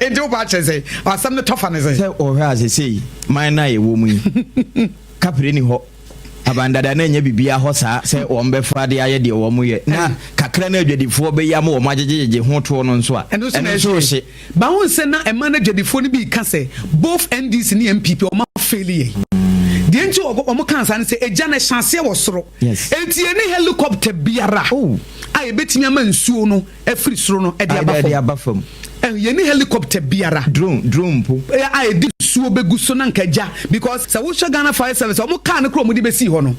Nti wo ba kyerɛ sɛ asɛm no tɔfa ne sɛ. Sɛ ɔhwɛ a sesei man no a yɛwɔ mu yi kapere ni hɔ abandada na ɛnyɛ biribiara hɔ saa sɛ wɔn bɛfa de ayɛ deɛ wɔn yɛ na kakra no adwadifoɔ bɛyi ama wɔn agyegyegyegye ho toɔ no nso a ɛno nso na ɛno nso ɛhye hye. Bawo nsɛ na ɛma no adwadifoɔ no bi ka sɛ both NDC ne NPP ɔma fail yɛ deɛ nti ɔmo ka nsa no sɛ egya no hyɛ aseɛ wɔ soro. Eti yɛne helicopter biara a yɛbɛtumi ama nsuo no afiri soro no ɛde aba ɛde fam. Aba fam. Yɛne helicopter biara drone mpo a yɛde nsuo bɛgu so na nka gya, because sɛ wohwɛ Ghana Fire Service, ɔmo kaa no kora ɔmo de bɛsii hɔ no,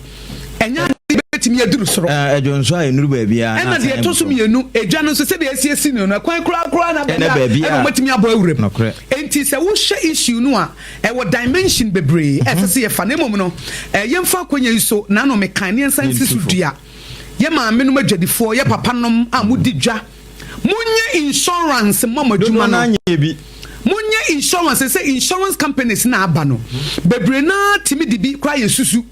ɛnyɛ ade bɛtumi aduru soro. Ɛdwo nso a ɛnuru baabiara. Ɛna deɛ ɛtɔ so mmienu, edwa no nso, sɛdeɛ esiesie no, ɛkwan korakora na Ɛna baabi a- ɛna wɔmatumi abɔ awuram. Nokorɛ. Enti sɛ wohyɛ issue no a, ɛwɔ dimension bebree ɛsɛ sɛ yɛfa. Na mmom no, yɛmfa akonnwa yi so naano mekan ne yɛnsa nsi so Yɛntu fo. dua. Yɛ maame nom adwadifoɔ, yɛ papa nom a modi dwa, monyɛ insurance ma mo adwuma dodoɔ no. No anyɛ bi. Monyɛ insurance sɛ insurance companies na aba no bebree naa tumi de bi koraa yɛ susu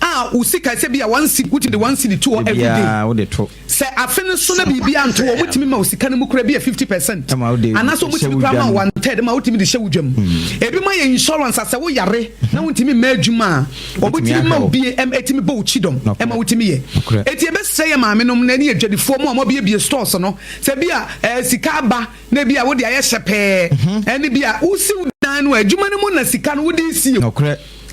a wo sika sɛ bi a 1 cedi, wotumi de 1 cedi to hɔ every day. Biara wode to. Sɛ afe no so na biribi anto wɔ, wotumi ma wo sika no mu kora bi yɛ 50%, Ɛma wode anaasɛ hyɛ wotumi wo kora ma dwa mu. one third ma wotumi de hyɛ wo dwam. Ebi ma yɛ insurance a sɛ woyare na wontumi mma adwuma a, wɔbɛtumi ma ahwɛ wo wo. bie ɛtumi bɔ wo kyidɔm ɛma wotumi yɛ. Eti ebɛsrɛ yɛ maame nom na ne yɛ dwadifoɔ mu a wɔabiebie stores no sɛ bi a sika aba na bi a wode ayɛ hyɛ pɛɛ, ɛne bi a wosi wo dan no a, adwuma no mu na sika no wode sie.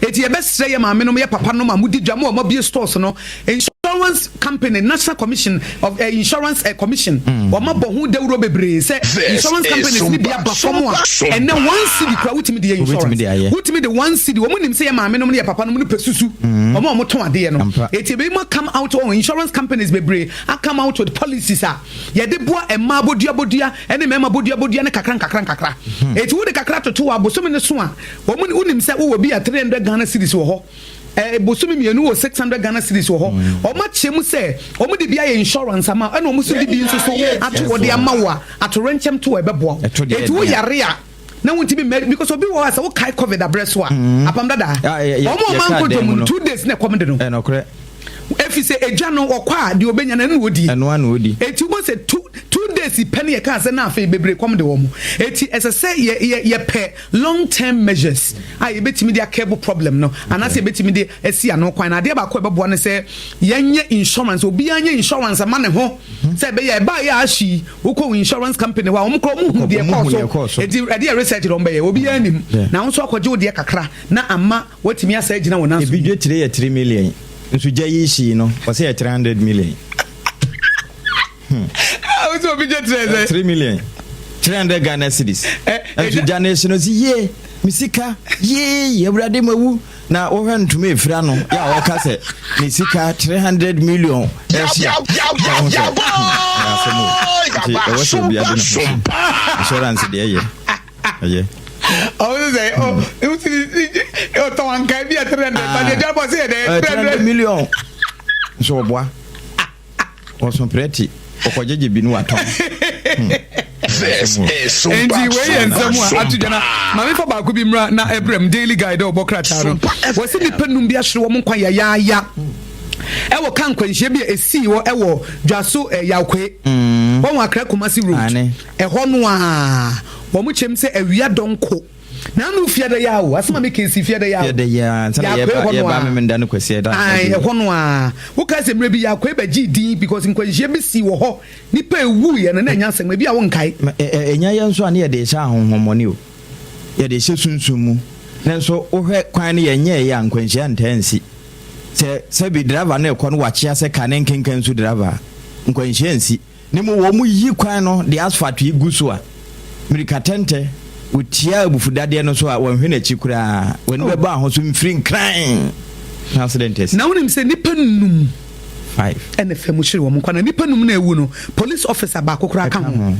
Eti yɛbɛsrɛ yɛ maame nom, yɛ papa nom a modi dwa mo a mabie stores no, insurance company, National Commission of Insurance Commission, wɔn abɔ ho dawuro bebree sɛ insurance companies ni bi aba fam a ɛnɛ 1 cedi kura wotumi de yɛ Wobɛtumi de ayɛ. insurance. Wotumi de 1 cedi. Wɔn nim sɛ yɛ maame nom ne yɛ papa nom no pɛ susu, wɔn a wɔtɔn adeɛ no. Eti ebi mu come out on insurance companies bebree a come out with policies a yɛde boa mmaa bodua bodua ɛne mmarima bodua bodua ne kakra nkakra nkakra. Eti wode kakra toto wɔ abosomi ne so a, wɔn wonim sɛ wowɔ bi a 300 Ghana cedis wɔ hɔ, bosomi mmienu wɔ 600 Ghana cedis wɔ hɔ. Wɔn akyɛ mu sɛ wɔn de bi ayɛ insurance ama, ɛna wɔn nso de bi nso so ato wɔde ama wo a atorɛnkyɛm to a ɛbɛboa wo. Ɛto deɛ Eti wo ɛdeɛ. yare a na wontumi mɛ, because obi wɔ hɔ a sɛ wokae COVID abrɛ so a, apam dada, Ah, wɔn a yɛkaa ɔman nkɔ dan dwom mu no no. 2 days na ɛkɔm de no. Ɛnokorɛ. Efi sɛ edwa no ɔkɔ a, deɛ obenya no ɛno na odi. Ɛno ano odi. Eti wɔn sɛ 2 days pɛ ne yɛ kaa sɛ na afei bebree kɔm de wɔn. Eti ɛsɛ sɛ yɛ yɛpɛ long term measures a yɛbɛtumi de akɛbo problem no anaasɛ yɛbɛtumi de asi ano kwan. Na adeɛ baako a ɛbɛboa no sɛ yɛnyɛ insurance, obiara nyɛ insurance ama ne ho sɛ ɛbɛyɛ ɛbaa yɛ ahyi wokɔ wo insurance company hɔ a, wɔn kora wɔn hu deɛ Wɔn hu deɛ kɔɔ kɔɔ so. so. Eti ɛde yɛ research de wɔn bɛyɛ, obiara nim. Na wɔn nso akɔgye wo deɛ kakra na ama wɔatumi asa agyina wɔn nan so. Ebi dwe tire yɛ 3 million nso gya yi hyii no, ɔsɛ yɛ 300 million. Ah, wo sɛ obi gye tire sɛ 3 million, 300 Ghana cedis. Nso gya no ehyi no sɛ yie me sika yee, Awurade ma wu na wohwɛ ntoma efira no yɛ a, wɔka sɛ ne sika 300 million ɛhyia na ho sɛ ɛyɛ asɛm o. Nti ɛwɔ sɛ obiara de ne ho so insurance deɛ ɛyɛ. Ɔwɔ sɛ ɔ ɔtɔn anka bi a 300 ba deɛ dwa bɔ sɛ yɛ dɛ 300 million nso ɔboa ɔso prɛte ɔkɔgyegye bi no watɔn. This is Nti wei yɛ nsɛm a ato gyana. Maame fa baako bi mmra na ɛbrɛm Daily Guide a ɔbɔ krataa no, wɔsi nipa num bi ahyere wɔn nkwa yayaaya ɛwɔ ka nkwanhyia bi a esii hɔ ɛwɔ Dwaso Yawkoe wɔn Akra Kumasi road. Ɛhɔ no a wɔn kyɛm sɛ awia dɔnko na anu fiada yɛ awo asɛm a mi kesi fiada yɛ awo. Yɛde yɛ ansa na Yɛakɔe yɛba hɔ no yɛba a. Memenda no kwasi ɛda. Ae, ɛhɔ no a woka sɛ mmerɛ bi Yɛakɔe bɛgyee din because nkwanhyia bi sii wɔ hɔ, nipa ewu yɛ no na ɛnya asɛm ebi a wonkae. Ɛnya yɛ nso a ne yɛde hyɛ ahohommɔne o, yɛde hyɛ sunsum mu ne nso wohwɛ kwan no yɛnyɛɛ yɛ a nkwanhyia ntaa nsi sɛ sɛbi driver no ɛkɔ no wakyea sɛ ka ne nkenkan nso driver a nkwanhyia nsi ne mu. Wɔn mu yi kwan no de asphalt yi gu so a mirika tɛntɛ wotia abufudadeɛ no so a wɔnhwɛ n'akyi koraa, wɔn ani bɛbɔ ahoso mfiri nkran na accident asi. Na wonim sɛ nipa num five ɛna fam hyere wɔn nkwa, na nipa num na ewu no, police officer baako koraa ka Ɛka ho. ho.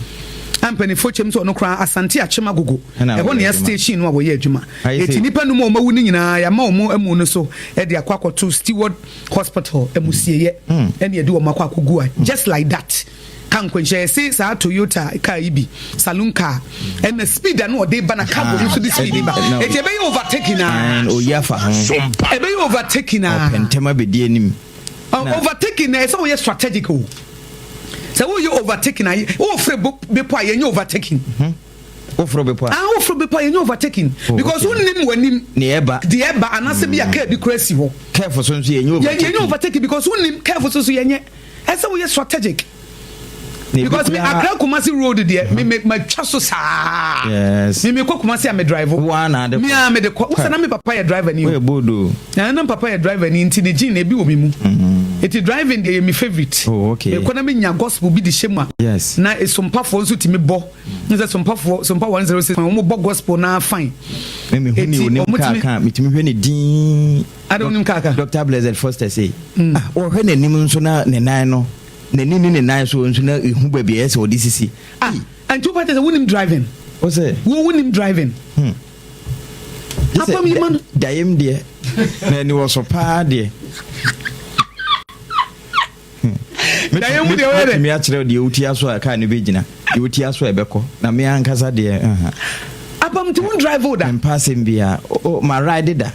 A mpanimfoɔ kyɛm sɛ ɔno koraa Asante Akyem Agogo Ɛna ɛhɔ wɔyɛ nea adwuma. station no a wɔyɛ adwuma. Ayɛ Eti nipa num a wɔn awu no nyinaa, yɛama wɔn amu no so ɛde akɔ akɔto Stewart Hospital amusieyɛ, ɛne yɛde wɔn akɔ akɔgu a just like that ka nkwanhyia. Yɛse saa Toyota car yi bi, saloon car, ɛna speed a na ɔde ba na cargo no nso de speed ba. Eti ɛbɛyɛ overtaking a Oyi afa ho. Ɛbɛyɛ overtaking a ɔpɛntɛm abɛdi anim. Overtaking na ɛsɛ woyɛ strategic o. Sɛ woyɛ overtaking a, wofere bepɔ a yɛnyɛ overtaking. Woforo bepɔ a. Ah, woforo bepɔ a, yɛnyɛ overtaking. Oh, because okay. Wonnim w'anim. Deɛ ɛba. Deɛ ɛba anaasɛ bi a kaa bi kora si hɔ. Curve so nso yɛnyɛ overtaking. Yɛnyɛ overtaking because wonnim curve so so yɛnyɛ. Ɛsɛ woyɛ strategic. Because me Accra Kumasi road deɛ me me ma twa so saa. Yes. Me me kɔ Kumasi a me drive. Wa na ade kɔ. Me a me de kɔ. Wosa na me papa yɛ driver ni o. Woyɛ bodo. Na na papa yɛ driver ni nti ne gene ebi wɔ me mu. Eti driving deɛ yɛ me favourite. Oh, okay. Me kɔ na me nya gospel bi de hyɛ mu a. Yes. Na esompafoɔ nso tumi bɔ. N sɛ sompafoɔ sompa 106 wɔn bɔ gospel na fine. Me me hu ni onim kaa kan metumi hwɛ ne din. Ada onim kaa kan. Dr. Blessed Foster say. Ah, wɔhwɛ n'anim nso na ne nan no. N'ani ne ne nan so nso na ehu baabi a ɛyɛ sɛ ɔde sisi. Ah, nti wo pata sɛ wonim driving? Wo sɛ? Wo wonim driving? Apam yi ma no. Dayem deɛ, na ani wɔ so paa deɛ. Dayem deɛ wɔyɛ dɛ. Mɛtumi akyerɛ deɛ wotia so a kaa no bɛgyina, deɛ wotia so a ɛbɛkɔ, na me ankasa deɛ. Apam nti wo drive o da? Mpa asɛm biara, ma ride da.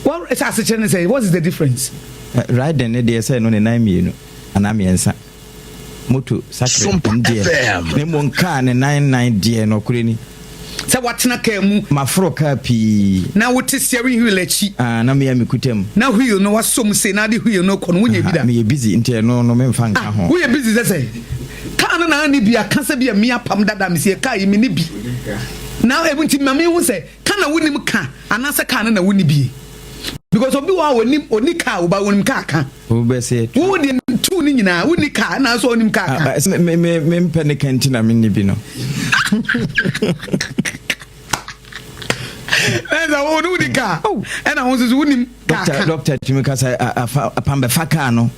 What sɛ asekyerɛ ne sɛ, what is the difference? Riding ne deɛ sɛ no ne nan mmienu anaa mmiɛnsa, moto sakre deɛ, na mmom kaa ne nan nan deɛ nɔkorɛ ni. Sɛ watena kaa mu. Maforo kaa pii. Na wote steering wheel akyi. Ah, na meyɛ mekuta mu. Na wheel no wasɔ mu sei na ade wheel no kɔ no, wonya bi da? Meyɛ busy nti ɛno no memfa nka ho. Woyɛ busy sɛ sɛ kaa no na ani bi aka sɛ bi a mi apam dada mi sɛ kaa yi mi ni bi. Na ebi nti ma mi hu sɛ ka na wonim ka anaasɛ kaa no na wonni bi. Because obi wɔ a onim oni kaa oba onim kaa ka. Wo bɛ se tu. Wo deɛ tu ne nyinaa wonni kaa na nso onim kaa ka. Me me me mpɛ ne ka nti na me nni bi no. Ɛsɛ wo ne wonni kaa ɛna wo nso so wonim kaa ka. Doctor tumi ka sɛ afa apam bɛfa kaa no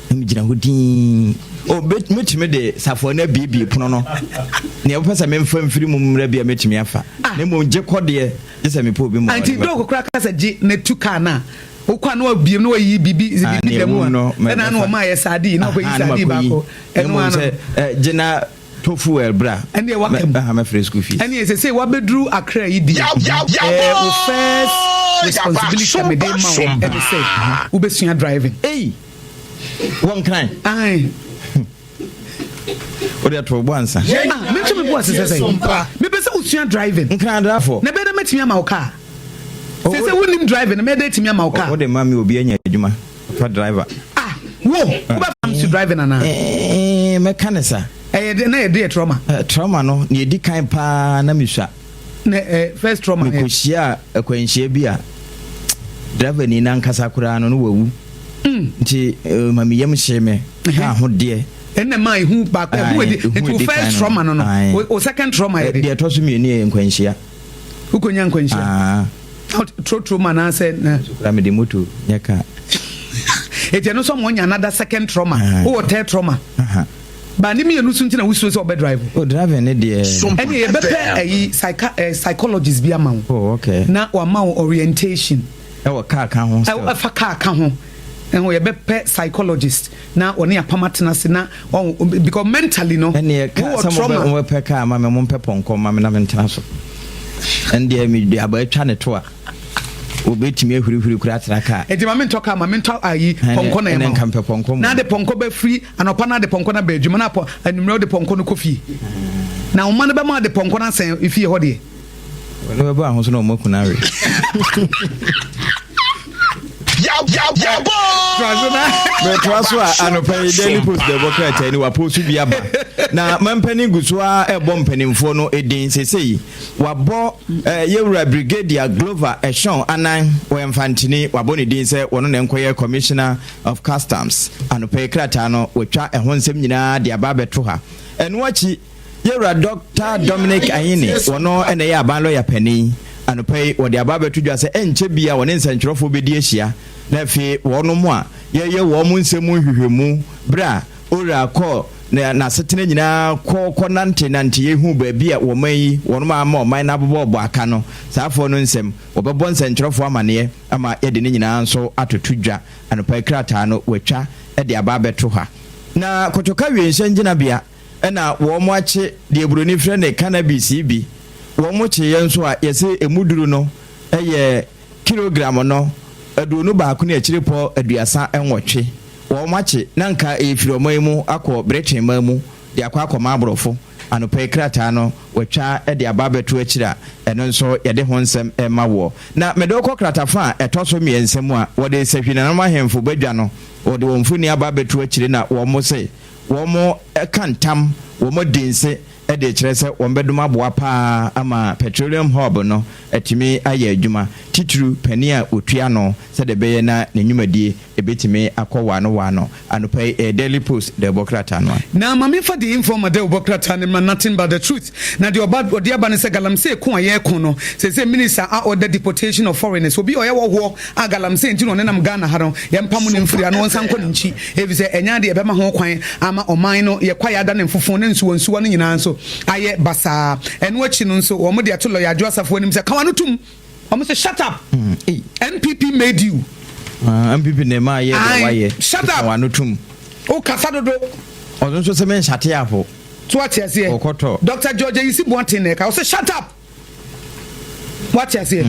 na megyina hɔ dinn. O mɛtumi de safoa no abiebie pono no. Nea wopɛ sɛ memfa mfiri mu mmra bi a mɛtumi afa. Na mmom gye kɔ deɛ gye sɛ mepɛ obi ma. Nti dɔk koraa ka sɛ gye na tu kaa no a wokɔ a na wabiem na wayi biribi biribi da mu a ɛna na ɔma ayɛ sardine na ɔkɔyi sardine baako ɛno ano. Sɛ gye na to fuel bra. Ɛne waka mu. Ɛha mɛfrɛ school fees. Ɛne ɛsɛ sɛ wabɛduru Accra yi deɛ ɛɛ wo first responsibility a mede ma wo ɛne sɛ wobɛsua driving. Ei wɔ Nkran. Ae. Wode ato bo ansa. Ah, mentwe me bo ase sɛ sɛ. Mepɛ sɛ wosua driving. Nkran adrafo. Na ɛbɛyɛ dɛ mɛtumi ama wo kaa. Sɛ sɛ wonim driving no, mɛyɛ dɛ atumi ama wo kaa. Wode ma me obi anya adwuma fa driver. Ah, wo, wobɛfa to driving anaa? Eh, mɛka ne sa. Ɛyɛ de, na yɛ de yɛ trauma. Trauma no, nea edi kan paa na misua. Na eh, first trauma. Mekɔhyiaa akwanhyia bi a driver ni no ankasa koraa no, no wawu. Nti ma me yam hyee me. Kaa ho deɛ. Ɛnna maa ehu baako ehu edi nti o first trauma no no o second trauma yɛ de. Deɛ ɛtɔ so mmienu yɛ nkwanhyia. Wokɔnya nkwanhyia. Trotro mu anaasɛ na. Kura mi de moto nyɛ kaa. Eti ɛno nso ama ɔnya another second trauma. Wowɔ third trauma. Ba ne mmienu so nti na wosuro sɛ ɔbɛ drive. O driving ne deɛ. Ɛne yɛbɛpɛ ɛyi psychologist bi ama wo. Oh okay. Na wama wo orientation. Ɛwɔ kaa ka ho. Ɛfa kaa ka ho. Ɛho yɛbɛpɛ psychologist na ɔne apam atena ase na ɔho because mentally no. Ɛneɛ kaa sɛ mo bɛ pɛ kaa ma me mo mpɛ pɔnkɔ ma me na me ntena so. Ɛndeɛ me de aba atwa ne to a obetumi ahurihuri kura atra kaa. Eti ma me ntɔ kaa ma me ntɔ ayi pɔnkɔ na ɛma. Ɛnɛ nka mpɛ pɔnkɔ mu. Na de pɔnkɔ bɛ firi anɔpa na de pɔnkɔ na bɛ adwuma na apɔ anummerɛ de pɔnkɔ no kɔ fie. Na ɔma no bɛma de pɔnkɔ no asɛn fie hɔ deɛ. Wɔne bɛbɔ ahoso na wɔn akunu awe. Metoa so a anɔpa yi Daily Post na ɛbɔ krataa ni wapost bi aba na mampanin gu so a ɛbɔ mpanimfoɔ no edin sesei wabɔ eh, yɛwura Brigadier Glover Ɛhyɔn Anan wɔyɛ mfantini wabɔ ne din sɛ wɔno na nkɔyɛ Commissioner of Customs. Anɔpa yi krataa no wɔatwa ɛho nsɛm nyinaa de aba abɛto ha. Ɛno akyi Yɛwura Dɔkta Dominic Ayine, wɔno na ɛyɛ aban lɔya panin. Anɔpa yi, wɔde aba abɛto dwa sɛ ɛnkyɛ biara wɔne nsɛntwerɛfoɔ bɛdi ahyia na afei wɔnom a yɛyɛ wɔn nsɛm mu nhwehwɛmu berɛ a Owura kɔɔ n'asetena nyinaa kɔ kɔ nante nanteɛ huu baabi a wɔman yi wɔnom ama ɔman no abobɔɔbɔ aka no, saa afoɔ no nsɛm wɔbɛbɔ nsɛntwerɛfoɔ amaneɛ ama yɛde ne nyinaa nso atoto dwa. Anɔpa yi krataa no wɔatwa de aba abɛto ha. Na Kotoka Wienhyɛn Gyinabea na wɔakye deɛ buroni frɛ no cannabis yi bi. Wɔkyeeɛ nso a, yɛse ɛmu duru no yɛ kilogram no 21 ne akyirepɔ 38. Wɔakye na nka ɛrefiri ɔman yi mu akɔ Britain man mu. de akɔ akɔma aborɔfo. Anɔpa yi krataa no wɔatwa de aba abɛto akyiri a ɛno nso yɛde ho nsɛm rema woɔ. Na mede wo kɔ kratafa a ɛtɔ so mmiɛnsa mu a wɔde Sahwi-Nananom Ahemfo badwa no wɔde wɔn mfoni aba abɛto akyire na wɔn se wɔn ka ntam, wɔn adi nse de rekyerɛ sɛ wɔn bɛdom aboa paa ama Petroleum Hub no atumi ayɛ adwuma, titiriw panin a ɔtua ano sɛdeɛ ɛbɛyɛ na ne nnwumadie ɛbɛtumi akɔ waano waano. Anɔpa yi ɛyɛ Daily Post de rebɔ krataa no a. Na ma memfa The Informer de rebɔ krataa no mmra Nothing but the truth. Na deɛ ɔba ɔde aba ne sɛ galamsey ko a yɛreko no seesei minister a order deportation of foreigners obi a ɔyɛ wɔhoɔ a galamsey nti na ɔnenam Ghana ha no yɛmpamo no mfiri ha na ɔnsan nkɔ ne nkyi efisɛ ɛnyɛ adeɛ ɛbɛma ho kwan ama ɔman no yɛ kwaeɛ ada ne mfofo ne nsuwansuwa no nyinaa nso ayɛ basaa. Ɛno akyi no nso wɔn de ato lɔya Adwo Asafo anim sɛ ka w'ano tom. Wɔn se shut up NPP made you. Ah, NPP na ɛma ayɛ deɛ wayɛ. Shut up. Ka w'ano tom. O kasa dodo. Ɔno nso se me nshate apo. So wate aseɛ? Ɔkɔtɔ. Doctor George Ayisi Boateng na ɛka. Ɔse shut up. Wate aseɛ?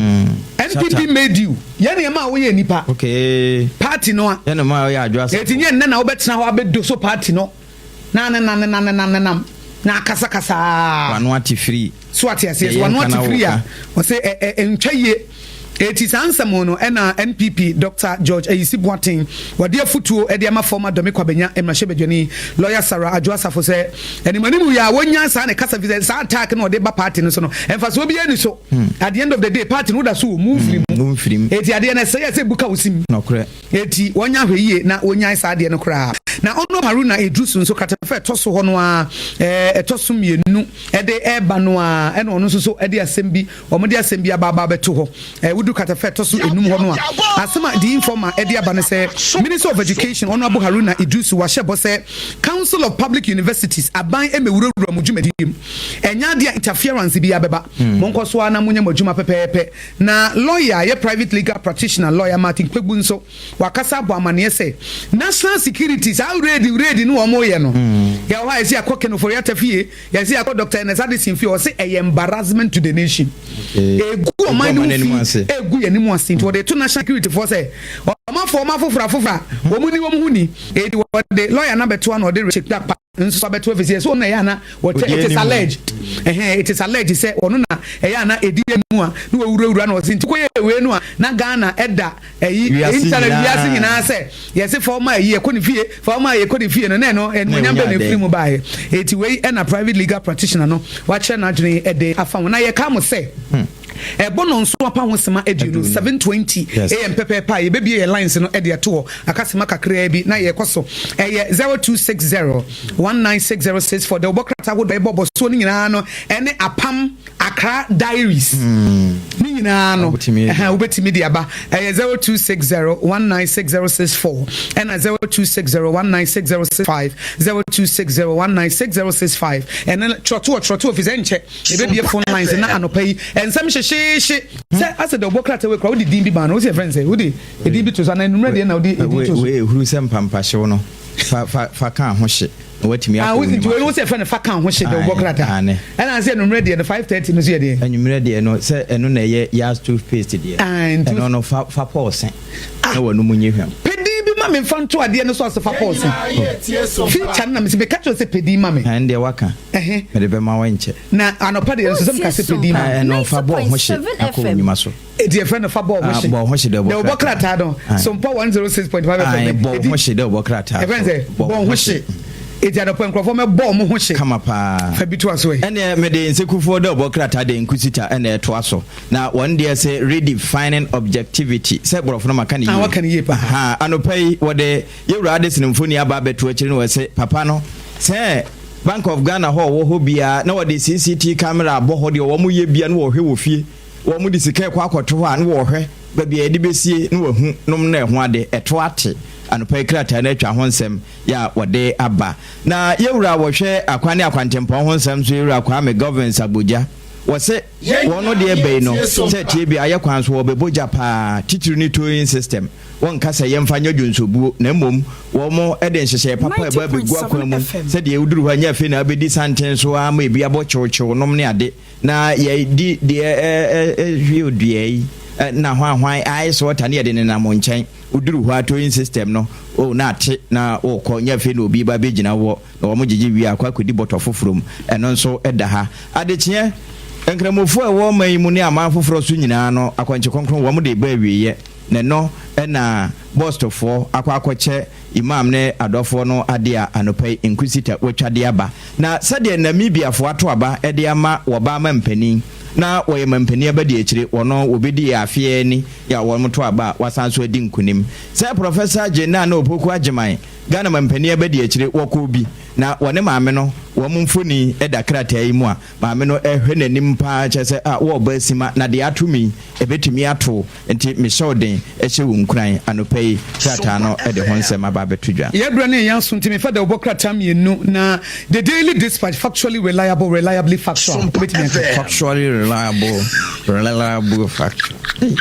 NPP made you. Yɛn na ɛma woyɛ nipa. Okay. Party no a. Yɛn na ɛma woyɛ adwo asafo. Eti nyɛ nnɛ na wobɛtena hɔ abɛdo so party no. Na ne na ne na ne na ne nam na akasakasa. Wano ate firi. So ate aseɛ? So wano ate firi a ɔsɛ ɛ ɛ ntwa yie. Eti saa nsɛm no ɛna NPP Doctor George Ayisi Boateng wɔde afutuo ɛde ama former Dome Kwabenya mmarahyɛbadwani Lawyer Sarah Adwo Asafo sɛ anim anim yɛ a wɔnya saa ne kasa fi sɛ saa attack no ɔde ba party no so no mfasoɔ biara ni so. At the end of the day party no woda so wɔ mu mfiri mu. Eti adeɛ no ɛsɛ yɛ sɛ buka wo sim. Enti wɔnyɛ ahwɛyie na wɔnnyae saa adeɛ no koraa. Na ɔno Haruna Iddrisu nso kratafa a ɛtɔ so hɔ no ara, ɛtɔ so mmienu de reba no ara, ɛna ɔno nso so de asɛm bi, wɔde asɛm bi aba aba abɛto hɔ. Wodu kratafa a ɛtɔ so enum hɔ no a, asɛm a The Informer de aba ne sɛ, Minister of Education, Honourable Haruna Iddrisu wahyɛ bɔ sɛ Council of Public Universities aban mmɛwurawura mo dwumadie mu. Ɛnyɛ adeɛ a interference biara bɛba. Monkɔ so ara na monyɛ mo adwuma pɛpɛɛpɛ. Na lɔya a ɛyɛ private legal practitioner, Lɔya Martin Kpebu nso, wakasa abɔ amaneɛ sɛ national security saa raid raid no wɔn reyɛ no, yɛwɔ hɔ a yɛsi akɔ Ken Ofori-Atta fie, yɛsi akɔ Doctor Ernest Addison fie, ɔse ɛyɛ embarrassment to the nation. Egu ɔman no ho fi, egu yɛn anim ase. Nti wɔde to national security foɔ sɛ ɔmanfoɔ wɔn afoforo afoforo a wɔn ni wɔn ho ni. Eti wɔde lɔya no abɛto ano ɔde Richard Dakpa nso abɛto afisi ɛsɛ ɔno na ɛyɛ ana wɔkyɛ it is alleged ɛhɛn it is alleged sɛ ɔno na ɛyɛ ana ɛdi mu a na wɔwurawura na ɔsi nti kɔyɛ wei no a na Ghana ɛda ɛyi internet wiase nyinaa sɛ yɛsi fɔma ɛyi ɛkɔ ne fie fɔma ɛyi ɛkɔ ne fie no na ɛno ɛnuonyam bɛ na efiri mu baayɛ eti wei ɛna private legal practitioner no wakyerɛ n'adwene ɛde afa ho na yɛka mo sɛ. Ɛbɔ nnɔnson apa ho sema aduonu, 7:20 AM pɛpɛɛpɛ a, yɛbɛbue yɛn lines no de ato hɔ. Aka sema kakraa bi na yɛrekɔ so. Ɛyɛ 0260 196064. Deɛ wobɔ krataa ahodoɔ a yɛbɔ bɔ soɔ no nyinaa no ɛne Apam Accra Diaries ne nyinaa no, ɛhɛn, wobɛtumi de aba. Ɛyɛ 0260 196064 ɛna 0260 196065, 0260 196065. Ɛno twerɛtoɔ twerɛtoɔ firi sɛ ɛnkyɛ. Yɛbɛbie phone lines na anɔpa yi nsɛm hyehyeehye sɛ asɛ dɛ wobɔ krataa wei kora wode din bi maa no wosɛ yɛfrɛ no sɛ wode edin bi to so anaa anwummerɛ deɛ na wode edin to so. Wei ehuru sɛ mpampahyew no fa fa fa ka ho hye na watumi akɔ wo nnwuma so. Nti wei wosɛ yɛfrɛ no fa ka ho hye dɛ wobɔ krataa ɛna sɛ anwummerɛ deɛ no 5:30 no so yɛ deɛ. Anwummerɛ deɛ no sɛ ɛno na ɛyɛ Yas toothpaste deɛ ɛno no fa fa pɔɔse na w'anum nyɛ hwam. Pɛ din bi ma me nfa nto adeɛ no so ase fa pɔɔse feature no na mese meka kyerɛ wo sɛ pɛ din ma me. Ɛno deɛ waka. Mede bɛma wo ɛnkyɛ. Na anɔpa deɛ nso sɛ meka sɛ pɛ din ma. Ɛno fa bɔɔ ho hye na kɔ wo nnwuma so. Eti yɛfrɛ no fa bɔɔ ho hye. Bɔɔ ho hye dɛ wobɔ krataa no. Sompa 106.5 FM. Bɔɔ ho hye dɛ wobɔ krataa. Yɛfrɛ no sɛ bɔɔ ho hye. Eti anɔpa nkurɔfoɔ mɛbɔ wɔn ho hye. Kama paa. Fa bi toa so ɛ. Ɛneɛ mede nsekufoɔ dɛ wobɔ krataa de nkusita ɛna ɛtoa so. Na wɔn deɛ sɛ redefining objectivity sɛ borɔfo no maka no yie. Ah waka no yie paa. Ahaa anɔpa yi wɔde Yɛwura Addison mfoni aba abɛto akyire na wɔse papa no sɛ Bank of Ghana hɔ a ɔwɔ hɔ biara na wɔde CCT camera abɔ hɔ deɛ wɔn yɛ bia na wɔhwɛ wɔ fie wɔn de sika ɛkɔ akɔto hɔ a na wɔhwɛ baabi a yɛde bɛsie na wɔahu nom na ɛho ade ɛto ate anɔpa yi krataa no atwa ho nsɛm yɛ a wɔde aba na yɛwura wɔhwɛ akwan ne akwantempɔn ho nsɛm so yɛwura Kwame Govins Agbogya wɔse wɔn no deɛ bɛyi no sɛ tie bi ayɛ kwan so wɔbɛbɔ gya paa titiri ne towing system. Wɔnka sɛ yɛmfa nyɛ dwonsɔbuo, na mmom wɔde nhyehyɛeɛ papa a ɛba abɛgu akwan mu sɛdeɛ woduru hɔ a nyɛ afei na wabɛdi santen so ara ma ebi abɔ kyewkyew nom ne ade na yɛdi deɛ ɛhwie odua yi na hwanhwan ice water ne yɛde nenam nkyɛn. Woduru hɔ a towing system no oh na ate na wokɔ, nyɛ afei na obi ba bɛgyina woɔ na wɔn gyegye wie a akɔ akɔdi bɔtɔ foforɔ mu. Ɛno nso da ha. Adekyeɛ, Nkramofoɔ a ɛwɔ ɔman yi mu ne aman foforɔ so nyinaa no akwankye kronkron wɔn de reba awieɛ na ɛno na Bɔstfoɔ akɔ akɔkyɛ Imam ne adɔfoɔ no adeɛ a anɔpa yi Nkwsita watwa de aba. Na sɛdeɛ Namibiafoɔ ato aba de ama wɔbaa mampanin na wɔyɛ mampanin abadiakyire, wɔno wɔbɛdii afeɛ ni yɛ a wɔn to aba a wasan nso adi nkunim. Sɛ Professor Jane Nana Opoku Agyemang, Ghana mampanin abadiakyire, wɔkɔɔ bi na wɔne maame no wɔn mfoni da krataa yi mu a, maame no hwɛ n'anim pa ara kyerɛ sɛ ah wo ɔbaa sima na deɛ ato me yi ɛbɛtumi ato wo nti mehyɛ wo den hyɛ wo nkuran anɔpa yi krataa no de ho nsɛm aba abɛto dwa. Yɛ berɛ ne yɛn aso nti mefa dawubɔ krataa mienu na The Daily Dispatch Factually Reliable Reliably Factual wobɛtumi aka. Factually Reliable Reliable Factual ei.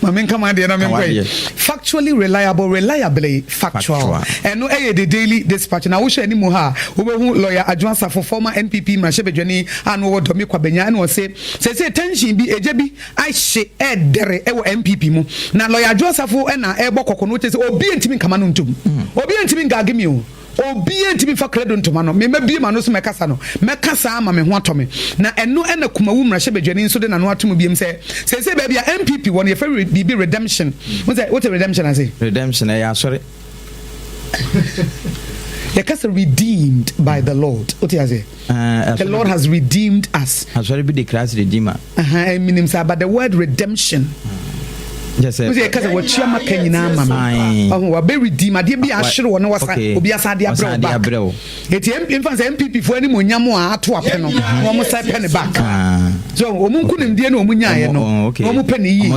Ma menka m'adeɛ na menkɔ yi. Factually Reliable Reliably Factual ɛno ɛyɛ The Daily Dispatch na wohwɛ anim ha a wobɛhu Lawyer Adwo Asafo former NPP mmarahyɛbadwani a na ɔwɔ Dɔme Kwabenya ɛna ɔse seesei tension bi egya bi ahye ɛɛdɛre ɛwɔ NPP mu na Lawyer Adwo Asafo ɛna ɛɛbɔ kɔkɔ no wote sɛ obi ntumi nkama no ntom obi ntumi ngage me o. Obiara ntumi mfa credo ntoma no. Me mabue m'ano so mɛkasa no, mɛka saa ama me ho atɔ me. Na ɛno na Kumawu mmarahyɛbadwani nso de n'ano ato mu biom sɛ, seesei baabi a NPP wɔ no yɛfrɛ biribi redemption. Wohu sɛ, wote redemption ase? Redemption, ɛyɛ asɔre. Yɛka sɛ redeemed by the Lord. Wote aseɛ? The Lord has redeemed us. Asɔre bi de Christ Redeemer. Menim saa, but the word redemption. Sɛ yɛka sɛ watua maka nyinaa ma me. Ɔho wabɛ redeem adeɛ bi a ahyere wɔ ne wasa obi asan de abrɛ wo back. Eti mfa sɛ NPP foɔ anim onyam a ato apɛ no na wɔn san pɛ ne back. So wɔn nkunimdie na wɔn nyaeɛ no na wɔn pɛ ne yie.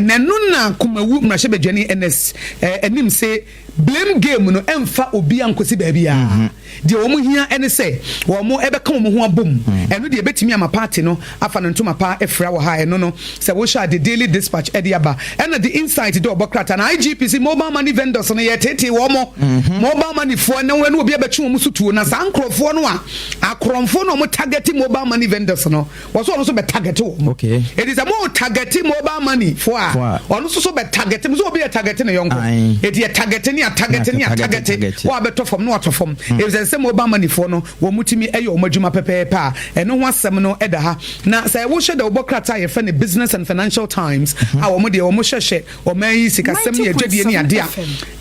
Na ɛno na Kumawu mmarahyɛbadwani Ernest anim se Blame game no ɛmfa obia nkosi baabiaa. Deɛ wɔn hia ne sɛ wɔn bɛka wɔn ho abom. Ɛno deɛ ɛbɛtumi ama party no afa no ntoma pa afira wɔ ha. Ɛno no sɛ wohwɛ a The Daily Dispatch de aba. Ɛna The Insight de ɔbɔ krataa na IGP se mobile money vendors no yɛreteetee wɔn. Mobile money foɔ ɛnɛ wɔn ne obi abɛtwe wɔn so tuo na saa nkorɔfoɔ no a akorɔmfoɔ no a wɔn target mobile money vendors no Wɔsɛ ɔno nso bɛ target wɔn. Okay. Eti sɛ mo target mobile money fo a, ɔno nso so bɛ target mo sɛ obi yɛ target ne yɔnko. Eti yɛ target ne atarget ne atarget wɔ abɛtɔ fam ne watɔ fam. Mm. Efisɛ sɛ mobile money fo no wɔn mo tumi ɛyɛ wɔn adwuma pɛpɛɛpɛ a ɛno ho asɛm no ɛda ha. Na sɛ wohyɛ dɛ wobɔ krataa a yɛfrɛ no Business and Financial Times mm-hmm. a wɔn deɛ wɔn hwɛhwɛ ɔman yi sikasɛm ne adwadie ne adeɛ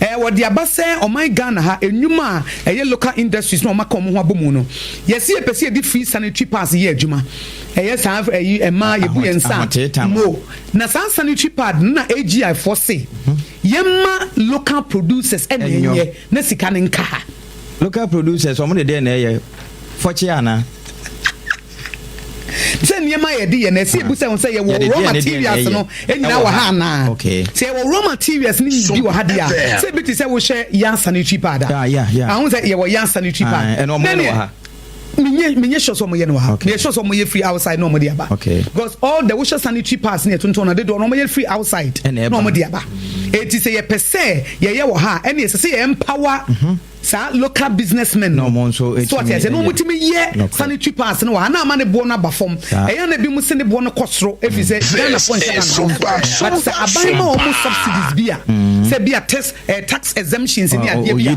a ɛɛ wɔde aba sɛ ɔman Ghana ha nnwuma a ɛyɛ local industries na wɔn aka wɔn ho abɔ mu no yɛsi yɛpɛ sɛ yɛde free sanitary pads yɛ adwuma ɛyɛ saa ɛyi ɛmaa yɛbu yɛn nsa mo na saa sanitary pad no na AGI foɔ se yɛma local producers ɛna ɛnyɛ na sika no nka ha. Local producers wɔn de deɛ na ɛyɛ fɔkye ana. Sɛ nneɛma a yɛde yɛ no, ɛsɛ yɛbu sɛ ho sɛ yɛwɔ raw materials no nyinaa wɔ ha anaa. Sɛ yɛwɔ raw materials no bi wɔ ha deɛ a, sɛ ebi te sɛ wohyɛ yan sanitary pad a, ahu sɛ yɛwɔ yan sanitary pad. Ɛno wɔn yɛ no wɔ ha. Menye menye sure sɛ wɔn yɛ no wɔ ha. Meyɛ sure sɛ wɔn yɛ free outside na wɔn de aba. Because all the wohyɛ sanitary pads ne yɛtontɔn no dodoɔ no wɔn yɛ free outside na wɔn de aba. Eti sɛ yɛpɛ sɛ yɛyɛ wɔ ha a, ɛne ɛsɛ sɛ yɛ empower. Saa local business men no, so ɔte aseɛ, na wɔn tumi yɛ sanitary pads no wɔ ha na ama ne boɔ no aba fam. Ɛyɛ na ebi mo se ne boɔ no kɔ soro efi sɛ Ghana fo nhyɛ da no. But sɛ aban ma wɔn subsidies bi a, sɛ bi a tax eh, tax exemptions ne adeɛ bi a,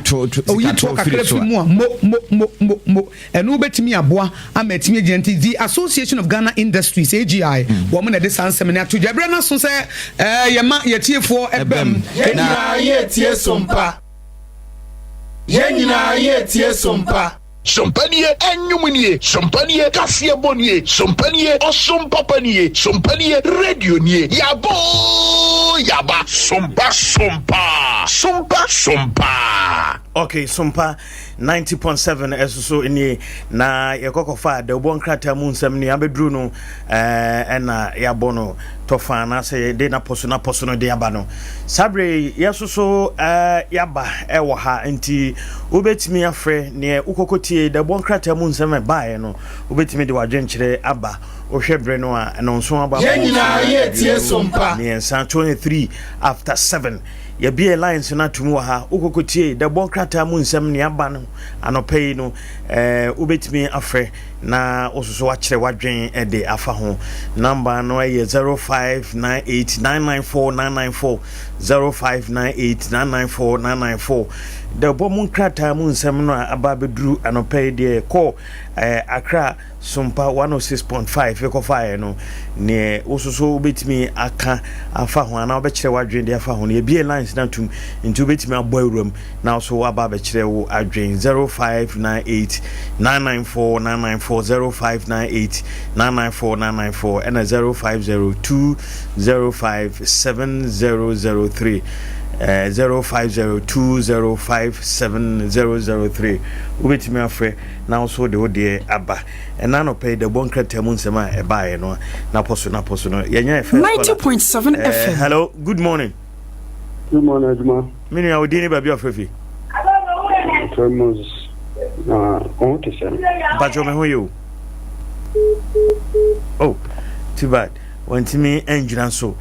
oyi toɔ kakra firi mu a, mo mo mo mo mo. Ɛno bɛtumi aboa ama atumi agyina nti The Association of Ghana Industries, AGI, wɔn na ɛde saa nsɛm no ato dwa. Ɛberɛ no aso sɛ eh, yɛma yɛtiefoɔ ɛbam. Yɛn nyinaa yɛretie Sompa. Yɛn nyinaa yɛretie Sompa. Sompa nie, ɛnwom nie, Sompa nie, kaseɛbɔ nie, Sompa nie, ɔsom papa nie, Sompa nie, radio nie, Yɛaba oo, yɛaba. Sompa, sompa, sompa, sompa. Okay, Sompa 90.7 ɛso so nie na yɛkɔkɔfa dawubɔ nkrataa mu nsɛm ne abɛduru no ɛna yɛabɔ no tɔfa anaasɛ yɛde n'apɔso n'apɔso no de aba no saa bere yi yɛsoso yɛaba ɛwɔ ha nti wobɛtumi afrɛ neɛ wokɔkɔtie dawubɔ nkrataa mu nsɛm ɛbaeɛ no wobɛtumi de w'adwenkyerɛ aba wohwɛ bere no a ɛnɔnso aba Yɛn nyinaa yɛretie Sompa. mmiɛnsa 23 after 7 Yɛabue lines no atom wɔ ha. Wokɔkɔtie dɛbɔ nkrataa mu nsɛm nea aba no anɔpa yi no, eh, wobɛtumi afrɛ na wo soso wakyerɛ w'adwen de afa ho. Number no yɛ 0598 994 994, 0598 994 994. Dawubɔ mu nkrataa mu nsɛm no a aba abɛduru anɔpa yi deɛ kɔ eh, Accra Sompa 106.5 kɔfaeɛ no, neɛ wo soso wobɛtumi aka afa ho anaa wobɛkyerɛ w'adwen de afa ho no, yɛbie lines no atom nti wobɛtumi abɔ awuram na wo so woaba abɛkyerɛ wo adwen. 0598 994 994, 0598 994 994 ɛna 050 205 7003, 050 205 7003. Wobɛtumi afrɛ na wo so wode wo deɛ aba. Ɛna anɔpa yi dɛbɔ nkrataa mu nsɛm a ɛbaeɛ no, napɔ so napɔ so no, yɛnya yɛ first caller. 90.7 FM. Hello, good morning. Good morning, adwuma. Me nua, wo din ne baabi a ɔfrɛ fi? Ɔfrɛ Moses. Na wo ho te sɛn? Mpakyɛw, me ho yɛ o. Oh, too bad. Wantumi angyina so.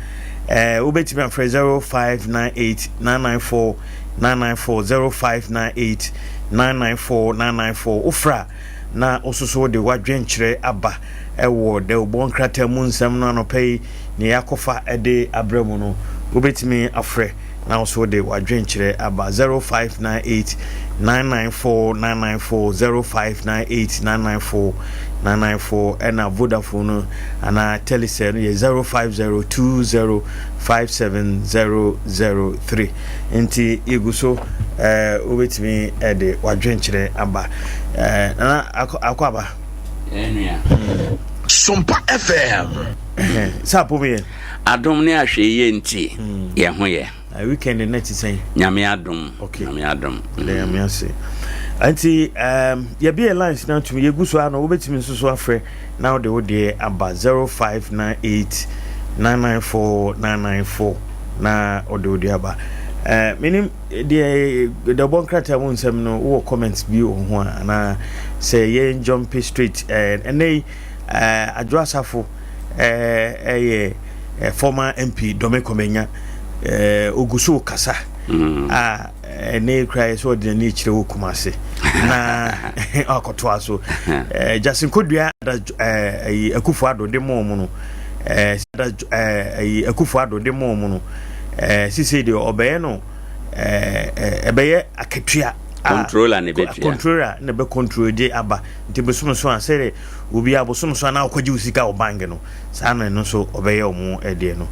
Eh, wobɛtumi afrɛ 0598 994 994, 0598 994 994. Wofrɛ a na wososo wode w'adwenkyerɛ aba ɛwɔ dawubɔ nkrataa mu nsɛm no anɔpa yi nea yɛakɔfa de abrɛ mu no. Wobɛtumi afrɛ na wo so wode w'adwenkyerɛ aba 0598 994 994, 0598 994 994, ɛna Vodafone no anaa Telecel no yɛ 0502057003. Nti yɛgu so, eh, wobɛtumi de w'adwenkyerɛ aba. Eh, nana akɔ aba. Sompa FM. Sɛ apom yɛ. Adom ne ahwɛyie nti yɛn ho yɛ. Weekend no ti sɛn? Nyame adom. Okay. Nyame adom. Nyame ase. Nti yɛbie lines no atum, yɛgu so ano, wobɛtumi nso so afrɛ na wode wo deɛ aba 0598 994 994 na wode wo deɛ aba. Menim deɛ dɛbɔ nkrataa mu nsɛm no, wowɔ comments bi wɔ ho a, anaa sɛ yɛn jump straight ɛnɛ yi Adwo Asafo ɛyɛ former MP Dome Kwamenya, ogu so kasa a ɛnɛ kura yɛ sɛ ɔde n'ani kyerɛ wɔ Kumase na akɔtoa so. Justin Kodua Akufo Addo de mɔɔ mu no, Akufo Addo de mɔɔ mu no, sisei deɛ ɔbɛyɛ no ɛbɛyɛ akatua. Controller na ɛbɛtua. Controller na ɛbɛ control de aba. Nti bosom so a, sɛdeɛ obi a bosom so a na ɔkɔgye wo sika wɔ bank no, saa na ɛno nso ɔbɛyɛ ɔmo deɛ no.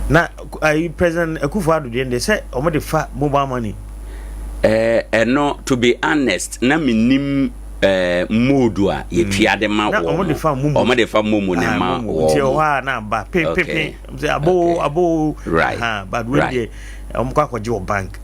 Na ayi President Akufo Addo deɛ deɛ sɛ ɔmo de fa mobile money. Ɛno, to be honest, na menim mode a yɛtua de ma wɔn. Ɔmo de fa momo. Ɔmo de fa momo ne ma wɔn. Nti ɛwɔ hɔ a na aba pe pe pe sɛ abo abo. Right. But wei deɛ ɔmo kɔ akɔgye wɔ bank.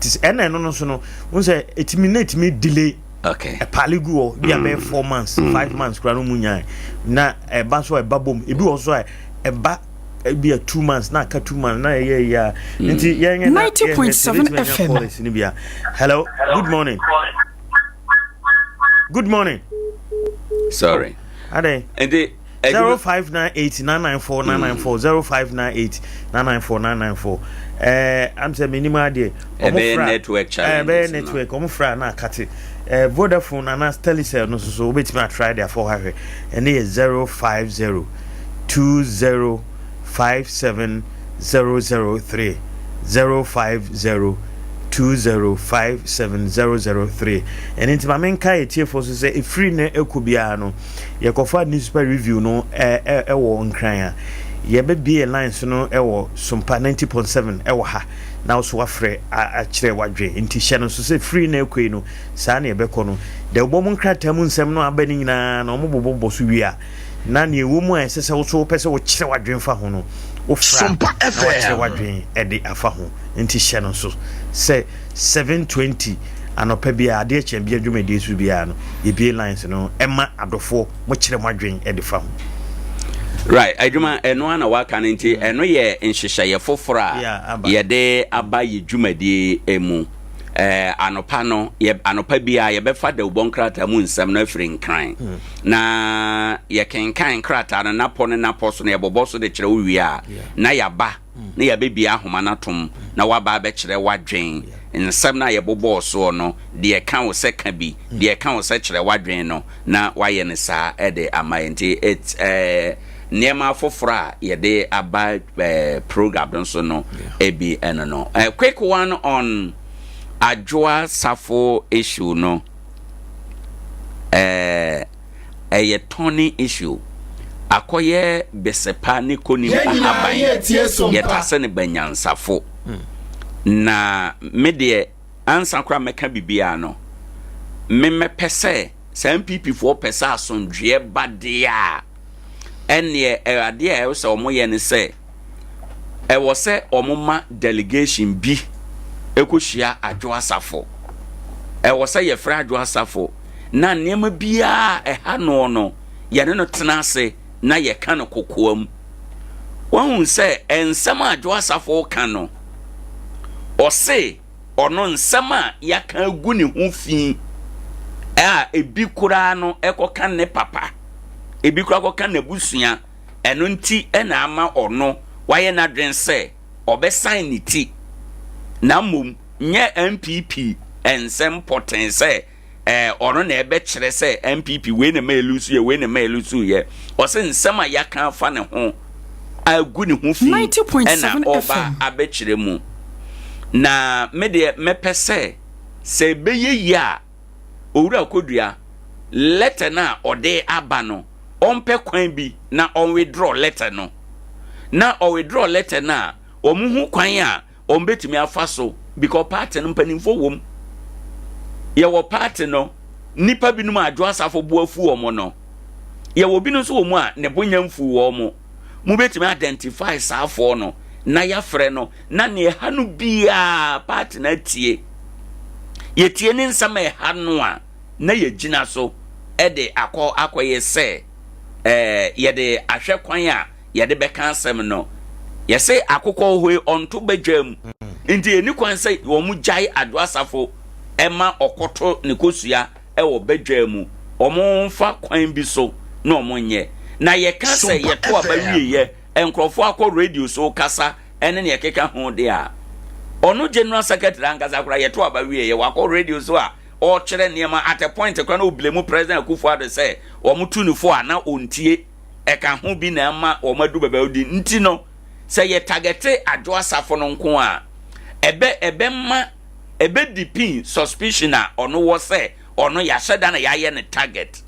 Ɛna ɛno no nso no, n sɛ etimi na etimi delay. Okay. Ɛpaale gu hɔ bi a bɛyɛ 4 months, 5 months kura no mu nyaa na ɛba so a ɛba bom. Ebi wɔ so a ɛba ebi a 2 months na aka 2 months na ɛyɛ yɛ a. Nti yɛn yɛn na yɛn yɛ 7 FM. Policy ni bi a. Hello, good morning. Good morning. Sorry. Adɛn? Nti 0598 994 994, 0598 994 994. Am sɛ menim adeɛ. Ɛbɛyɛ network challenge. Ɛbɛyɛ network. Ɔmo fra na akate. Vodafone anaa Telecel no soso wobɛtumi atry de afɔ hɔ ahwɛ. Ɛne yɛ 0502057003, 0502057003. Ɛne nti ma menka yɛtiefoɔ so sɛ ɛfiri ne ɛkɔ biara no, yɛkɔfa newspaper review no ɛwɔ Nkran a yɛbɛbie lines no ɛwɔ Sompa 90.7 ɛwɔ ha na wo so wafrɛ akyerɛ wadwe. Nti hyɛ no nso sɛ firi na ɛkɔ yi no, saa na yɛbɛkɔ no. Deɛ wobɔ mu nkrataa mu nsɛm no aba no nyinaa na ɔmo bobɔbɔ so wie a, na nea ɛwɔ mu a ɛsɛ sɛ wo so wopɛ sɛ wokyerɛ w'adwen fa ho no, wofra na wakyerɛ w'adwen ɛde afa ho. Nti hyɛ no nso sɛ 7:20 anɔpa biara, adeɛ kyɛn bia dwumadie so biara no, yɛbie lines no ɛma adɔfoɔ mo kyerɛ mo adwen ɛde fa ho. Right, adwuma ɛno ana waka no. Nti ɛno yɛ nhyehyɛeɛ foforɔ a yɛde aba yɛ dwumadie mu. Anɔpa no, yɛ, anɔpa biara yɛbɛfa dawubɔ nkrataa mu nsɛm no afiri Nkran. Na yɛkenkan nkrataa no napɔ ne napɔ so na yɛbobɔ so de kyerɛ wo wie a, na yɛaba na yɛabɛbie ahoma no atom na woaba abɛkyerɛ w'adwen. Nsɛm no a yɛbobɔɔ soɔ no, deɛ ɛka wo sɛ ka bi, deɛ ɛka wo sɛ kyerɛ w'adwen no, na woayɛ no saa de ama yɛn. Nti it's eh, nneɛma afoforɔ a yɛde aba eh, program no so no ebi ɛno no. Eh, quick one on Adwoa Safo issue no. Eh, ɛyɛ tɔne issue. Akɔyɛ besepa ne konim Yɛn nyinaa ahaban. yɛretie sompa. Yɛtase no banyansafo. Na me deɛ ansa koraa mɛka biribiara no, me mɛpɛ sɛ saa NPP foɔ pɛ sɛ asomdwoeɛ ba deɛ a, ɛnneɛ adeɛ a ɛwɔ sɛ wɔyɛ ne sɛ, ɛwɔ sɛ wɔma delegation bi ɛkɔhyia Adwo Asafo. Ɛwɔ sɛ yɛfrɛ Adwo Asafo na nneɛma biara a ɛha noɔ no, yɛne no tena ase na yɛka no kokoam. Wahu sɛ nsɛm a Adwo Asafo ka no, ɔse ɔno nsɛm a yɛaka agu ne ho fi a ebi koraa no ɛkɔka ne papa, ebi koraa kɔka n'abusua, ɛno nti na ama ɔno wayɛ n'adwene sɛ ɔbɛsan ne ti na mmom nyɛ NPP nsɛm pɔtee sɛ ɛɛ ɔno na ɛbɛkyerɛ sɛ NPP wei na ɛma ɛlusu yɛ wei na ɛma ɛlusu yɛ. Ɔsɛ nsɛm a yɛaka afa ne ho agu ne ho fi ɛna ɔba abɛkyerɛ mu. Na me deɛ mɛpɛ sɛ sɛ ɛbɛyɛ yie a Owura Kodua lɛtɛ no a ɔde aba no ɔmpɛ kwan bi na ɔnwedraw lɛtɛ no. Na ɔwedraw lɛtɛ no a wɔn ho kwan a wɔn bɛtumi afa so because party no mpanimfoɔ wɔ mu. Yɛwɔ party no nnipa binom a Adwo Asafo bo afu wɔn no. Yɛwɔ binom nso wɔ mu a ne bo nya mfu wɔn. Mo bɛtumi identify saa foɔ no na yɛafrɛ no na nea ɛha no biara party no atie. Yɛtie ne nsɛm a ɛha no a na yɛgyina so de akɔ akɔyɛ sɛ ɛɛ yɛde ahwɛ kwan a yɛde bɛka asɛm no. Yɛse akokɔ hoe ɔnto badwam nti ɛni kwan sɛ wɔn gyae Adwo Asafo ɛma ɔkɔto ne kosua ɛwɔ badwa mu. Wɔn mfa kwan bi so na wɔn nyɛ. Na yɛka sɛ yɛto aba wieɛ nkurɔfoɔ akɔ radio so kasa ɛne nea ɛkeka ho deɛ a, ɔno general secretary ankasa koraa yɛto aba wieɛ wakɔ radio so a ɔrekyerɛ nneɛma at a point koraa na ɔblame President Akufo-Addo sɛ wɔn tu no fo a na ɔntie. Ɛka ho bi na ama wɔn adu baabi a wɔdi nti no, sɛ yɛ targete Adwo Asafo no nko a, ɛbɛ ɛbɛma ɛbɛ deepen suspicion a ɔno wɔ sɛ ɔno yɛahyɛ da na yɛayɛ no target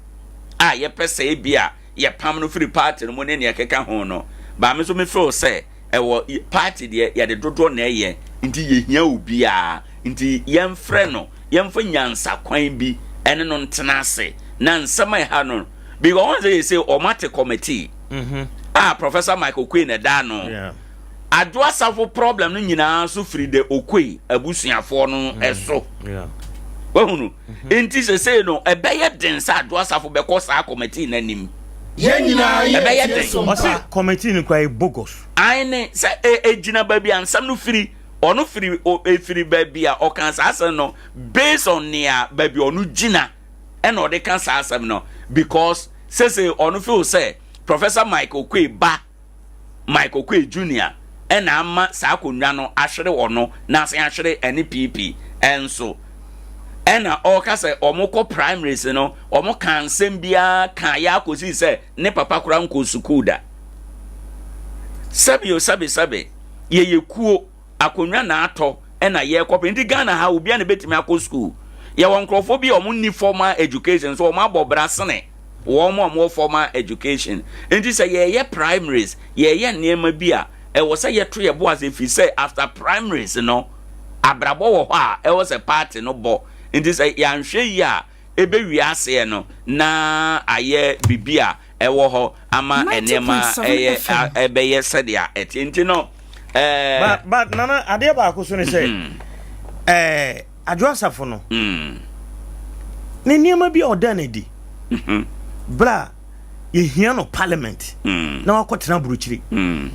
a yɛpɛ sɛ ebi a yɛpam no firi party no mu ne nea ɛkeka ho no. But me nso me feel sɛ ɛwɔ party deɛ yɛde dodoɔ na ɛyɛ nti yɛhia obiara nti yɛmfrɛ no yɛmfa nyansa kwan bi ɛne no ntena ase na nsɛm a ɛha no because wɔn sɛ yɛsɛ wɔn ate committee a Professor Mike Oquaye na ɛda ano. Adwo Asafo problem no nyinaa nso firi the Oquaye abusuafoɔ no ɛso. Wahunu? Nti sesei no ɛbɛyɛ den sɛ Adwo Asafo bɛkɔ saa committee no anim. Yɛn nyinaa yɛ Ɛbɛyɛ tie den. sompa. Ɔse committee no koraa yɛ bogus. Aane, sɛ ɛgyina baabi a nsɛm no firi, ɔno firi, ɛfiri baabi a ɔkaa saa asɛm no based on nea baabi a ɔno gyina ɛna ɔde ka saa asɛm no because sesei ɔno feel sɛ Professor Mike Oquaye ba Mike Oquaye Junior na ama saa akonnwa no ahwere ɔno na asan ahwere ɛne PP nso. Ɛna ɔreka sɛ wɔkɔ primaries no, wɔka nsɛm biara ka yɛ akɔsi sɛ ne papa koraa nkɔ sukuu da. Sɛbi o sɛbi sɛbi, yɛyɛ kuo. Akonnwa na atɔ na yɛrekɔpɛ nti Ghana ha obiara na ebetumi akɔ school. Yɛwɔ nkurɔfoɔ bi a wɔn nni formal education so wɔn abɔ bra sene wɔn a wɔwɔ formal education. Nti sɛ yɛreyɛ primaries, yɛreyɛ nneɛma bi a ɛwɔ sɛ yɛto yɛn bo ase ɛfiri sɛ after primaries no abrabɔ wɔ hɔ a ɛwɔ sɛ party no bɔ. Nti sɛ yɛanhwɛ yie a ɛbɛwie aseɛ no na ayɛ biribi a ɛwɔ hɔ ama nneɛma ɛyɛ ɛbɛyɛ sɛdeɛ ɛteɛ nti no ɛɛ. But but nana adeɛ baako so ne sɛ mm-hmm. ɛɛ Adwo Asafo no mm. ne nneɛma bi a ɔda no adi mm-hmm. bra yɛhia no parliament mm. na wakɔtena aburokyire mm.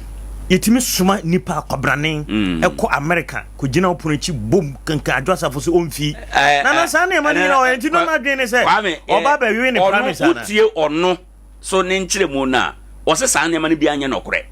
Yɛtumi soma nipa akwabrane ɛkɔ America kɔgyina wo pono akyi bom kankan Adwo Asafo sɛ ɔmfii. Nana saa nneɛma no nyina ɔyɛ nti na ɔno adwene ne sɛ ɔba bɛwe ne promise ana. Wotie ɔno so ne nkyerɛmu no a, ɔse saa nneɛma no bi anyɛ nɔkorɛ.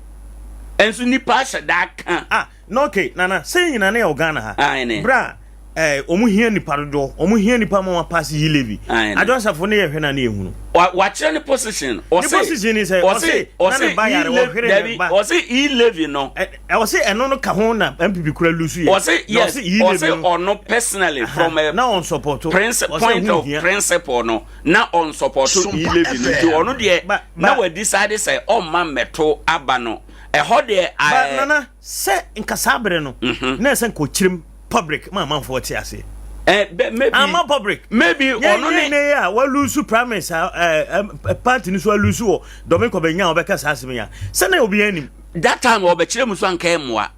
Nso nipa ahyɛ da aka. Ah na okay Nana sɛ yɛn nyinaa na yɛwɔ Ghana ha berɛ a eh, wɔn hia nipa dodoɔ, wɔn hia nipa ma wɔn apaase yi levy. Adwo Asafo ne yɛhwɛ na ne yɛhunu. Wakyerɛ ne position. Ne position ni sɛ ɔse na ne ba yare ɔhwere ne ba. Ɔse e levy no. Ɔse ɛno no ka ho na NPP kura lusu yɛ. Ɔse yes, ɔse ɔno personally from a na ɔnsupporto point of principle no na ɔnsupporto e levy no nti ɔno deɛ na wa decide sɛ ɔmma mmɛto aba no ɛhɔ deɛ. Ba Nana sɛ nka saa bere no na ɛsɛ nka ɔkyerɛm public ma amanfoɔ te aseɛ. Eh, maybe, ama public. Maybe ɔno ne. Ne a walusu primaries a eh, eh, party no so alusu wɔ dɔme kɔbɛnya a ɔbɛka saa asɛm yi a sɛ na obiara anim. That time ɔbɛkyerɛ mu so anka ɛmmoa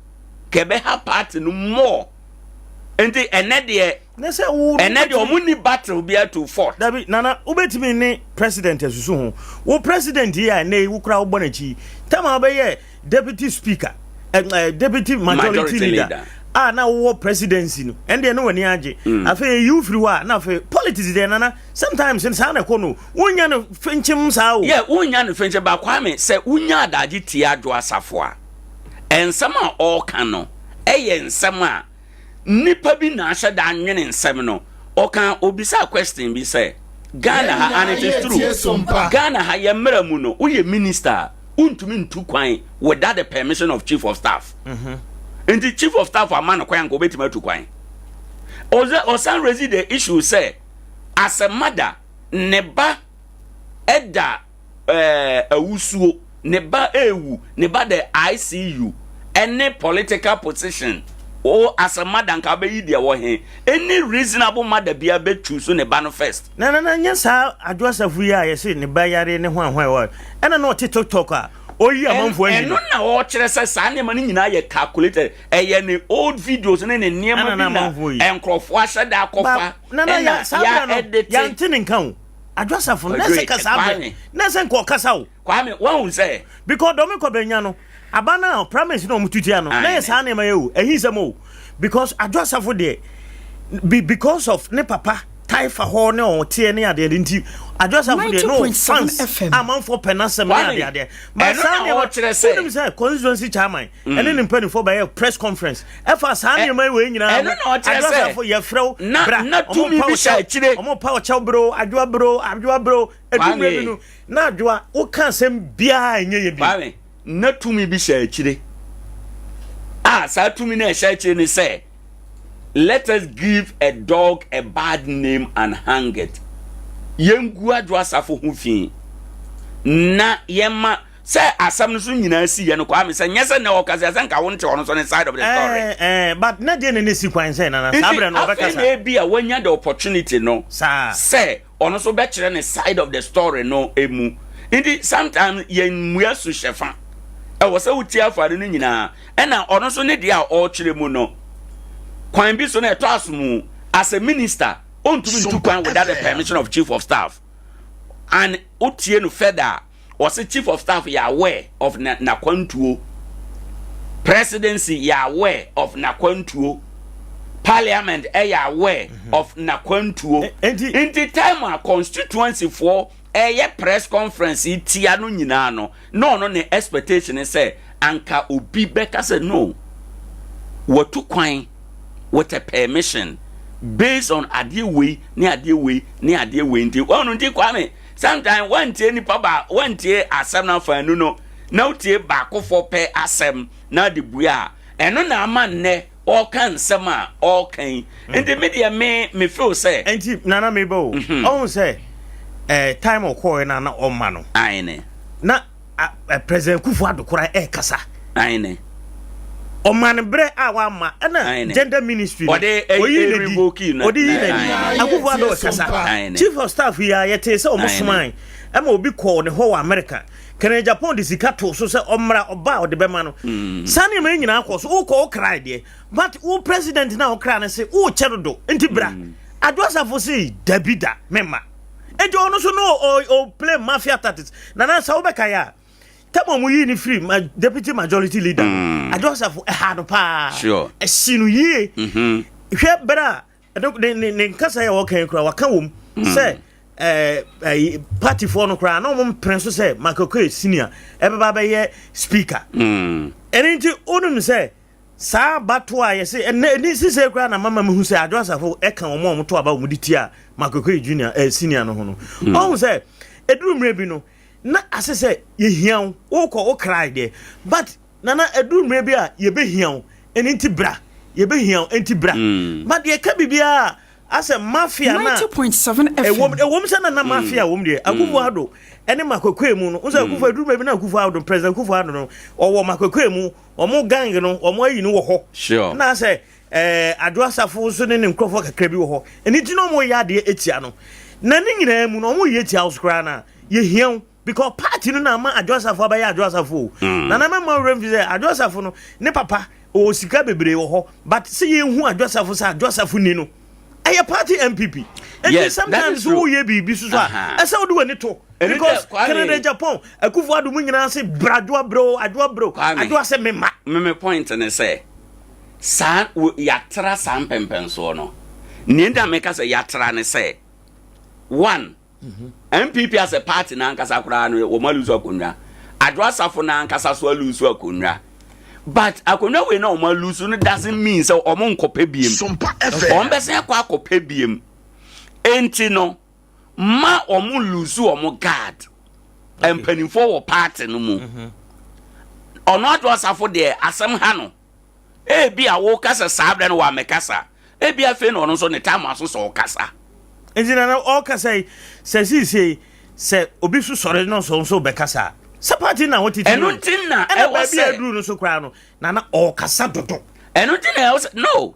ka ɛbɛha party no more nti ɛnɛ deɛ na sɛ wo ɛnɛ deɛ ɔmo ni battle bi to fought. Dabi nana wobɛtumi ne president asusu ho wo president yi a ɛnɛ yi wo koraa wobɔ n'akyi yi tam a wobɛyɛ deputy speaker eh, eh, deputy majority, majority leader, leader a na wowɔ presidency no ɛndeɛ ne w'ani agye mm. afei eyi wo firi hɔ a na afei politics deɛ nana sometimes saa na ɛkɔ no wonya no fenkyem saa o. yɛ wonya no fenkyem ba Kwame sɛ wonya adagye tie Adwo Asafo a nsɛm a ɔreka no ɛyɛ nsɛm a nipa bi na ahyɛ da anwene nsɛm no ɔka obisa question bi sɛ Ghana ha and it is true Ghana ha yɛ mmerɛ mu no woyɛ minister a wontumi ntu kwan without the permission of chief of staff mm-hmm. nti chief of staff ama no kwan anka obetumi atu kwan ɔsan raise the issue sɛ as a mother ne ba ɛda ɛɛ awusuo ne ba ewu ne ba the ICU ɛne political position o as a mother nka abɛyi deɛ wɔ he any reasonable mother bia bɛ choose ne ba no first. Na na na nyɛ saa Adwo Asafo yi a yɛse ne ba yare ne hwan hwan wɔ ɛna na ɔte TikTok a ɔyi amanfoɔ ahi Ɛno no. na ɔkyerɛ sɛ saa nneɛma no nyinaa yɛ calculated ɛyɛ ne old videos ne ne nneɛma Ɛna bi na na amanfoɔ yi. nkurɔfoɔ ahyɛ da Ba akɔfa na na ya ɛna saa ya berɛ no edit. yɛante ne nka o. Adwo Asafo no na ɛsɛ ka saa berɛ Kwame. na ɛsɛ nka ɔkasa o. Kwame wahu sɛ. Because dɔm kɔ bɛnya no aba no a primaries na wɔn tutua no na yɛ saa nneɛma yɛ o ɛhi nsɛm o because Adwo Asafo deɛ be because of ne papa tae fa hɔ ne ɔteɛ ne adeɛ nti Adwo Asafo deɛ no fans amanfoɔ pɛ n'asɛm ne adeɛ adeɛ ma saa nneɛma wonim sɛ constituency chairman mm. ɛne ne mpanimfoɔ bɛyɛ press conference ɛfa saa nneɛma yi wei nyinaa ho Adwo Asafo yɛfrɛ wo bra ɔmo pa ɔkyɛw bro adwoa bro adwoa bro ɛdummerɛ bi no na adwoa woka asɛm biara ɛnyɛ yɛ bi Na tumi bi hyɛ akyire a saa tumi no a ɛhyɛ akyire ne sɛ let us give a dog a bad name and hang it yɛngu adwo asafo ho fi na yɛma sɛ asɛm no so nyinaa si yɛ no kwame sɛ nyɛ sɛ na ɔkasa sɛ nka wo nte ɔno so ne side of the story eh, eh, but na deɛ ne ne si kwan sɛ nana saa berɛ no ɔbɛkasa afei na ebi a wanya the opportunity no sɛ ɔno nso bɛkyerɛ ne side of the story no mu nti sometimes yɛn mmua su hyɛ fa ɛwɔ sɛ wotie afɔre no nyinaa ɛna ɔno nso ne deɛ a ɔrekyerɛ mu no kwan bi so no ɛtɔ aso as a minister ɔntumi ntu kwan without the permission of chief of staff and wotie no further Ɔse chief of staff yɛ aware of na nakwantuo, presidency yɛ aware of nakwantuo, parliament ɛyɛ aware mhm. of nakwantuo. Nti time a constituency foɔ ɛyɛ press conference yi tia no nyinaa no, na ɔno ne expectation sɛ anka obi bɛka sɛ no, watu kwan with a permission based on adeɛ wei ne adeɛ wei ne adeɛ wei nti wɔn nti Kwame Sometimes wantie nipa ba wantie asɛm no afaanu no na wotie baakofo pɛ asɛm na de bua a ɛno na ama nnɛ ɔka nsɛm a ɔka yi mm. Nti me deɛ me me feel sɛ. Nti nana me ba o mhm. Ɔhu sɛ eh, time ɔkɔɛ na na ɔma no. Aine. Na President Kufuor Addo koraa ɛrekasa. Aine. Ɔma no berɛ a wamma ɛna gender ministry no oyi na di ɔde yi na di Akufo Addo ɛkasa. Chief of staff yi a yɛtee sɛ ɔmo somae ɛma obi kɔɔ ne hɔ wɔ America. Kennedy Agyapong de sika too so sɛ ɔmmra ɔba a ɔde bɛma no. Mm. Saa nneɛma yi nyinaa kɔ so wokɔ wo krae deɛ but wo president na wokra no se wokyɛ dodo nti bra. Mm. Adwo Asafo se dabi da memma. Enti ɔno nso no o play mafia tactics. Nana sɛ wobɛkae a Tam a wɔyii no firi ma deputy majority leader no, mm. Adwo Asafo ɛha no paa. Sure. Ɛsi no yie. Mm-hmm. Hwɛ bere a ne ne ne nkasa yɛ wɔka yi koraa waka wɔm mm. sɛ ɛɛ ɛɛ partyfoɔ no koraa na wɔn mpene so sɛ Michael senior ɛbɛba abɛyɛ speaker. Mm. Ɛne nti wonim sɛ saa abatoɔ a yɛsɛ ɛnɛ ɛni sisɛ koraa na mama mehu sɛ Adwo Asafo ɛka wɔn a wɔto aba wɔn de tia Michael junior ɛɛ senior no ho no. Ɔhu sɛ eduru mmerɛ bi no. Na ase sɛ yɛhia wo, wokɔ wo krae deɛ but Nana ɛduru mmerɛ bi a yɛbɛhia wo ɛno nti bra, yɛbɛhia wo ɛnti bra mm. But yɛka biribiara asɛ mafia na ɛwom ɛwom sɛ nana mafia wɔm deɛ mm. Akufo Addo ɛne Makwekwe mu no nsɛ mm. Akufo ɛduru mmerɛ bi na Akufo Addo President Akufo Addo no ɔwɔ Makwekwe mu wɔn gang no wɔn ayi no wɔ hɔ na asɛ ɛɛ Adwo Asafo nso ne ne nkurɔfoɔ kakra bi wɔ hɔ ɛno nti na wɔn yɛ adeɛ etia no na ne nyinaa mu no wɔn yɛ etia wo so koraa na yɛhia wo because party no na ama Adwo Asafo abɛyɛ Adwo Asafo o mm. na na mɛma wura mfi sɛ Adwo Asafo no ne papa ɔwɔ sika bebree wɔ hɔ but sɛ yɛhu Adwo Asafo sɛ Adwo Asafo ni no ɛyɛ party NPP nti yes, sometimes woyɛ biribi so so a ɛsɛ wode w'ani to because Canada Japan Akufo Addo mu nyinaa se bra Adwo abrɛ o Adwo abrɛ o Adwo asɛ mema meme point ne sɛ saa yɛatra saa mpɛmpɛnsoɔ no nea nti a meka sɛ yɛatra ne sɛ one NPP as a party no ankasa koraa no wɔn alusu akonnwa. Adwo Asafo no ankasa so alusu akonnwa. But akonnwa wei na wɔn alusu no doesn't mean sɛ wɔn nkɔpɛ biem. Wɔn bɛsɛn akɔ akɔpɛ biem. Enti no ma wɔn lusu wɔn guard. Mpanimfoɔ wɔ party no mu. Ɔno Adwo Asafo deɛ asɛm ha no. Ebia wokasa saa berɛ no wammɛkasa. Ebia afei na ɔno nso ne time aso sɛ ɔkasa. Nti na ɔkasa yi sɛ seesei sɛ obi so sɔre no nso nso bɛkasa a sɛ party na wɔtete ɛno nti na ɛwɔ sɛ ɛna baabi aduru no so koraa no na na ɔkasa dodo. Ɛno nti na ɛwɔ sɛ no.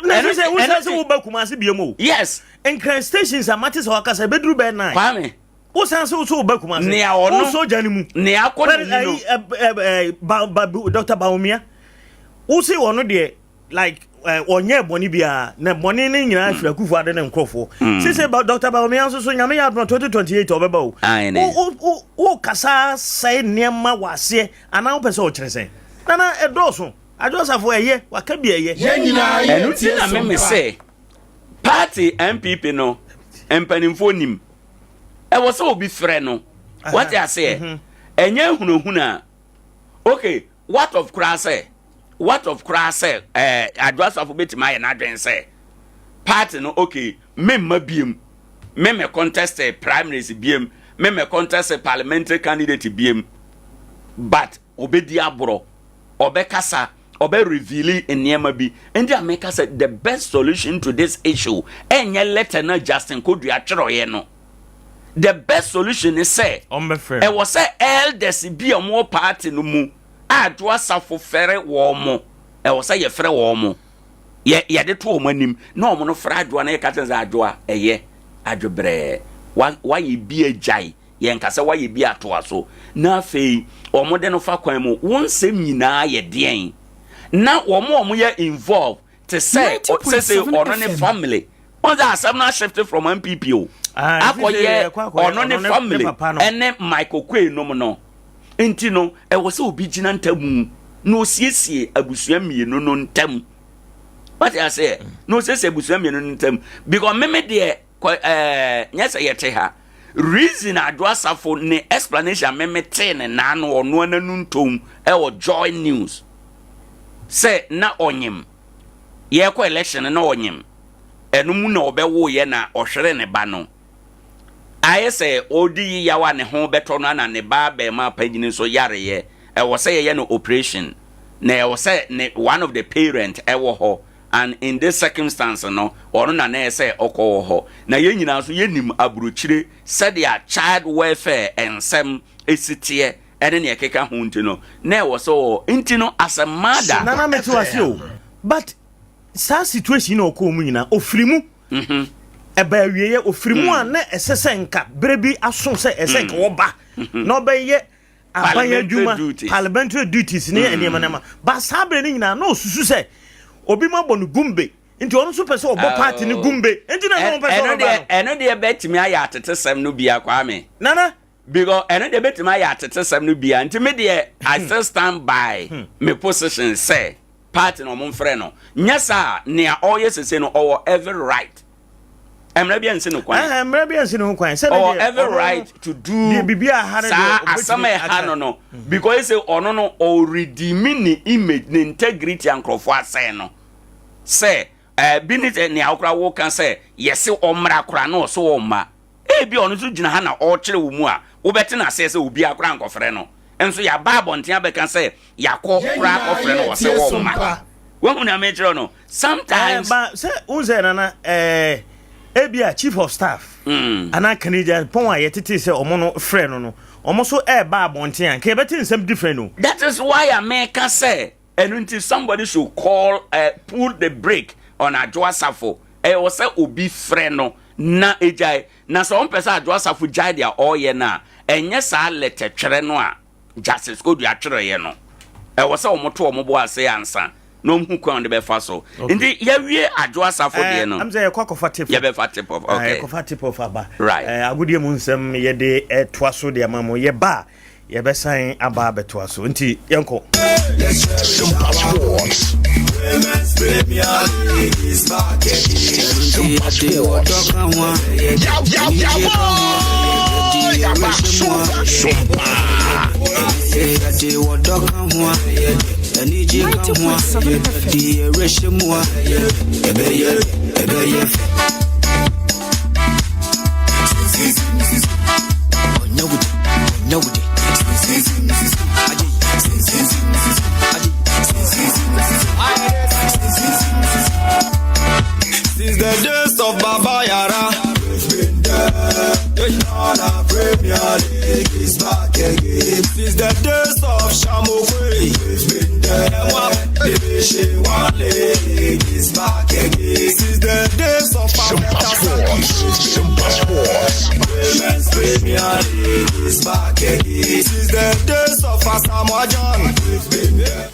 Na ɛno sɛ wosan sɛ woba Kumasi biom o. Yes. Nkran stations a mate sɛ wakasa ebeduru bɛyɛ nine. Kwame. Wosan sɛ wosɛ woba Kumasi. Nea ɔno. Wosɔ gya no mu. Nea akɔ n'ani no. Ba ba Dr. Bawumia. Wose ɔno deɛ like ɔnyɛ bɔne biara na bɔne no nyinaa firi Akufo Addo ne nkurɔfoɔ. Mm. Sese ba Dr. Bawumia nso so nyame yɛ adoma 2028 ɔbɛba o. Wo wo wo kasa sɛe nneɛma wɔ aseɛ anaa wopɛ sɛ ɔkyerɛ sɛn? Nana ɛdɔɔso. Adwo Asafo ɛyɛ waka bi ɛyɛ. Yɛn nyinaa yɛ Ɛno nti na meme sɛ party NPP no mpanimfoɔ nim. Ɛwɔ sɛ obi frɛ no. Wate aseɛ? Mhm. Ɛnyɛ hunahuna. Okay, what of koraa sɛ what of koraa sɛ ɛɛ Adwo Asafo betumi ayɛ n'adwene sɛ party no okay memma biem me me contest primaries biem me me contest parliamentary candidate biem but ɔbɛdi aborɔ ɔbɛkasa ɔbɛ reveal nneɛma bi nti a meka sɛ the best solution to this issue ɛnyɛ letter na Justin Kodua twerɛeɛ no the best solution ne sɛ ɛwɔ sɛ elders bi a wɔwɔ party no mu a Adwo Asafo fɛre wɔn mo ɛwɔ sɛ yɛfrɛ wɔn mo yɛ yɛde to wɔn anim na wɔn no frɛ Adwoa na yɛka kyerɛ sɛ Adwoa ɛyɛ adwobrɛɛ wayɛ bi agyae Yɛnka sɛ woayɛ bi atoa so, na afei wɔde no fa kwan mu. Wo nsɛm nyinaa yɛ deɛn? Na wɔn a wɔyɛ involve te sɛ sese ɔno ne family. Wɔn sɛ asɛm no ashift from NPP o. Akɔyɛ ɔno ne family ɛne Michael Quay nom no. Nti no, ɛwɔ sɛ obi gyina ntamu na osiesie abusua mmienu no ntam. Wate aseɛ? Na osiesie abusua mmienu no ntam. Because meme deɛ Kɔ ɛɛ nyɛ sɛ yɛte ha. Reason Adwo Asafo ne explanation a me me tee ne naano ɔno ara n'anu ntom ɛwɔ Joy News sɛ na ɔnyem yɛkɔ election no na ɔnyem ɛno mu na ɔbɛwoeɛ na ɔhwere ne ba no ayɛ sɛ ɔredi yeyaw a ne ho bɛtɔ no ana ne ba abɛɛmaa panyini nso yareɛ ɛwɔ sɛ yɛyɛ no operation na ɛwɔ sɛ ne one of the parent ɛwɔ hɔ And in this circumstance no, ɔno na na ɛsɛ ɔkɔ wɔ hɔ. Na yɛn nyinaa nso yɛnim aburokyire sɛdeɛ child welfare nsɛm si teɛ ɛne nea ɛkeka ho nti no, na ɛwɔ sɛ ɔwɔ. Nti no, as a mother. Nana mete wo ase o but saa situation na ɔkɔɔ mu nyinaa ɔfiri mu ɛba awieɛ ɔfiri mu a na ɛsɛ sɛ nka berɛ bi aso sɛ ɛsɛ nka wɔba na ɔbɛyɛ aban adwuma parliamentary duties ne mm. nneɛma nneɛma ba saa bere no nyinaa na osusu sɛ obi ma bɔ no gumbe nti ɔno nso pɛ sɛ ɔbɔ party no gumbe nti na ɛno pɛ sɛ ɔbɛba no ɛno deɛ bɛtumi ayɛ atetesɛm no bia Kwame nana. Because ɛno deɛ bɛtumi ayɛ atetesɛm no bia. Nti me deɛ I still stand by me position sɛ party na ɔmo mfrɛ no. Nyɛ saa a, nea ɔreyɛ sese no ɔwɔ every right. Mmara bi ansi no kwan. Ɛhɛn, mmara bi ansi ne ho kwan. Sɛ ne Ɔwɔ deɛ every ɔno no right to do deɛ biribi a ha no deɛ saa asɛm ɔbɛtumi a ɛha aka. no no because sɛ ɔno no ɔredeemi ne image, ne integrity a nkurɔfoɔ asɛe no sɛ ɛɛ bi ne sɛ nea wokora woka sɛ yɛse ɔmmra koraa na ɔso ɔmma. Ebia ɔno nso gyina ha na ɔrekyerɛ wo mu a, wobɛte no aseɛ sɛ obiara koraa nkɔfrɛ no. Nso yɛaba abɔnten abɛka sɛ yɛakɔ Yɛn koraa nyinaa akɔfrɛ no, ɔse yɛretie ɔmma. Sompa. Woahu nea merekyerɛ wo no? Eh, Sometimes. ba sɛ wohu sɛ nana eh, ebia chief of staff anaa Canadian pɔn a yɛtetee sɛ ɔmo no frɛ no no ɔmo so ɛɛba abɔnten a nka yɛbɛte nsɛm different o. That is why a meka sɛ ɛno nti somebody should call uh, pull the brake on Adwo Asafo. Ɛwɔ sɛ obi frɛ no na egyae. Na sɛ ɔmpɛ sɛ Adwo Asafo gyae deɛ ɔreyɛ no a, ɛnyɛ saa lɛtɛtwerɛ no a Justice Kodua twerɛeɛ no. Ɛwɔ sɛ wɔto wɔn bo ase ansa na wɔhu kwan a wɔde bɛfa so. Nti yɛawie Adwo Asafo deɛ no, Ɛm sɛ yɛkɔ akɔfa tip off. yɛbɛfa tip off. Okay. Yɛkɔfa tip off aba. Right. Agodie mu nsɛm yɛde ɛtoa so de ama mo. Yɛba a yɛbɛsan aba abɛtoa so. Nti yɛnkɔ. Simpa Sports. Simpa Sports. Yaba, Sumpa, Sumpa. 90.7 FM. Since the days of Baba Yara, we've been there. Ghana Premier League is back again. Since the days of Shamokwe, we've been there. Division 1 League is back again. Since the days of Simpa Sports. Simpa Sports. Women's Premier League is back again. Since the days of Asamoah Gyan, we've been there.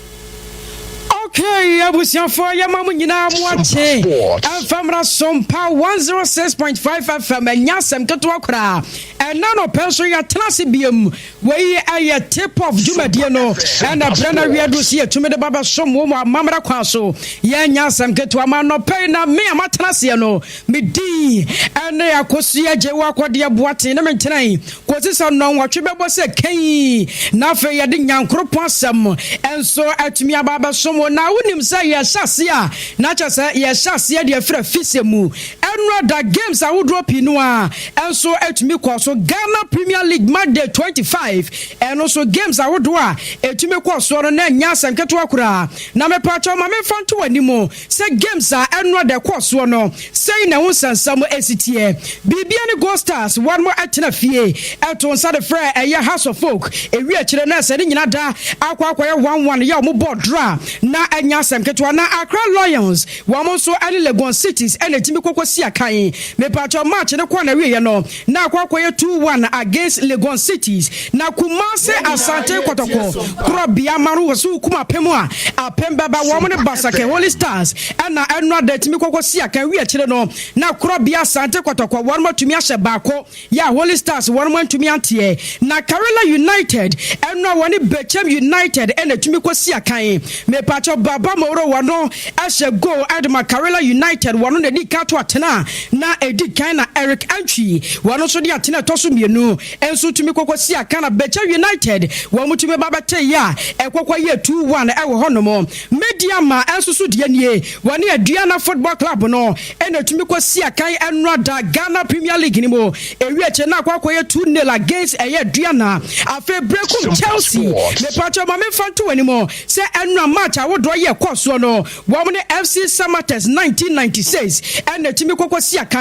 Okay, abusuafoɔ yɛma mo nyinaa mo akye ɛmfa mmra Sompa 106.5 FM. Ɛnyɛ asɛm ketewa koraa. Ɛna nɔpɛ nso yɛtena ase biam. Wei ɛyɛ tip off dwumadie no, ɛna berɛ no awie do sɛ yɛtumi de ba bɛsom wo mu amammerɛ kwan so. Yɛnyɛ asɛm ketewa ma nɔpɛ yi na me a matena aseɛ no, medin ɛne Akosua Gye wo akɔdeɛ boaten ne mentenan kɔsi sɛ nnɔnwɔtwe bɛbɔ sɛ kai, na afei yɛde Nyankoropɔn asɛm nso atumi aba abɛsom wo. Na wonim sɛ yɛhyɛ aseɛ a, na kyerɛ sɛ yɛhyɛ aseɛ de afiri afisɛ mu. Ɛnora da games ahodoɔ pii no a nso atumi kɔɔ so. Ghana Premier League match day 25, ɛno nso games ahodoɔ a ɛtumi kɔɔ soɔ no na ɛnyɛ asɛm ketewa koraa. Na mepaakyɛw ma memfa nto w'anim sɛ games a ɛnora da ɛkɔɔ soɔ no, sɛi na ɛho nsɛnsɛm ɛsi teɛ. Bibiani Gold Stars wɔn tena fie ɛto nsa de frɛ ɛyɛ Hearts of Oak. Ɛwi akyire no ɛsɛ ne nyina da akɔ akɔyɛ 1-1 yɛ wɔn bɔɔ draw na ɛnyɛ asɛm ketewa. Na Accra Lions wɔn nso ɛne Legon Cities ɛna ɛtumi kɔkɔ si akan. Mepaakyɛw match no kɔɔ n'awieɛ no na akɔ akɔyɛ 2-1 against Legon Cities. Na Kumasi Asante Kɔtɔkɔ korɔbea ma no wɔ so kum apem a apem bɛba. Wɔn ne Basake Holy Stars ɛna ɛno ada atumi kɔkɔ si akan. Wi akyire no na korɔbea Asante Kɔtɔkɔ wɔn atumi ahyɛ baako yɛ a Holy Stars wɔn antumi anteɛ. Na Karela United ɛno a wɔne Bechem United ɛna atumi kɔ si akan. Mepaakyɛw Baba Moro wɔn ɛhyɛ goal ɛde ma Karela United, wɔn na edi kan to atena na edi kan, na Eric Antwi wɔn nso de atena ɛtɔ so mmienu nso tumi kɔkɔ si akan, na Bechem United wɔn tumi ba bɛte yɛ a ɛkɔkɔ yɛ 2-1 ɛwɔ hɔnom. Medeama nso so deɛ nie, wɔne Aduana Football Club no ɛna tumi kɔ si akan ɛnora da Ghana Premier League ni mu. Ewi akyire na akɔ akɔyɛ 2-0 against ɛyɛ Aduana. Afei Brekum Chelsea, mepatwa ma memfa nto w'anim sɛ ɛnora match ahodoɔ yɛ kɔ soɔ no, wɔn ne FC Samatex 1996 ɛna tumi kɔkɔ si akan.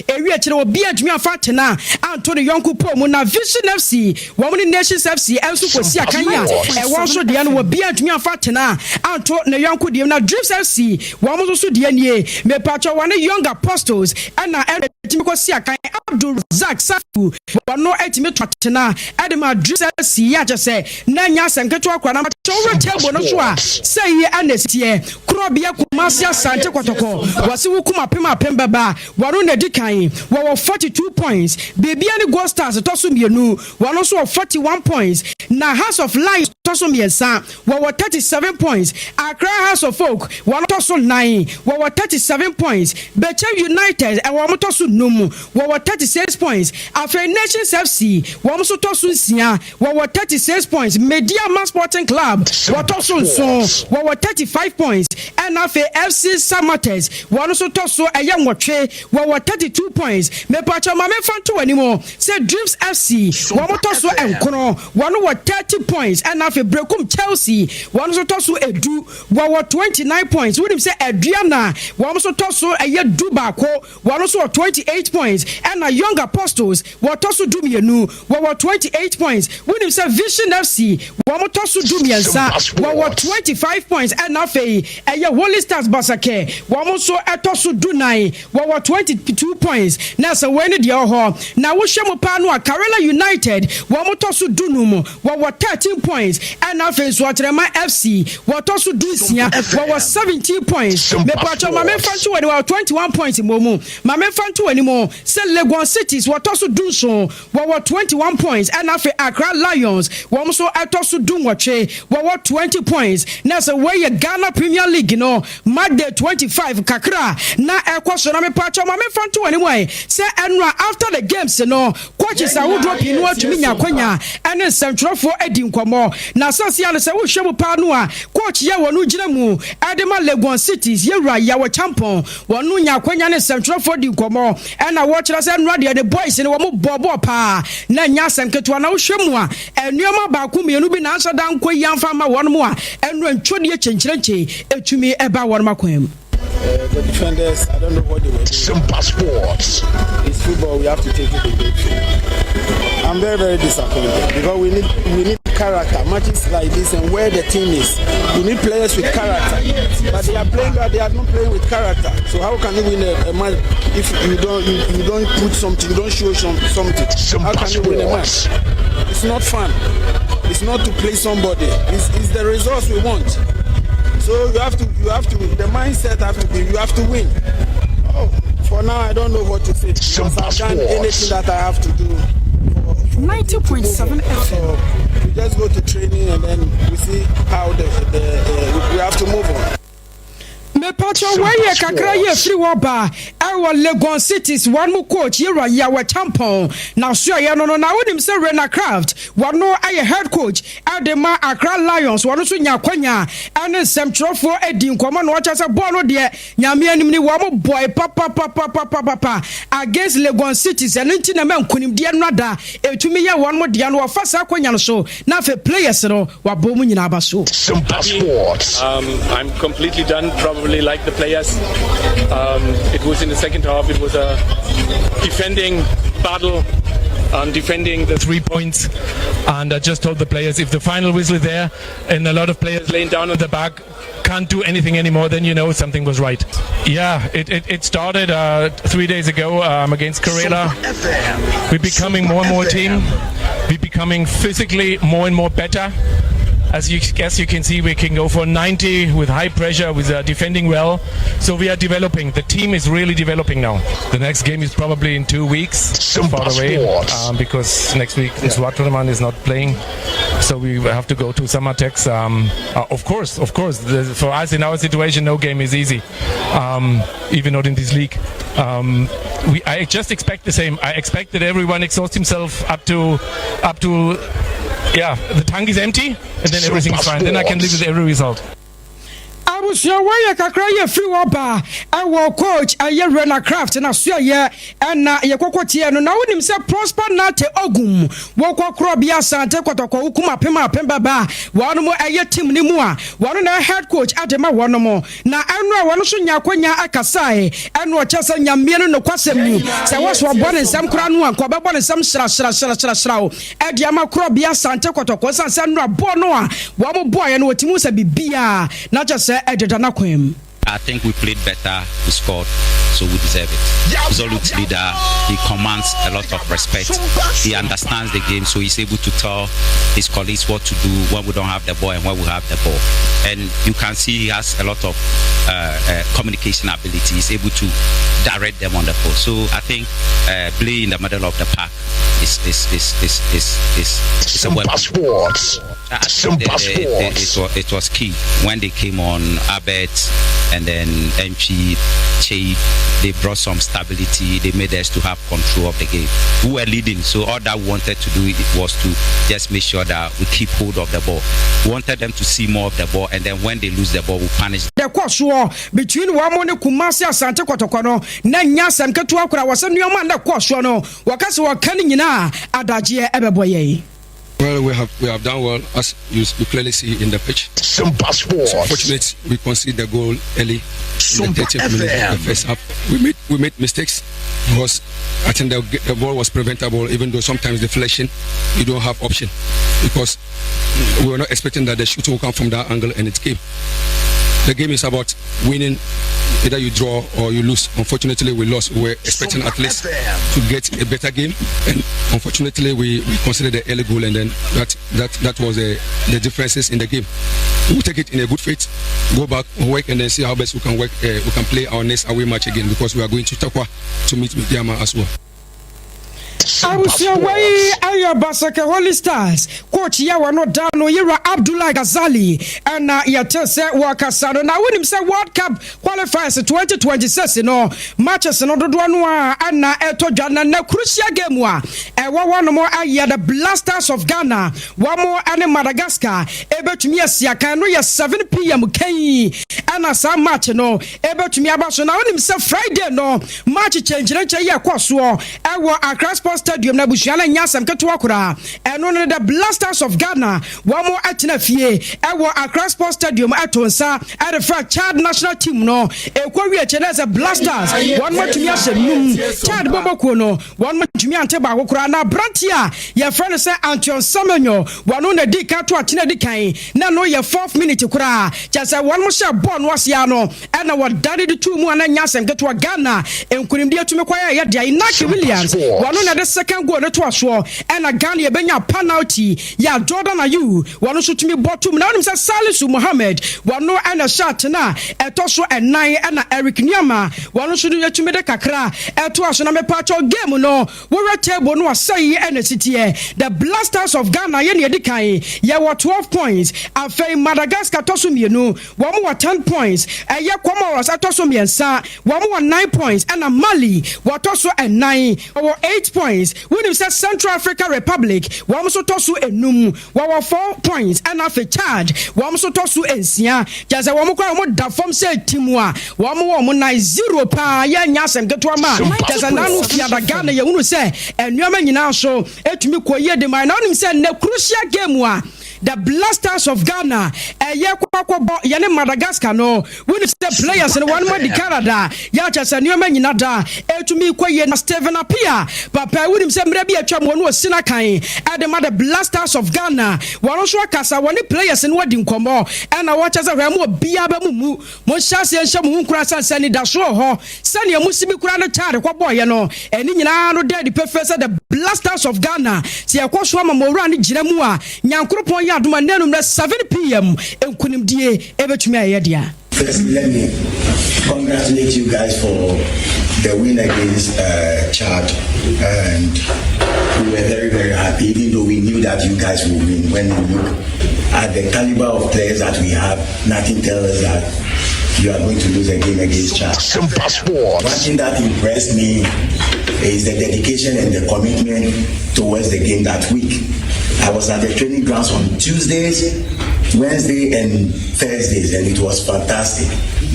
Ewi akyire obi antumi afa atena anto ne yɔnko pole mu. Na Vision FC wɔn ne Nations FC nso kɔ si akan a ɛwɔ nso deɛ no, obi antumi afa atena anto ne yɔnko deɛ. Na Dreams FC wɔn nso so deɛ nie, mepatwa wɔn ne Young Apostles ɛna ɛna ɛtumi kɔsi akan. Abdul Razak Safu wɔno ɛtumi to atena ɛde ma Dreams FC yɛ akyɛ sɛ na nya asɛm ketewa koraa. Na makyɛ wowɛ table no so a, sɛ yi ɛna ɛsiteɛ Korɔbea Kumase Asante Kɔtɔkɔ wɔse wokum apem apem bɛba, wɔno na di kan, wɔwɔ 42 points. Bibiani Gold Stars tɔ so mmienu, wɔno nso wɔ 41 points, na Heart of Lions tɔ so mmiɛnsa, wɔwɔ 37 points. Accra Hearts of Oak wɔno tɔ so nan, wɔwɔ 37 points. Bechem United ɛwɔ wɔn tɔ so num, wɔwɔ 36 points. Afei Nations FC wɔn nso tɔ so nsia, wɔwɔ 36 points. Medeama Sporting Club wɔtɔ so nson, wɔwɔ 35 points. Ɛna afei FC Samartex wɔn nso tɔ so ɛyɛ nwɔtwe, wɔwɔ 32 points. Mepatwa maame fa nto wɔn anim sɛ Dreams FC wɔn tɔ so nkono, wɔn wɔ 30 points. Ɛna afei Berekum Chelsea wɔn nso tɔ so 10, wɔwɔ 29 points. Wonim sɛ Aduana wɔn nso tɔ so ɛyɛ 11, wɔn nso wɔ 28 points. Ɛna Young Apostles wɔtɔ so 12, wɔwɔ 28 points. Wonim sɛ Vision FC wɔn tɔ so 13, wɔwɔ 25 points. Ɛna afei ɛyɛ Holy Stars Basake wɔn nso ɛtɔ so 14, wɔwɔ 22 points. Na sɛ wɔn ni deɛ ɔhɔ na wohyɛ mu paa no a, Karela United wɔn tɔ so 15, wɔwɔ 13 points. Ɛna afei nso Ɔkyerɛma FC wɔtɔ so 16, wɔwɔ 17 points. Mepatwa maame fa nto wɔn wɔwɔ 21 points mmɔ mu. Maame fa nto wɔn anim sɛ Legon Cities wɔtɔ so 17, wɔwɔ 21 points. Ɛna afei Accra Lions wɔn nso ɛtɔ so 18, wɔwɔ 20 points. Na sɛ wɔyɛ Ghana Premier League no match day 25 kakra na ɛkɔ so, na mepatwa maame fa nto wɔn anim ɛ sɛ ɛnura after the games no, coaches ahodoɔ pii no atumi nya akonya ɛne nsɛntwerɛfoɔ adi nkɔmmɔ. Na sɛsia no sɛ wohwɛ mu paa no a, coach yɛ wɔn gyina mu ɛde ma Legon Cities, yɛwura Yaw Acheampong, wɔn nya akonya ne nsɛntwerɛfoɔ di nkɔmmɔ, ɛna wɔkyerɛ sɛ nnura deɛ ne boys no wɔn bɔ bɔɔl paa na nya asɛm ketewa. Na wohwɛ mu a, nneɛma baako mmienu bi na ansa da nkɔ yi amfa ma wɔn mu a, ɛnura ntwodie kyɛnkyerɛnkyɛn etumi ɛba wɔn akwan mu. The defenders, I don't know what they were doing. Simpa Sports. It's football. We have to take it a bit. I'm very, very disappointed because we need character. Matches like this and where the team is, you need players with character. But they are playing, but they are not playing with character. So how can you win a match if you don't put something, you don't show something? How can you win a match? It's not fun. It's not to play somebody. It's the results we want. So you have to the mindset have to be you have to win. Oh, for now I don't know what to say because I've done anything that I have to do. 90.7 FM. So we just go to training and then we see how the we have to move on. Mepatwa wɔyɛ kakra yɛ firi hɔ ba ɛwɔ Legon Cities wɔn mu coach yɛwura Yaw Acheampong na so ɛyɛ no, na wonim sɛ Rena Craft wɔno ɛyɛ head coach ɛde ma Accra Lions, wɔno nso nya akwanya ɛne nsɛmtwerɛfoɔ adi nkɔmmɔ, na wɔkyɛ sɛ bɔɔl no deɛ, Nyame anim ni, wɔn mo bɔe papapapapapa against Legon Cities. Ɛno nti na mɛ nkonimdeɛ no ada ɛtumi yɛ wɔn mo deɛ no, wɔfa saa akwanya no so na afei players no wabɔ mu nyinaa ba so. Simpa Sports. I'm completely done, probably like the players. It was in the second half, it was a defending battle, defending the 3 points. And I just told the players, if the final whistle is there and a lot of players laying down on the back can't do anything anymore, then you know something was right. Yeah, it started 3 days ago against Karela. We're becoming more and more team. We're becoming physically more and more better. As you can see, we can go for 90 with high pressure, with defending well. So we are developing. The team is really developing now. The next game is probably in 2 weeks, far away, because next week yeah. Nsoatreman is not playing. So we have to go to Samartex. Of course, for us in our situation, no game is easy, even not in this league. I just expect the same. I expect that everyone exhausts himself up to, yeah, the tank is empty, and then everything is fine. Then I can live with every result. Abusua, wɔyɛ kakra yɛ firi hɔ ba ɛwɔ coach ɛyɛ Rena Craft na so yɛ ɛna yɛ kɔkɔ tie no. Na wonim sɛ Prosper Nate Ogum wɔkɔ korɔ bi Asante Kɔtɔkɔ wokum apem apem bɛba wɔn mo ɛyɛ team ne mu a wɔn na head coach ade ma wɔn mo, na ɛno a wɔn nso nya akonya akasae, ɛno ɔkyɛ sɛ Nyameɛ no nokwasɛm ni sɛ wɔso ɔbɔ ne nsɛm koraa no a nka ɔbɛbɔ ne nsɛm hyerɛhyerɛhyerɛhyerɛ o ɛde ama korɔ bi Asante Kɔtɔkɔ san sɛ nnora bɔɔ no a wɔn mo bɔɔyɛ no wɔtumi sɛ biribiaa na kyɛ sɛ ɛdeda n'akwan mu. I think we played better, we scored, so we deserve it. Absolute leader, he commands a lot of respect. He understands the game, so he's able to tell his colleagues what to do when we don't have the ball and when we have the ball. And you can see he has a lot of uh, uh, communication ability. He's able to direct them on the ball. So I think uh, play in the middle of the park is is is is is is, is a weapon. Sports. Simpa Sports. It, it, it, was key when they came on Abbott and then MP Che. They brought some stability. They made us to have control of the game. We were leading, so all that we wanted to do was to just make sure that we keep hold of the ball. We wanted them to see more of the ball, and then when they lose the ball, we punish. The kɔ between wɔn ne Kumasi Asante Kɔtɔkɔ no na nya asɛm ketewa koraa wɔsɛ nneɛma na kɔ soɔ no wɔka sɛ wɔka no nyinaa adagyeɛ ɛbɛbɔ yɛn. Well, we have we have done well as you, you clearly see in the pitch. Simpa Sports. It's unfortunate we conceded the goal early in the 30th minute of the first half. We made we made mistakes because I think the, the ball was preventable, even though sometimes deflection you don't have option because we were not expecting that the shooter will come from that angle and it came. The game is about winning either you draw or you lose. Unfortunately, we lost. We were expecting at least to get a better game, and unfortunately, we, we conceded the early goal, and then that that that was the, the differences in the game. We'll take it in a good faith, go back, work, and then see how best we can work. Uh, we can play our next away match again because we are going to Takwa to meet Medeama as well. Abusua wei ayɛ Basake Holy Stars coach yi a wɔno da no Yewura Abdullahi Ghazali ɛna yɛte sɛ wɔkasa no na wonim sɛ World Cup qualifiers 2026 no matches no dodoɔ no a ɛna ɛtɔ dwa na na crucial game a ɛwɔ hɔnom ayɛ the Blasters of Ghana wɔn ɛne Madagascar ɛbɛtumi asi akan no yɛ 7pm kan ɛna saa match no ɛbɛtumi aba so na wonim sɛ Friday no match kyɛnkyerɛnkyɛn yi ɛkɔ soɔ ɛwɔ Accra Sports Stadium na abusua no nyɛ asɛm ketewa koraa ɛno no the Blasters of Ghana wɔn ɛtena fie ɛwɔ Accra Sports Stadium ɛto nsa ɛde fra Chad national team no ɛkɔ wie kyɛ sɛ Blasters wɔn atumi ahyɛ num Chad bɔbɔkuo no wɔn atumi ante baako koraa na aberanteɛ a yɛfrɛ no sɛ Antoine Semenyo wɔn na di kan to akyena di kan na no yɛ fourth minute koraa kyɛ sɛ wɔn hyɛ bɔɔl no aseɛ no ɛna wɔdane de tuu mu a na nya asɛm ketewa Ghana nkunimdie tumi kɔ yɛ yɛ dea Inaki Williams wɔn na de second goal no to asoɔ ɛna Ghana yɛbɛnya penalty yɛ Jordan Ayew wɔn nso tumi bɔ tum na wɔn sɛ Salisu Mohammed wɔn ɛna hyɛ atena ɛtɔ so ɛnan ɛna Eric Niama wɔn nso tumi de kakra ɛto aso na mepatwɔ game no wɔwɛ table no asɛyi ɛna siteɛ the Blasters of Ghana yɛ nea ɛdi kan yɛwɔ 12 points afei Madagascar tɔ so mmienu wɔn wɔ 10 points ɛyɛ Comoros ɛtɔ so mmiɛnsa wɔn wɔ 9 points ɛna Mali wɔtɔ so ɛnan wɔwɔ 8 points wonim sɛ Central Africa Republic wɔn nso tɔ so enum wɔwɔ 4 points ɛna afei Chad wɔn nso tɔ so nsia kyerɛ sɛ wɔn kora wɔn da fam sɛ tim a wɔn wɔ wɔn nan zero paa yɛnyɛ asɛm ketewa ma kyerɛ sɛ nanu fiada Ghana yɛhunu sɛ nneɛma nyinaa so etumi kɔ yie de ma na wonim sɛ nnɛ crucial game a the Blasters of Ghana ɛyɛ kɔkɔbɔ yɛne Madagascar no wonim sɛ players no wɔn mo di Canada yɛakyɛ sɛ nneɛma nyina da ɛtumi kɔ yie na Stephen Appiah papa wonim sɛ mmerɛ bi atwa mu wɔn wɔsi na kan ɛde ma the Blasters of Ghana wɔn nso akasa wɔne players no wɔdi nkɔmmɔ ɛna wɔkyɛ sɛ hwɛ mu obiara bɛ mu mu mo nhyɛ aseɛ nhyɛ mo ho nkura sɛ nidaso wɔ hɔ sɛnea mo si bi kura no Chad kɔbɔɔyɛ no ɛne nyinaa no dɛ de pɛfɛ sɛ the Blasters of Ghana sɛ yɛkɔ so ama ma owura no gyina mu a Nyankoropɔn yɛ adom a nnɛ nummerɛ 7pm nkonimdie ɛbɛtumi ayɛ dea. First, let me congratulate you guys for the win against uh, Chad. And we were very, very happy, even though we knew that you guys would win. When we look at the caliber of players that we have, nothing tells us that you are going to lose a game against Chad. Simpa Sports. One thing that impressed me is the dedication and the commitment towards the game that week. I was at the training grounds on Tuesdays, Wednesday, and Thursdays, and it was fantastic.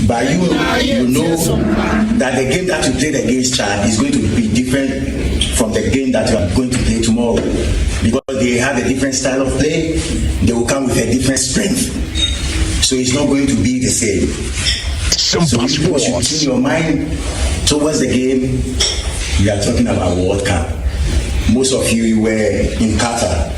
But you, you know that the game that you played against Chad is going to be different from the game that you are going to play tomorrow because they have a different style of play. They will come with a different strength. So it's not going to be the same. Simpa so you should tune your mind towards the game. We are talking about World Cup. Most of you, you were in Qatar.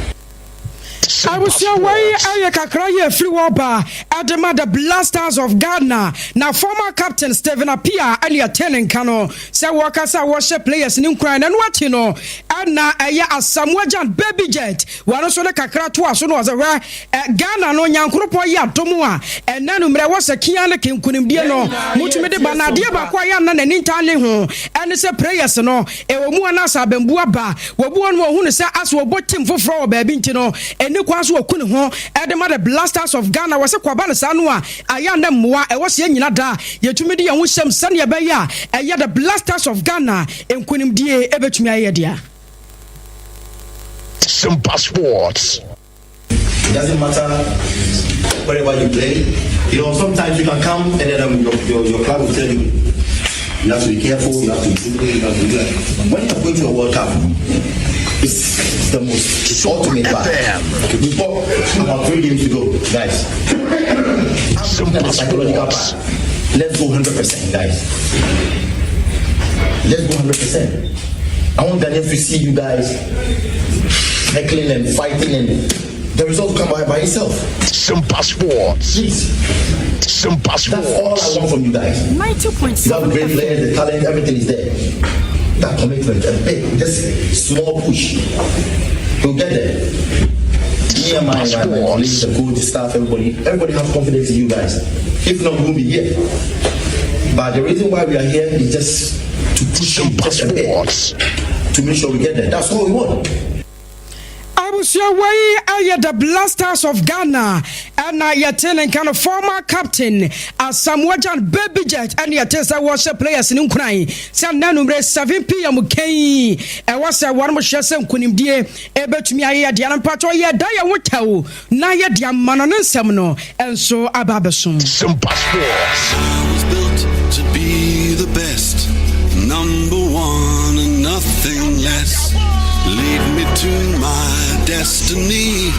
Abusua wei ɛyɛ kakra yi ɛfiri hɔ ba ɛde ma the Black Stars of Ghana na former captain Stephen Appiah ɛne ɛte ne nka no sɛ wɔkasa a wɔhyɛ players no nkuran na ɛno akyi no ɛna ɛyɛ Asamoah Gyan Baby Jet wɔn nso de kakra toa so no ɔsɛ hwɛ Ghana no Nyankoropɔn yɛ adom a ɛnɛ anummerɛ wɔ sɛ kia ne ke nkunimdie no motumi de ba na adeɛ baako a yɛ anna n'ani ntaa ne ho ɛne sɛ prayers no ɛwɔ mu anaasɛ abambu aba Wɔbu wɔn ma wɔhu no sɛ asɛ wɔbɔ team foforɔ wɔ baabi nti no, ɛnni kwan so wɔku ne ho de ma the Blasters of Ghana. Wɔse kɔba no saa no a, ayɛ a na mmoa ɛwɔ sɛ yɛn nyina da a yɛtumi de yɛn ho hyɛm sɛdeɛ ɛbɛyɛ a ɛyɛ the Blasters of Ghana nkonimdie ɛbɛtumi ayɛ yɛ dea. Simpa Sports. It doesn't matter wherever you play. You know, sometimes you can come and then um, your, your, your club will tell you, you have to be careful, you have to do this, you have to do that. When you are going to a World Cup, it's the most it's ultimate part. Okay, we've got about three games to go, guys. I'm looking at the psychological part. Let's go 100%, guys. Let's go 100%. I want Ghanaians to see you guys heckling and fighting and the result will come by, by itself. Simpa Sports. Please. Simpa Sports. That's all I want from you guys. 90.7 You have great players, the talent, everything is there. That commitment, a bit, just small push. You'll get there. Me and my, my, my colleagues, the coach, the staff, everybody, everybody have confidence in you guys. If not, we won't be here. But the reason why we are here is just to push you just a bit to make sure we get there. That's all we want. Abusua wei ɛyɛ the Blasters of Ghana ɛna yɛte ne nka no former captain Asamoah Gyan Baby Jet ɛne yɛte sɛ wɔhyɛ players no nkuran sɛ nnɛ anumere 7pm kɛn ɛwɔ sɛ wɔn hyɛ sɛ nkunimdie ɛbɛtumi ayɛ yɛ deɛ no mpatwɔ yɛda yɛn ho tɛw na yɛde ama no ne nsɛm no nso aba abɛso. Simpa Sports. I was built to be the best, number one and nothing less. Lead me to my destiny.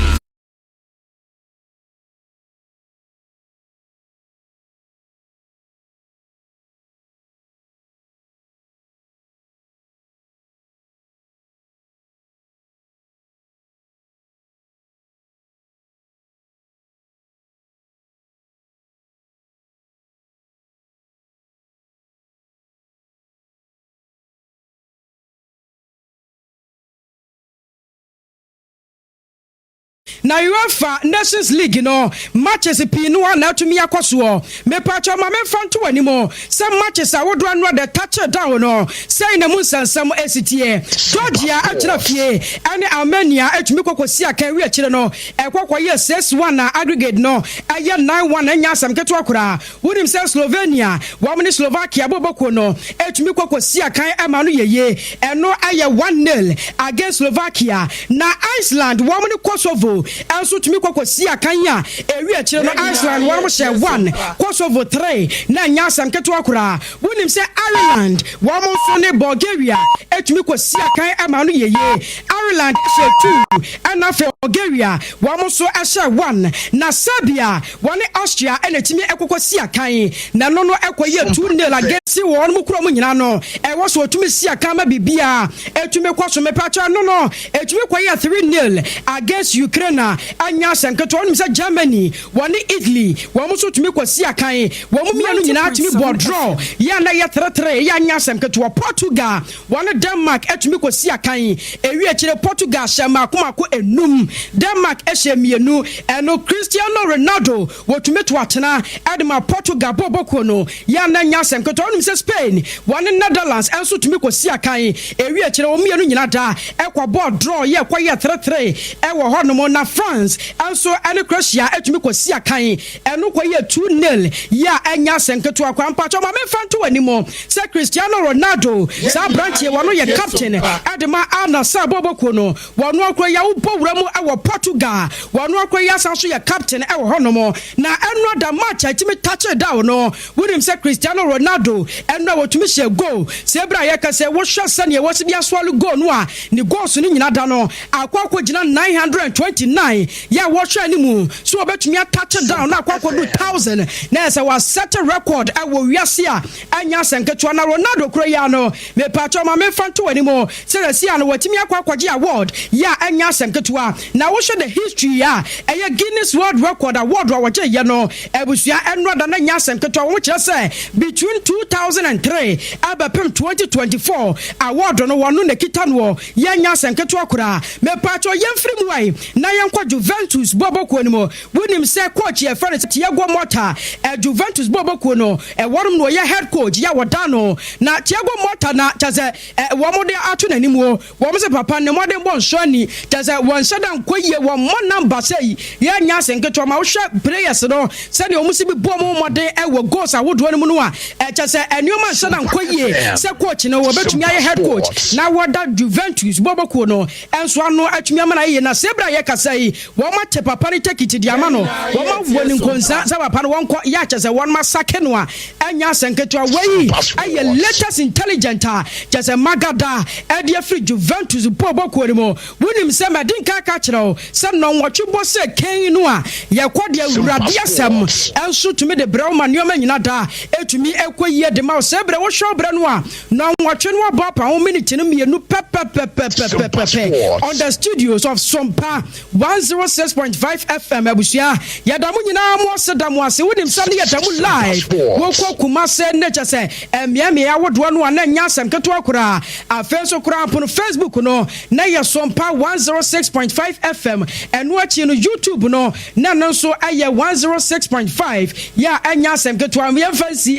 Na UEFA Nations League no matches pii no ara na atumi akɔ soɔ. Mepakyɛw ma memfa nto w'anim sɛ matches ahodoɔ nnora the touch down no sɛn na mu nsɛnsɛm si teɛ. Georgia tena fie ne Armenia tumi kɔ kɔsi akan wie akyire no ɛkɔ kɔyɛ 6-1 na aggregate no ɛyɛ 9-1 ɛnyɛ asɛm ketewa koraa. Wonim sɛ Slovenia, wɔn ne Slovakia bɔbɔ kuo no tumi kɔ kɔsi akan ma no yɛ yie. Ɛno yɛ one nil against Slovakia. Na Iceland, wɔn ne Kosovo nso tumi kɔ kɔsi akan a ɛwi akyire no Iceland wɔn hyɛ one, Kosovo three. Na ɛnyɛ asɛm ketewa koraa. Wonim sɛ Ireland, wɔn nso ne Bulgaria tumi kɔsi akan ma no yɛ yie. Ireland hyɛ two ɛna afei Bulgaria wɔn nso hyɛ one. Na Serbia Wɔne Austria na ɛtumi kɔkɔ si akan, na ɛno no kɔyɛɛ 2-nil against wɔn mu kurom nyinaa no, ɛwɔ so wɔtumi si akan ma biribiara ɛtumi kɔ so. Mepakyɛ ɛno no ɛtumi kɔyɛɛ 3-nil against Ukraine a ɛnyɛ asɛm ketewa. Wonim sɛ Germany wɔne Italy wɔn nso tumi kɔ si akan, wɔn mmienu nyinaa tumi bɔ draw yɛ a na ɛyɛ 3-3 yɛ a ɛnyɛ asɛm ketewa. Portugal Wɔne Denmark tumi kɔsi akan. Ewie akyire Portugal hyɛɛ mmaako mmaako nnum, Denmark hyɛɛ mmienu. Ɛno Cristiano Ronaldo wɔtumi to atena de ma Portugal bɔɔlbɔ kuo no. Yɛ a na ɛnyɛ asɛm ketewa. Wonim sɛ Spain wɔne Netherlands nso tumi kɔsi akan. Ewie akyire wɔn mmienu nyinaa da kɔbɔɔ draw yɛ kɔyɛɛ 3-3 wɔ hɔnom. Na France nso ne Croatia tumi kɔsi akan. Ɛno kɔyɛɛ 2-nil yɛ a ɛnyɛ asɛm ketewa koraa. Mpakyɛw ma memfa nto w'anim sɛ Cristiano Ronaldo, saa aberanteɛ wɔno yɛ captain de ma Al Nassr bɔɔlbɔ kuo no. Wɔno akora yi a wobɔ wura mu wɔ Portugal, wɔno akora yi asan nso yɛ captain wɔ hɔnom. Na ɛno da match a ɛtumi touch down no, wonim sɛ Cristiano Ronaldo ɛno a wɔtumi hyɛ goal. Sɛ berɛ a yɛka sɛ wohwɛ sɛdeɛ wɔsi de asoale goal no a, ne goals no nyina da no akɔ akɔgyina 929. 999 yɛ a wɔhwɛ anim sɛ wɔbɛtumi atouch down na akɔ akɔdu 1000 na ɛsɛ wɔasɛte record ɛwɔ wiase a ɛnyɛ asɛm ketewa. Na Ronaldo kuro yi ano, mepatwɛ ma memfa nto w'anim sɛ sɛsi a no wɔatumi akɔ akɔgye award yɛ a ɛnyɛ asɛm ketewa. Na wohwɛ the history a ɛyɛ Guinness World Record award a wɔgye yɛ no, abusua, ɛno da na nyɛ asɛm ketewa. Wɔn kyerɛ sɛ between 2003 ɛbɛpem 2024, award no wɔn na kita noɔ. Yɛnyɛ asɛm ketewa koraa. Mepatwɛ, yɛmfiri mu ayi na yɛnkɔ Juventus bɔbɔkuo no mu. Wonim sɛ coach yɛfrɛ no Thiago Motta, Juventus bɔbɔkuo no ɛwɔnom na ɔyɛ head coach yɛ wɔda no. Na Thiago Motta na kyɛ sɛ wɔn de ato n'anim o, wɔn sɛ papa ne mmɔden bɔ nsɔ ani, kyɛ sɛ wɔn nhyɛ da nkɔ yie, wɔn mmɔ number sɛ yi. Yɛnyɛ asɛm ketewa ma wohwɛ players no sɛdeɛ wɔn si bi bɔ wɔn mmɔden ɛwɔ goals ahodoɔ no mu no a, ɛkyɛ sɛ nneɛma nhyɛ da nkɔ yie sɛ coach no wɔbɛtumi ayɛ head coach na wɔda Juventus bɔbɔkuo no ɛnso ano atumi ama no ayɛ. Na sɛ ebere a yɛkasa yi, wɔn ate papa no tekiti di ama no, wɔn awɔ ne nkonsa sɛ papa no wɔnkɔ yɛ akyɛ sɛ wɔn asake no a ɛnyɛ asɛm ketewa. Wei ɛyɛ latest intelligent a kyɛ sɛ magada ɛde afiri Juventus bɔbɔkuo no mu. Wonim sɛ mɛde nka ka kyerɛ wo sɛ nnɔnwɔtwe bɔ sɛ kɛn no a yɛkɔ deɛ Awurade asɛm ɛnso tumi de brɛ wo ma nneɛma nyina da ɛtumi ɛkɔ yie de ma wo. Sɛ berɛ wohwɛ wo berɛ no a, nnɔnwɔtwe no abɔ apa ho minute no 2 pɛpɛpɛpɛpɛpɛ on the studios of Sompa 106.5 FM. Abusua, yɛda mo nyinaa mo ase, da mo ase. Wonim sɛ ne yɛda mu live wokɔ Kumase ne kyɛ sɛ mmeammea ahodoɔ no a na ɛnyɛ asɛm ketewa koraa. Afei nso koraa mpo no, Facebook no na yɛ Sompa 106.5 FM. Ɛno akyi no, YouTube no na no nso ɛyɛ 106.5 yɛ a ɛnyɛ asɛm ketewa. Yɛmfa nsi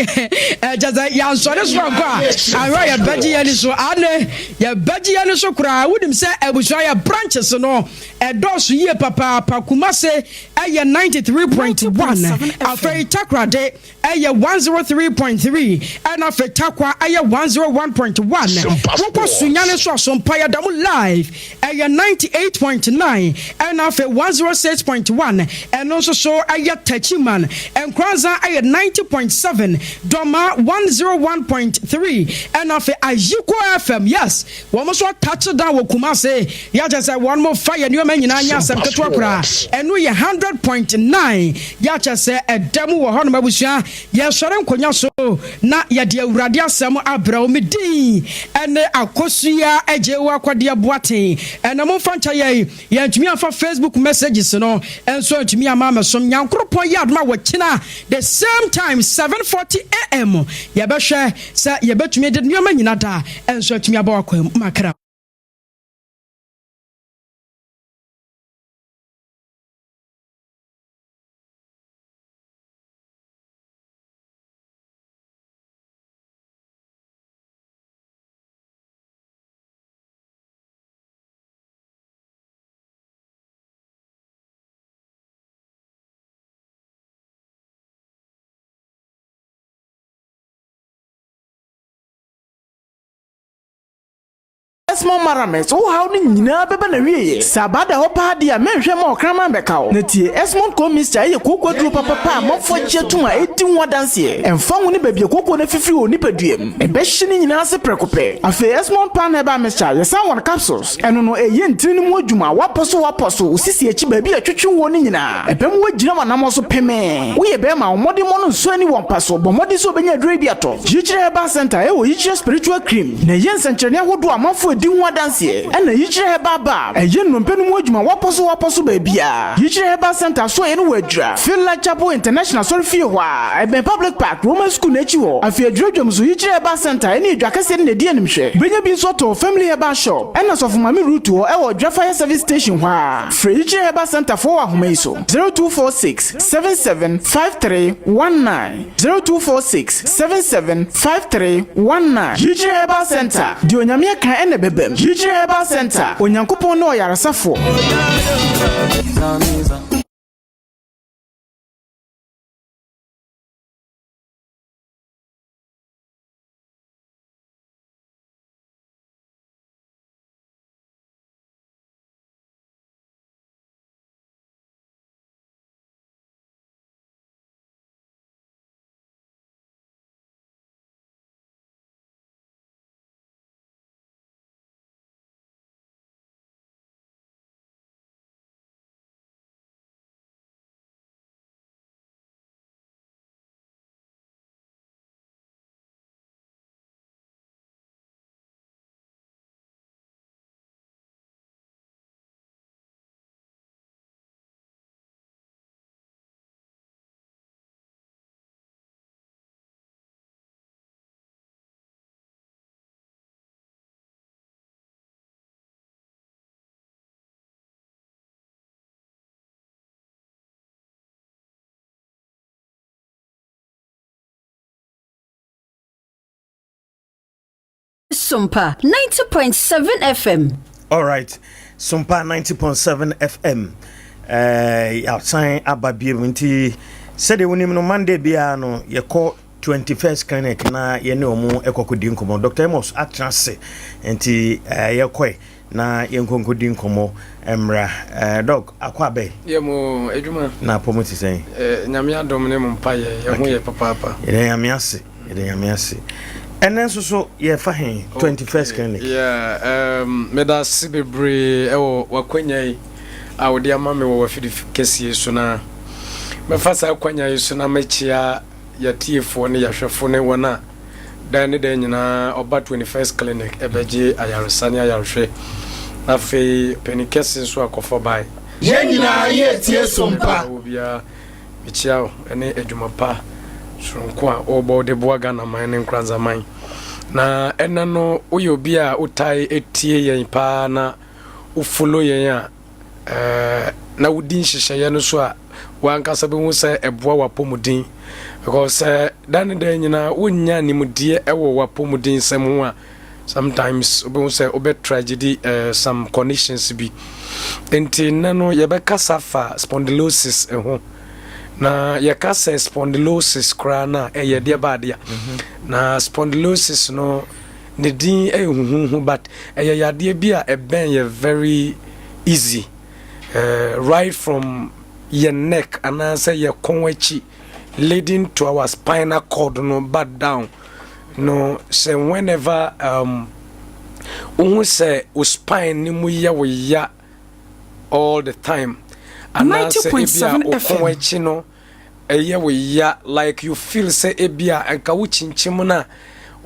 ɛkyɛ sɛ yɛansɔre so ankɔ a ahwɛ yɛbɛgye yɛni so ane yɛbɛgye yɛni so koraa. Wonim sɛ abusua, yɛ branches no ɛdɔɔso yie papaapa. Kumase ɛyɛ 93.1, afei Takorade ɛyɛ 103.3, ɛna afei Takwa ɛyɛ 101.1. Wokɔ Sunyane so Asompa yɛda mu live ɛyɛ 98.9, ɛna afei 106.1 ɛno nso so ɛyɛ Tachiman. Nkranza ɛyɛ 90.7, Dɔma 101.3, ɛna afei Ayiko FM, yes, wɔn nso atouch down wɔ Kumase. Yɛakyɛ sɛ wɔn mo fa yɛ nneɛma nyinaa nyɛ asɛm ketewa koraa. Ɛno yɛ 100.9. Yɛakyɛ sɛ ɛda mu wɔ hɔnom. Abusua, yɛsɔre nkonnwa so na yɛde Awurade asɛm abrɛ wo. Me din ɛne Akosua Agye wo Akɔdeɛ Boaten. Ɛna momfa nkyɛ yɛn, yɛntumi amfa Facebook messages no ɛnso antumi ama amɛsom. Nyankoropɔn yɛ adom a, wɔkyena the same time, 7:40 am, yɛbɛhwɛ sɛ yɛbɛtumi de nneɛma nyina da ɛnso atumi aba wakwan makra. Small Marames, wo haw no nyinaa bɛba na wieɛ. Sɛ abaa da hɔ paa deɛ a, mɛnhwɛ ma ɔkraman bɛka wo. Na tie, Esmond Coal Mixture ɛyɛ kooko aduro papapa a amanfoɔ agye atom a ɛdi ho adanseɛ. Ɛmfa ho ne baabi a kooko no afifiri wɔ nipadua mu, ɛbɛhye ne nyinaa ase prɛko pɛ. Afei Esmond Pan Herbal Mixture, yɛsan wɔ no capsules. Ɛno no, ɛyɛ ntini no mu adwuma, woapɔ so woapɔ so, wo sisi akyi baabi a ɛtwetwe woɔ no nyinaa. Ɛbɛma woagyina w'anammɔn so pemee. Woyɛ bɛrima a, wo mmɔdemmɔ no nsɔ ani wɔ mpa so. Bɔ mmɔden sɛ wobɛnya aduro yi bi atɔ. Yikyerɛ Herbal Center ɛwɔ Yikyerɛ Spiritual Cream na ɛyɛ nsɛnkyerɛnne ahodoɔ a amanfoɔ adi ho adanseɛ. Ɛna Yikyerɛ Herbal Balm ɛyɛ nnompe no mu adwuma, wapɔ so wapɔ so baabiara. Yikyerɛ Herbal Center asoɛeɛ no wɔ Adwira, Finland Chapel International Asɔrefie hɔ a ɛbɛn Public Park, Roman School no akyi hɔ. Afei Adwira dwam nso Yikyerɛ Herbal Center ɛne Adwa kɛseɛ no na ɛdi animhwɛ. Wobɛnya bi nso atɔ wɔ Family Herbal Shop ɛna Sɔfo Maame Ruth hɔ ɛwɔ Adwira Fire Service Station hɔ a. Frɛ Yikyerɛ Herbal Center foɔ wɔ ahoma yi so, 0246 77 5319. 0246 77 5319. Yikyerɛ Herbal Center, deɛ Onyame aka ɛna ɛbɛbam. Yikyerɛ Herbal Center, Onyankopɔn ne ɔyaresafoɔ. Sompa 90.7 FM. Alright, Sompa 90.7 FM eh, yɛasan aba biom nti sɛdeɛ wonim no Monday biara no yɛkɔ 21st clinic na yɛne ɔmo ɛkɔkɔdi nkɔmmɔ. Dr. Amos atena ase nti eh, yɛkɔe na yɛnkɔnkɔdi nkɔmmɔ mmra. Eh, Doc, akɔ abɛ? Yɛ mo adwuma. Na apɔmu te sɛn? Eh, Nyame adom ne mo mpayɛ, yɛ ho yɛ papaapa. Yɛda Nyame ase, yɛda Nyame ase. Ɛnɛ nso so yɛfa he? 21st clinic. Yeah, um, meda ase bebree ɛwɔ w'akwanya yi a wode ama me wɔ w'afidi kɛseɛ so, na mɛfa saa akwanya yi so na mɛkyia yɛtiefoɔ ne yɛhwɛfo ne wɔn a dan ne dan nyinaa ɔba 21st Clinic ɛbɛgye ayaresa ne ayarehwɛ. Na afei panin kɛse nso akɔfɔ bae. Yɛn nyinaa yɛretie Sompa. Wɔ biara mekyia wo ne adwuma pa soronko a wɔbɔ wode boa Ghana man ne Nkoranza man. Na ɛnɛ no woyɛ obi a wotae tie yɛn paa na wofollow yɛn a na wodi nhyehyɛeɛ no so a, wankasa bɛhu sɛ ɛboa w'apɔmuden, because sɛ da ne da nyinaa wonnya nimdeɛ ɛwɔ w'apɔmuden nsɛm ho a, sometimes wobɛhu sɛ wobɛ tragedy some conditions bi. Nti nnɛ no yɛbɛkasa fa spondylosis ho. Na yɛka sɛ spondylosis koraa no a, ɛyɛ deɛ baadeɛ na spondylosis no ne din ɛyɛ huhuhu, but ɛyɛ yadeɛ bi a ɛbɛn yɛ very easy, right from yɛ neck anaasɛ yɛ kɔn akyi leading to our spinal cord no back down no. Sɛ whenever wohu sɛ wo spine ne mu yɛ wo ya all the time anaasɛ ebi a wo kɔn akyi no ɛyɛ wo ya, like you feel sɛ ebi a nka wo kyinkyim no a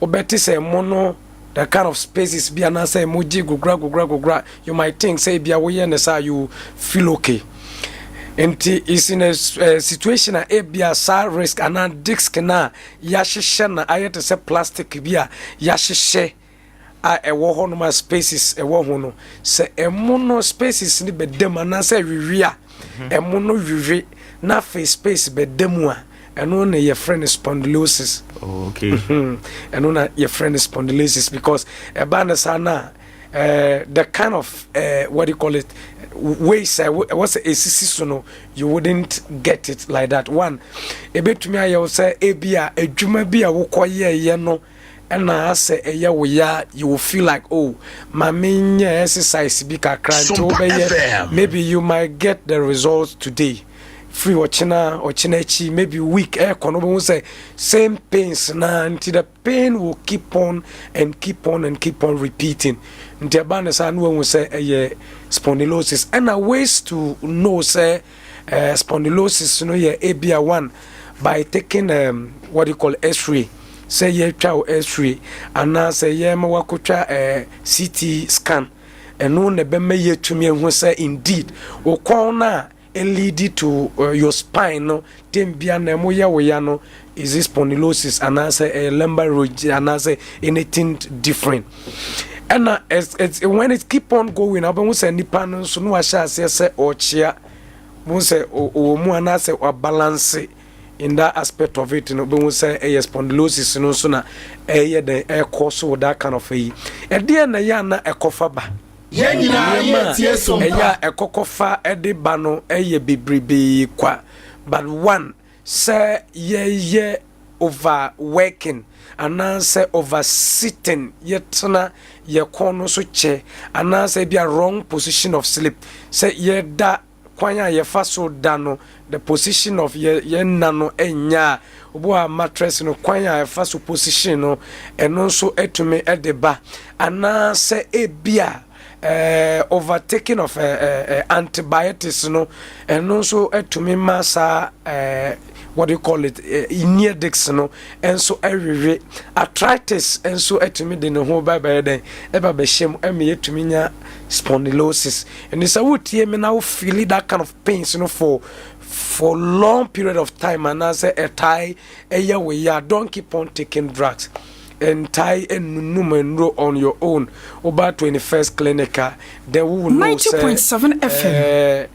wobɛte sɛ mo no the kind of spaces bi anaasɛ mo gye gogora gogora gogora, you might think sɛ ebi a woyɛ ne saa you feel okay. Nti is in a situation a ebi a saa risk anaa disc na yɛahyehyɛ na ayɛ te sɛ plastic bi a yɛahyehyɛ a ɛwɔ hɔ nom a spaces ɛwɔ ho no, sɛ ɛmo no spaces no bɛda mu anaasɛ wiwi a ɛmo no wiwi na afei space bɛda mu a, ɛno na yɛfrɛ no spondylosis. Oh, okay. Ɛno na yɛfrɛ no spondylosis because ɛba no saa na the kind of what do you call it, ways a ɛwɔ sɛ esisi so no, you wouldn't get it like that one. Ebetumi ayɛ wo sɛ ebi a adwuma bi a wokɔ yɛɛyɛ no ɛna asɛ ɛyɛ wo ya, you will feel like, oh, maame nyɛ exercise bi kakra nti wobɛyɛ, maybe you might get the result today, free ɔkyena, ɔkyena akyi, maybe week ɛɛkɔ no, wobɛhu sɛ same pains na nti the pain will keep on and keep on and keep on repeating. Nti ɛba ne saa na wahu sɛ ɛyɛ spondylosis. Ɛna ways to know sɛ spondylosis no yɛ ebia one, by taking what do you call, x-ray, sɛ yɛtwa wo x-ray anaasɛ yɛma wakɔtwa CT scan. Ɛno na ɛbɛma yɛtumi ahu sɛ indeed wo kɔn no a lead to your spine no tem bia na ɛmo yɛ wo ya no, is it spondylosis anaasɛ ɛyɛ lumbar ridge anaasɛ anything different. Ɛna it's, when it keep on going, abɛhu sɛ nipa no nso no wahyɛ aseɛ sɛ ɔkyea mo sɛ ɔwɔ mu anaasɛ wabalance in that aspect of it no, bɛhu sɛ ɛyɛ spondylosis no nso na ɛyɛ dɛn ɛkɔ so wɔ that kind of yi. Ɛdeɛ na ɛyɛ ana ɛkɔfa ba? Yɛn nyinaa yɛtie Sompa. Ɛyɛ a ɛkɔkɔfa ɛde ba no ɛyɛ bebrebee kwa, but one, sɛ yɛyɛ overworking anaasɛ over sitting, yɛtena yɛ kɔn no so kyɛ, anaasɛ bi a wrong position of sleep, sɛ yɛda kwan a yɛfa so da no, the position of yɛ yɛn nna no ɛnya a obi wɔ mattress no kwan a yɛfa so position no, ɛno nso ɛtumi ɛde ba, anaasɛ ebi a overtaking of antibiotics no, ɛno nso ɛtumi ma saa what do you call it, hernia disc no ɛnso ɛwewe. Arthritis nso ɛtumi de ne ho ba bɛyɛ dɛn ɛba bɛhyɛ mu ɛma yɛtumi nya spondylosis. Ɛni sɛ wotie mi na wo feel that kind of pains no for long period of time anaasɛ ɛtae ɛyɛ wo ya, don't keep on taking drugs, ntae nnunum nnuro on your own. Woba 21st Clinic a, then we will know sɛ 90.7 FM.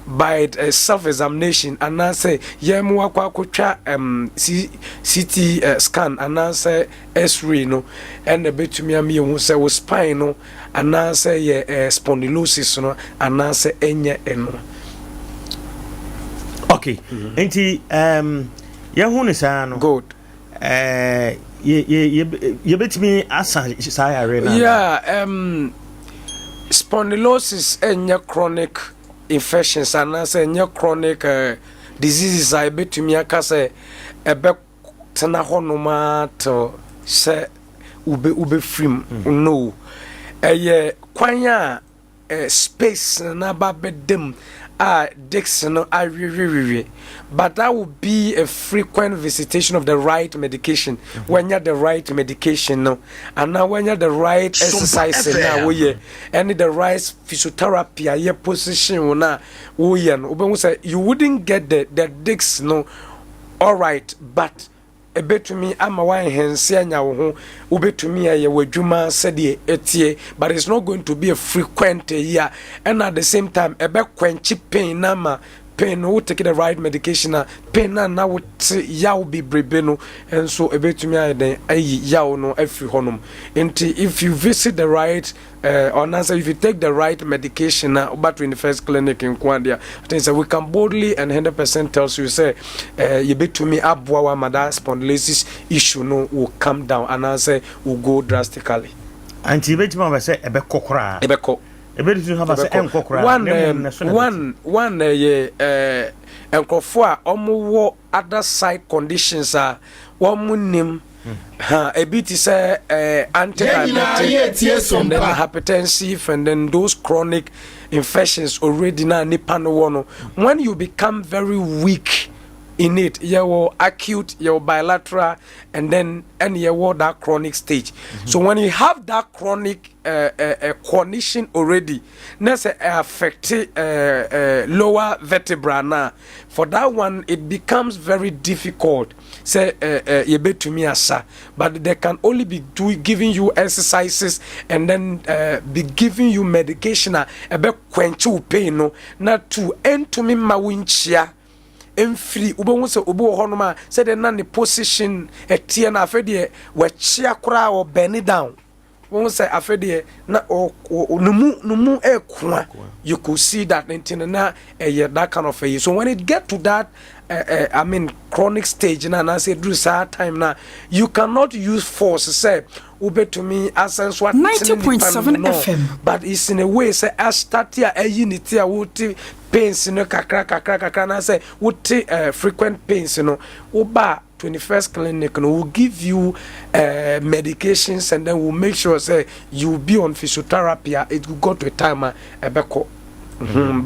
By uh, self examination anaasɛ yɛn mo akɔ akɔtwa um, C, CT uh, scan anaasɛ x-ray no ɛna ɛbɛtumi ama yɛhu sɛ wo spine no anaasɛ yɛ uh, spondylosis no anaasɛ ɛnyɛ ɛno. Okay, mm -hmm. nti um, yɛhu ne saa no. Good. Uh, yɛbɛtumi asa saa yare no? Yeah, spondylosis ɛnyɛ chronic infections anaasɛ ɛnyɛ chronic diseases a ɛbɛtumi aka sɛ ɛbɛtena hɔnom a till sɛ wobɛfirim. No, ɛyɛ kwan a space no aba bɛda mu a disc no awewewewe, but that will be a frequent visitation of the right medication. When you the right medication no and now when you the right exercise na woyɛ ɛne the right physiotherapy a yɛ position wo na woyɛ no, wobɛhu sɛ you wouldn't get the disc no all right, but ebetumi ama wanhense anya wo ho, wobɛtumi ayɛ w'adwuma sɛdeɛ ɛtie, but it's not going to be a frequent yi a. Ɛna at the same time ɛbɛkwɛnkye pain na ama pain no, wo take the right medication a, pain na na wote yaw bebrebe no nso ebetumi ayɛ den ayi yaw no afiri hɔnom. Nti if you visit the right or if you take the right medication na uh, 21st Clinic in Kwandia, I think so we can boldly and 100% tells you say yɛbɛtumi aboa wa ma that spondylosis issue no will come down and I say will go drastically. Anti yɛbɛtumi aba sɛ ɛbɛkɔ koraa? Ɛbɛkɔ. Ɛbɛtumi aba sɛ ɛnkɔ koraa? One ɛyɛ nkurɔfoɔ a wɔwɔ other side conditions a wɔn nim ha, ebi ti sɛ anti-diabetic and then hypertensive and then those chronic infections already na nipa no wɔ no, when you become very weak in it, yɛwɔ acute, yɛwɔ bilateral, and then ɛna yɛwɔ that chronic stage. So when you have that chronic condition already na sɛ affect lower vertebra na for that one it becomes very difficult sɛ yɛbɛtumi asa, but they can only be giving you exercises and then be giving you medication a ɛbɛ quench wo pain no na to ɛntumi ma wo nkyia mfiri. Wobɛhu sɛ obi wɔ hɔnom a sɛdeɛ na ne position ɛteɛ no, afei deɛ wakyia koraa, ɔbɛne down. Wɔn sɛ afei deɛ na ɔ ne mu ɛɛkoa. You could see that. Nti no na ɛyɛ that kind of ɛyi. So when it get to that I mean chronic stage na anaasɛ duru saa time na you cannot use force sɛ wobɛtumi asan so atene nipa no no, but it's in a way sɛ astart a ɛyi ne ti a wote pains no kakra kakra kakra na sɛ wote frequent pains no, woba 21st Clinic no, will give you medications and then we'll make sure say you will be on physiotherapy. It will go to a time ɛbɛkɔ.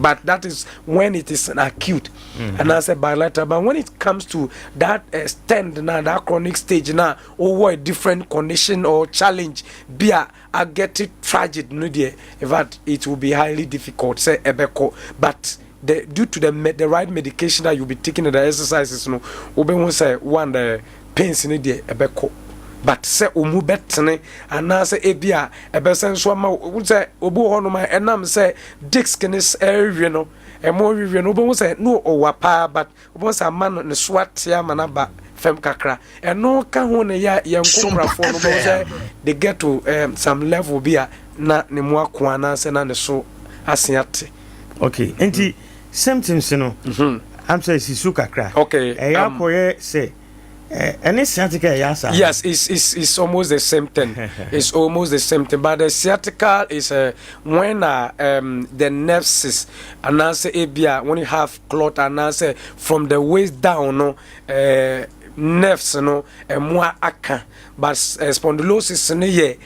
But that is when it is an acute and as a bilateral. But when it comes to that stand now, that chronic stage now, or a different condition or challenge, be a I get it tragic no deɛ. In fact, it will be highly difficult say ɛbɛkɔ, but the due to the right medication that you'll be taking and the exercises no, wobɛhu sɛ one, the pains no deɛ ɛbɛkɔ, but sɛ ɔmu bɛtene anaasɛ ebi a ɛbɛsɛ nso ama wo sɛ obi wɔ hɔnom a ɛnam sɛ disc ne ɛrewie no, ɛmo rewie no, wobɛhu sɛ no ɔwa paa, but wobɛhu sɛ ama no ne so ate ama no aba fam kakra. Ɛno ka ho ne yɛ yɛn nkokorafoɔ no, wobɛhu sɛ they get to some level bi a na ne mu ako anaasɛ na ne so ase ate. Okay, nti symptoms no am sɛ si so kakra. Okay. Ɛyɛ akɔyɛ sɛ ɛne sciatica ɛyɛ asa? Yes, it's almost the same thing. It's almost the same thing. But the sciatica is when the nerves and say ebia when you have clot and say from the waist down no nerves no ɛmoa aka, but spondylosis no yɛ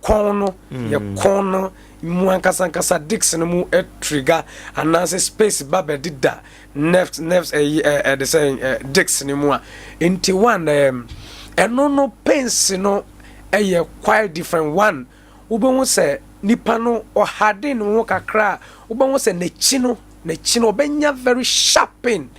kɔn no, yɛ kɔn no mu ankasa ankasa disc no mu trigger anaasɛ space ba bɛdeda nerves ɛyi ɛde sɛ disc no mu a. Nti one ɛno no pains no ɛyɛ quite different one. Wobɛhu sɛ nipa no ɔhade ne ho kakra a, wobɛhu sɛ n'akyi no ɔbɛnya very sharp pain.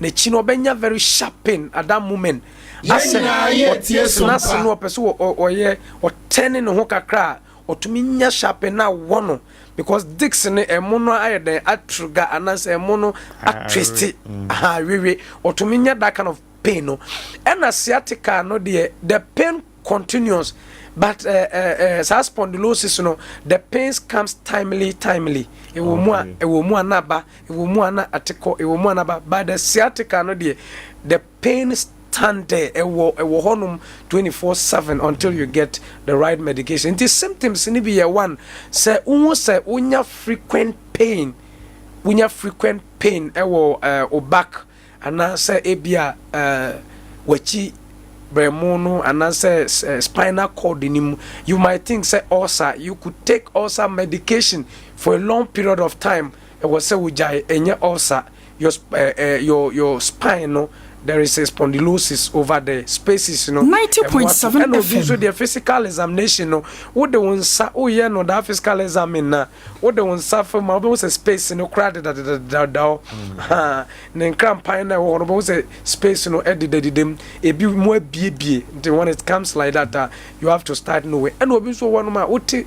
N'akyi no ɔbɛnya very sharp pain at that moment. Asɛ ɔtena ase no, ɔpɛ sɛ ɔyɛ ɔtɛne ne ho kakra a, ɔtumi nya sharp pain na wɔ no. Because disc no ɛmo no ayɛ dɛn atruga anaasɛ ɛmo no atwiste aha wewe ɔtumi nya that kind of pain no. Ɛna sciatica no deɛ the pain continuous but uh, uh, uh, saa spondylosis no the pains comes timely timely ɛwɔ mu a ɛwɔ mu a na aba ɛwɔ mu a na atekɔ ɛwɔ mu a na aba but the sciatica no deɛ the pain stand there ɛwɔ ɛwɔ hɔnom 24/7 until you get the right medication. Nti symptoms ni bi yɛ one sɛ wohu sɛ wonya frequent pain, wonya frequent pain ɛwɔ o back anaasɛ ebia w'akyi brɛmo no anaasɛ spinal cord ni mu, you might think sɛ ulcer. You could take ulcer medication for a long period of time. Ɛwɔ sɛ wogyae, ɛnyɛ ulcer. Your spine no, there is a spondylosis over there, spaces no. 90.7 Ɛna obi nso FM. Deɛ physical examination no, wode wo nsa woyɛ no that physical examine na wode wo nsa fam a wobɛhu sɛ space no koraa dedadedada hɔ. Ha, ne nkrampan no ɛwɔ hɔ no, wobɛhu sɛ space no ɛdedadeda mu, ebi mu abiebie. Nti when it comes like that you have to start knowing. Ɛna obi nso wɔ nom a wote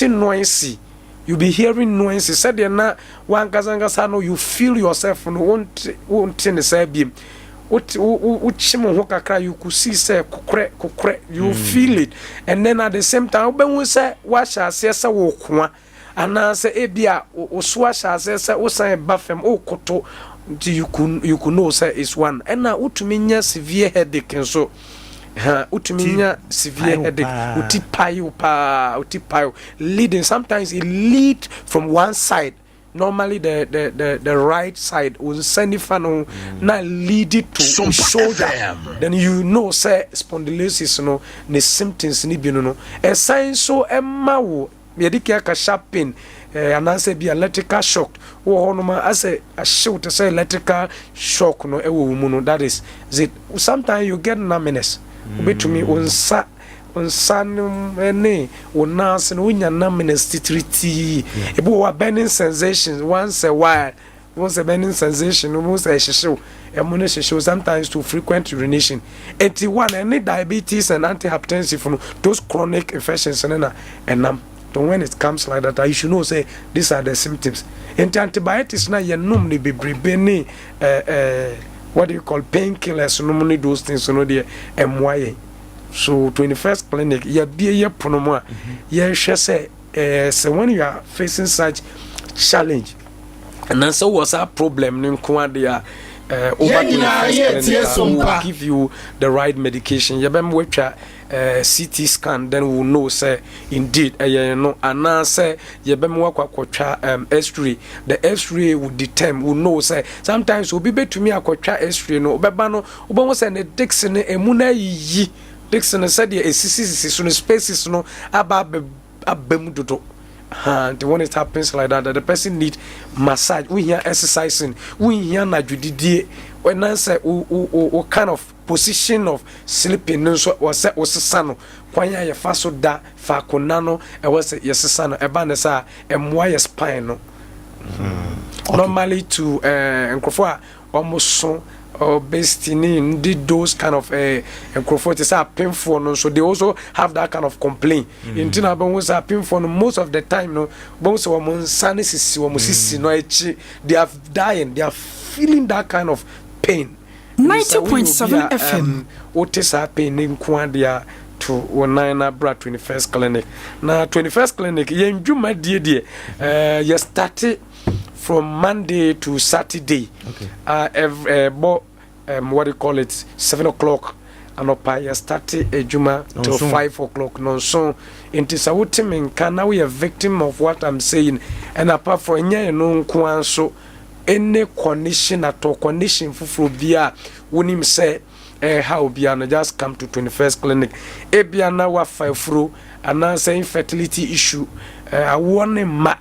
noise, you be hearing noise sɛdeɛ na wankasa nkasa no you feel yourself no, wonte ne saa biem. Wote wo wo wokye mo ho kakra, you could see sɛ kokorɛ kokorɛ, you feel it. And then at the same time wobɛhu sɛ woahyɛ aseɛ sɛ wokoa anaasɛ ebi a wo so ahyɛ aseɛ sɛ wosan ba fam wokoto. Nti you could know sɛ it's one. Ɛna wotumi nya severe headache nso ha, wotumi nya severe headache, wo ti pae wo paa, wo ti pae wo, leading, sometimes it lead from one side, normally the right side, wo nsa nifa no na lead it to wo shoulder, then you know sɛ spondylosis no ne symptoms ni bi no ɛsan so ɛma wo yɛde kia ka sharp pain anaasɛ bi electrical shock wɔ hɔ nom a asɛ ahyew te sɛ electrical shock no ɛwɔ wo mu no. That is it. Sometimes you get numbness. Wobɛtumi wo nsa no ne wo nan ase no wonya numbness titiritii. Ebi wɔ hɔ a burning sensation once a while, wɔn sɛ burning sensation no, wɔn sɛ ɛhyehyew, ɛmo no hyehyew, sometimes to frequent urination. Eti one ɛne diabetes and antihypertensive no, those chronic infections no na ɛnam. So when it comes like that, you should know say these are the symptoms. Nti antibiotics na yɛnom ne bebrebe ne what do you call, painkillers nom ne those things no deɛ ɛmmoa yɛn. So 21st Clinic yɛbie yɛ pono mu a yɛhwɛ sɛ sɛ when you are facing such challenge anaasɛ wɔ saa problem no nko adeɛ a over 21st Clinic will give you the right medication. Yɛbɛma watwa CT scan, then we will know sɛ indeed ɛyɛ no, anaasɛ yɛbɛma wakɔ akɔtwa x-ray. The x-ray will determine, will know sɛ sometimes obi bɛtumi akɔtwa x-ray no, wobɛba no wobɛhu sɛ ne disc no emu no ayiyi, disc no sɛdeɛ esisisisi so no, spaces no aba aba mu dodo. Nti when it happens like that, the person need massage, wohia exercising, wohia anadwodidie, ɛnan sɛ wo kind of position of sleeping no nso wɔ sɛ wosesa no. Kwan a yɛfa so da faako na no ɛwɔ sɛ yɛsesa no. Ɛba ne sɛ a ɛmmoa yɛ spine no. Normally to nkurɔfoɔ a wɔn so obesity ne ndi those kind of nkurɔfoɔ te sɛ apemfoɔ no nso, they also have that kind of complaint. Nti na bɛhu sɛ apemfoɔ no most of the time no, bɛhu sɛ wɔn nsa ne sisi wɔn sisi no akyi, they are dying, they are feeling that kind of pain. 90.7 FM. Wote saa pain ne nko adeɛ a to wɔ nan na bra 21st Clinic. Na 21st Clinic yɛn dwumadie deɛ yɛ start from Monday to Saturday. Every bɔ what do you call it, 7 o'clock anɔpa yɛ start adwuma till 5 o'clock nonso. Nti sɛ wote me nka na woyɛ victim of what I'm saying, and apart from ɛnyɛ ɛno nko ara nso, any condition at all, condition foforɔ bi a wonim sɛ ɛha obiara no, just come to 21st Clinic. Ebia na wafa afuro anaasɛ infertility issue, awoɔ ne mma,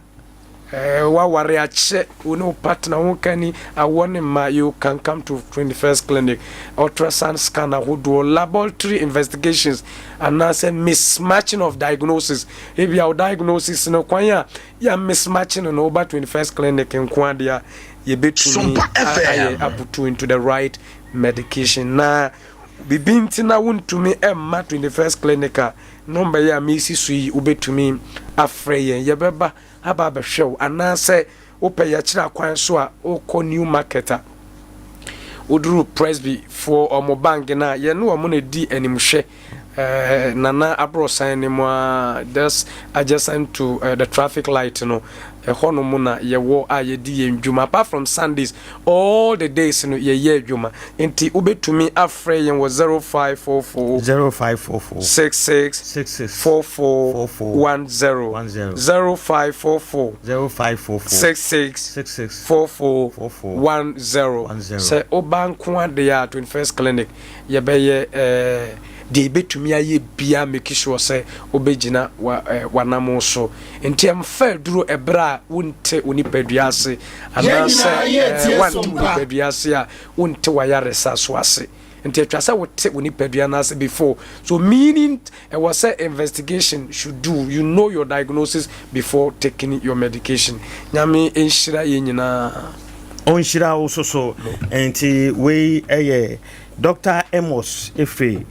waware akyɛ, wo ne wo partner wo ka ni awoɔ ne mma, you can come to 21st Clinic. Ultrasound scan ahodoɔ, laboratory investigations anaasɛ mismatching of diagnosis, ebia wo diagnosis no kwan a yɛ mismatching no, woba 21st Clinic nko adeɛ a yɛbɛtumi ayɛ aputu into the right medication. Na bibi nti na wontumi ɛmma 21st Clinic a Nɔmba yi a meresi so yi wobɛtumi afrɛ yɛn. Yɛbɛba aba abɛhwɛ wo anaasɛ wopɛ yɛkyerɛ akwan so a wokɔ New Market a woduru Presby foɔ wɔn bank no a yɛne wɔn na ɛdi animhwɛ eh, Nana Aborɔsan no mu a just adjacent to eh, the traffic light no ɛhɔ nom na yɛwɔ a yɛdi yɛn dwuma apart from Sundays all the days no yɛyɛ adwuma nti wobɛtumi afrɛ yɛn wɔ 0544 0544 66 66 44 44 10 10 0544 0544 66 66 44 44 10 10. Sɛ woba nko adeɛ a 21st Clinic yɛbɛyɛ eh, deɛ yɛbɛtumi ayɛ bia make sure sɛ wobɛgyina wa, eh, w'anamo so. Nti ɛmfa aduro ɛberɛ a wonte wo nipadua ase anaasɛ eh, wante wo nipadua ase a wonte w'ayaresa so ase. Nti atwa sɛ wote wo nipadua no ase before. So meaning ɛwɔ sɛ investigation should do, you know your diagnosis before taking your medication. Nyame nhyira yɛn nyinaa. Ɔnhyira wo so so. Nti wei ɛyɛ Doctor Amos ɛfiri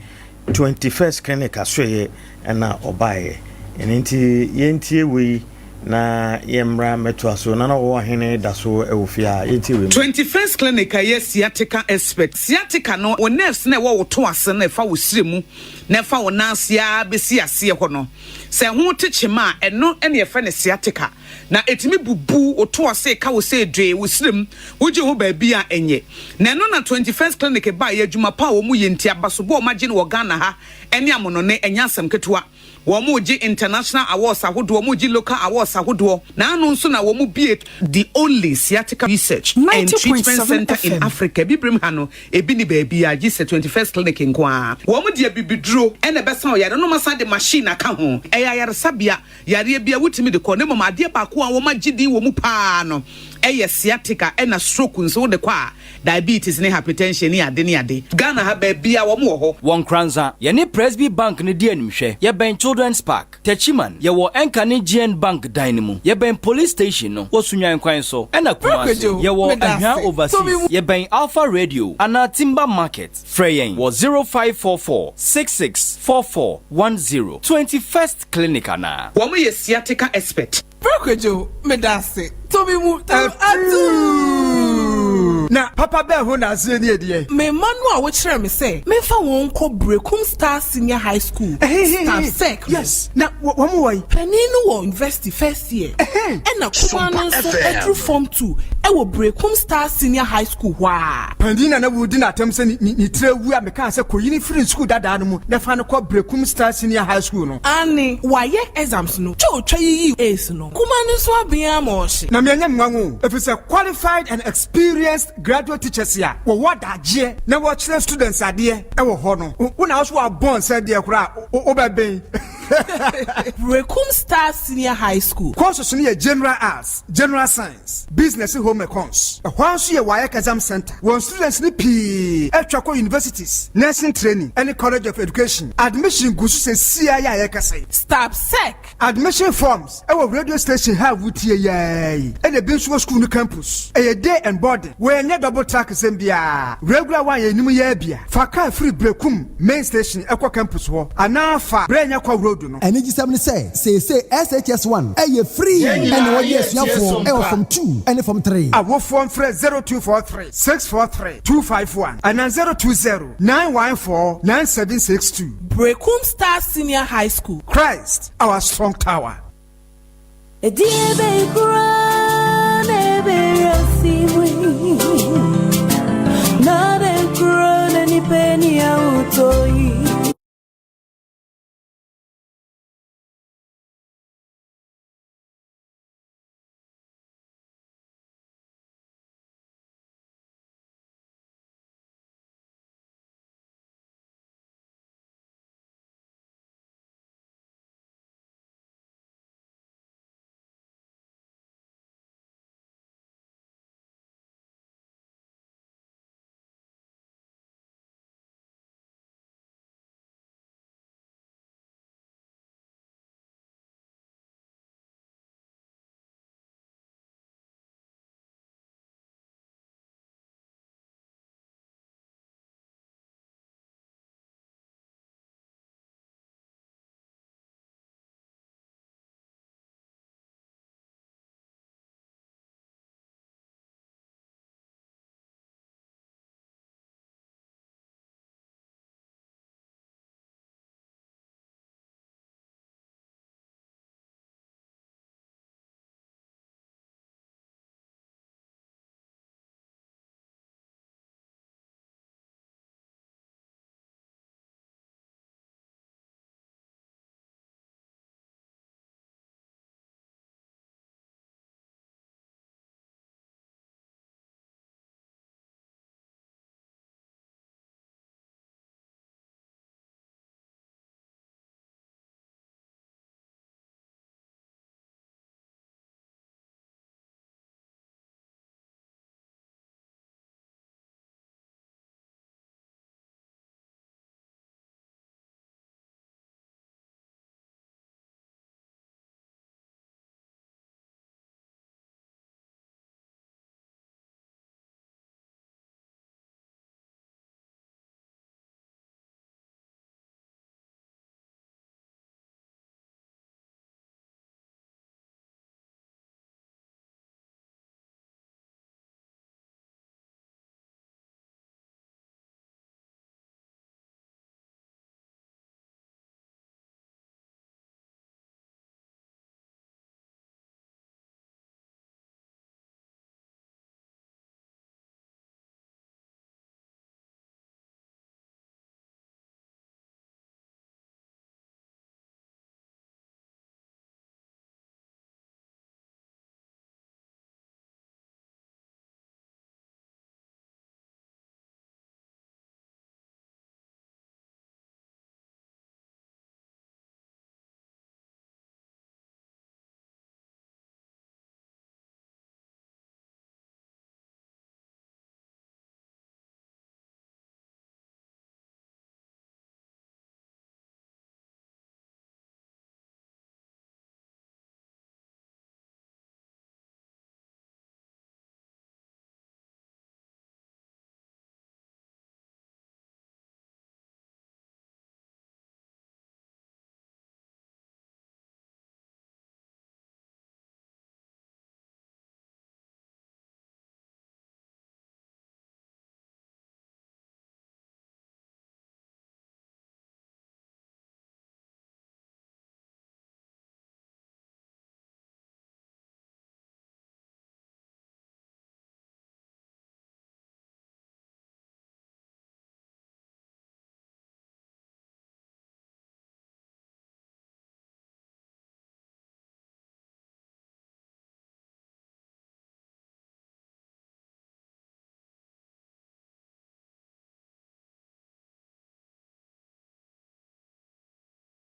21st Clinic asoɛeɛ ɛna ɔbaeɛ. Ɛno nti yɛntie wei na yɛmmra mmɛtoa so. Nana ɔwɔ ɔhene da so wɔ fie a, yɛntie wei mmra. 21st Clinic a ɛyɛ sciatica expert. Sciatica no, wo nerves no a ɛwɔ wo to ase no a ɛfa wo srɛ mu na ɛfa wo nan ase ara bɛsi aseɛ hɔ no, sɛ ɛho te kyema a, ɛno na yɛfrɛ no sciatica. Na ɛtumi bubu wo to ase, ka wo sɛ dwee, wo srɛ mu, wogye ho baabi a ɛnyɛ. Na ɛno na 21st Clinic baeɛ, adwuma pa a wɔyɛ nti, abasobɔ a wɔagye no wɔ Ghana ha ne amonɔne, ɛnyɛ asɛm ketewa. Wɔregye international awards ahodoɔ, wɔregye local awards ahodoɔ. Na ano nso na wɔbue the only sciatica research and treatment 90.7 centre in FM. Africa. Abibirem ha no, ebi nni baabiara gye sɛ 21st Clinic nko ara. Wɔde abibiduro na ɛbɛsa ɔyare no na wɔasan de machine aka ho. Ɛyɛ ayaresabea, yareɛ biara wotumi de kɔ na mmom adeɛ baako a wɔagye din wɔ mu pa ara no yɛ sciatica ɛna stroke nso wode kɔ a, diabetes ne hypertension ne ade ne ade. Ghana ha baabiara wɔn wɔ hɔ. Wɔ Nkoranza, yɛne Presby Bank no di animhwɛ. Yɛbɛn Children's Park. Techiman, yɛwɔ Ɛnka ne GN Bank dan no mu. Yɛbɛn Police Station no wɔ Sunyani kwan so. Ɛna Kumasi, yɛwɔ Ahwea Overseas. Yɛbɛn Alpha Radio anaa Timber Market. Frɛ yɛn wɔ 0544 66 44 10. 21st Clinic anaa. Wɔn yɛ sciatica expert. Bro Kwadwo, meda ase. Tɔ me mu, tɔ me atuu! Na papa bɛn ho na aseɛ nie deɛ? Me mma no a wokyerɛɛ me sɛ memfa wɔn nkɔ Berekum Star Senior High School, Stapsec, no. Yes, na wɔn wɔ he? Panin no wɔ university first year, ɛna kumaa no nso aduru form two wɔ Berekum Star Senior High School hɔ ara. Panin na na woredi no atɛm sɛ ne tiri awu a mekaa sɛ kɔyi no firi sukuu dadaa no mu na fa no kɔ Berekum Star Senior High School no. Aane, wayɛ exams no twa otwa yiyii Ace no. Kumaa no nso aben ara ma ɔhye. Na me ɛnyɛ me nwanwa o, efisɛ qualified and experienced graduate teachers a wɔwɔ adagyeɛ na wɔkyerɛ students adeɛ wɔ hɔ no, wo na wo so wabɔn sɛ deɛ koraa a wobɛben. Berekum Star Senior High School. Courses no yɛ General Arts, General Science, Business ne Home Econs. Ɛhɔ ara nso yɛ WAEC Exam Centre. Wɔn students no pii atwa kɔ universities, nursing training ne College of Education. Admission gu so seesei ara a yɛrekasa yi. Stabsec. Admission forms wɔ radio station ha a wotie yi ara yi, ɛna ebi nso wɔ school no campus. Ɛyɛ day and boarding. Wei ɛnyɛ double track sɛm biara. Regular one a yɛnim yi ara bi a. Fa car firi Berekum main station kɔ campus hɔ anaa fa Brɛnya kɔ road no. Anigyesɛm ne sɛ, seesei SHS one yɛ free na wɔgye asuafoɔ wɔ Form 2 ne Form 3. Awofoɔ mfrɛ 0243 643 251 anaa 020 914 9762. Berekum Star Senior High School. Christ our strong tower.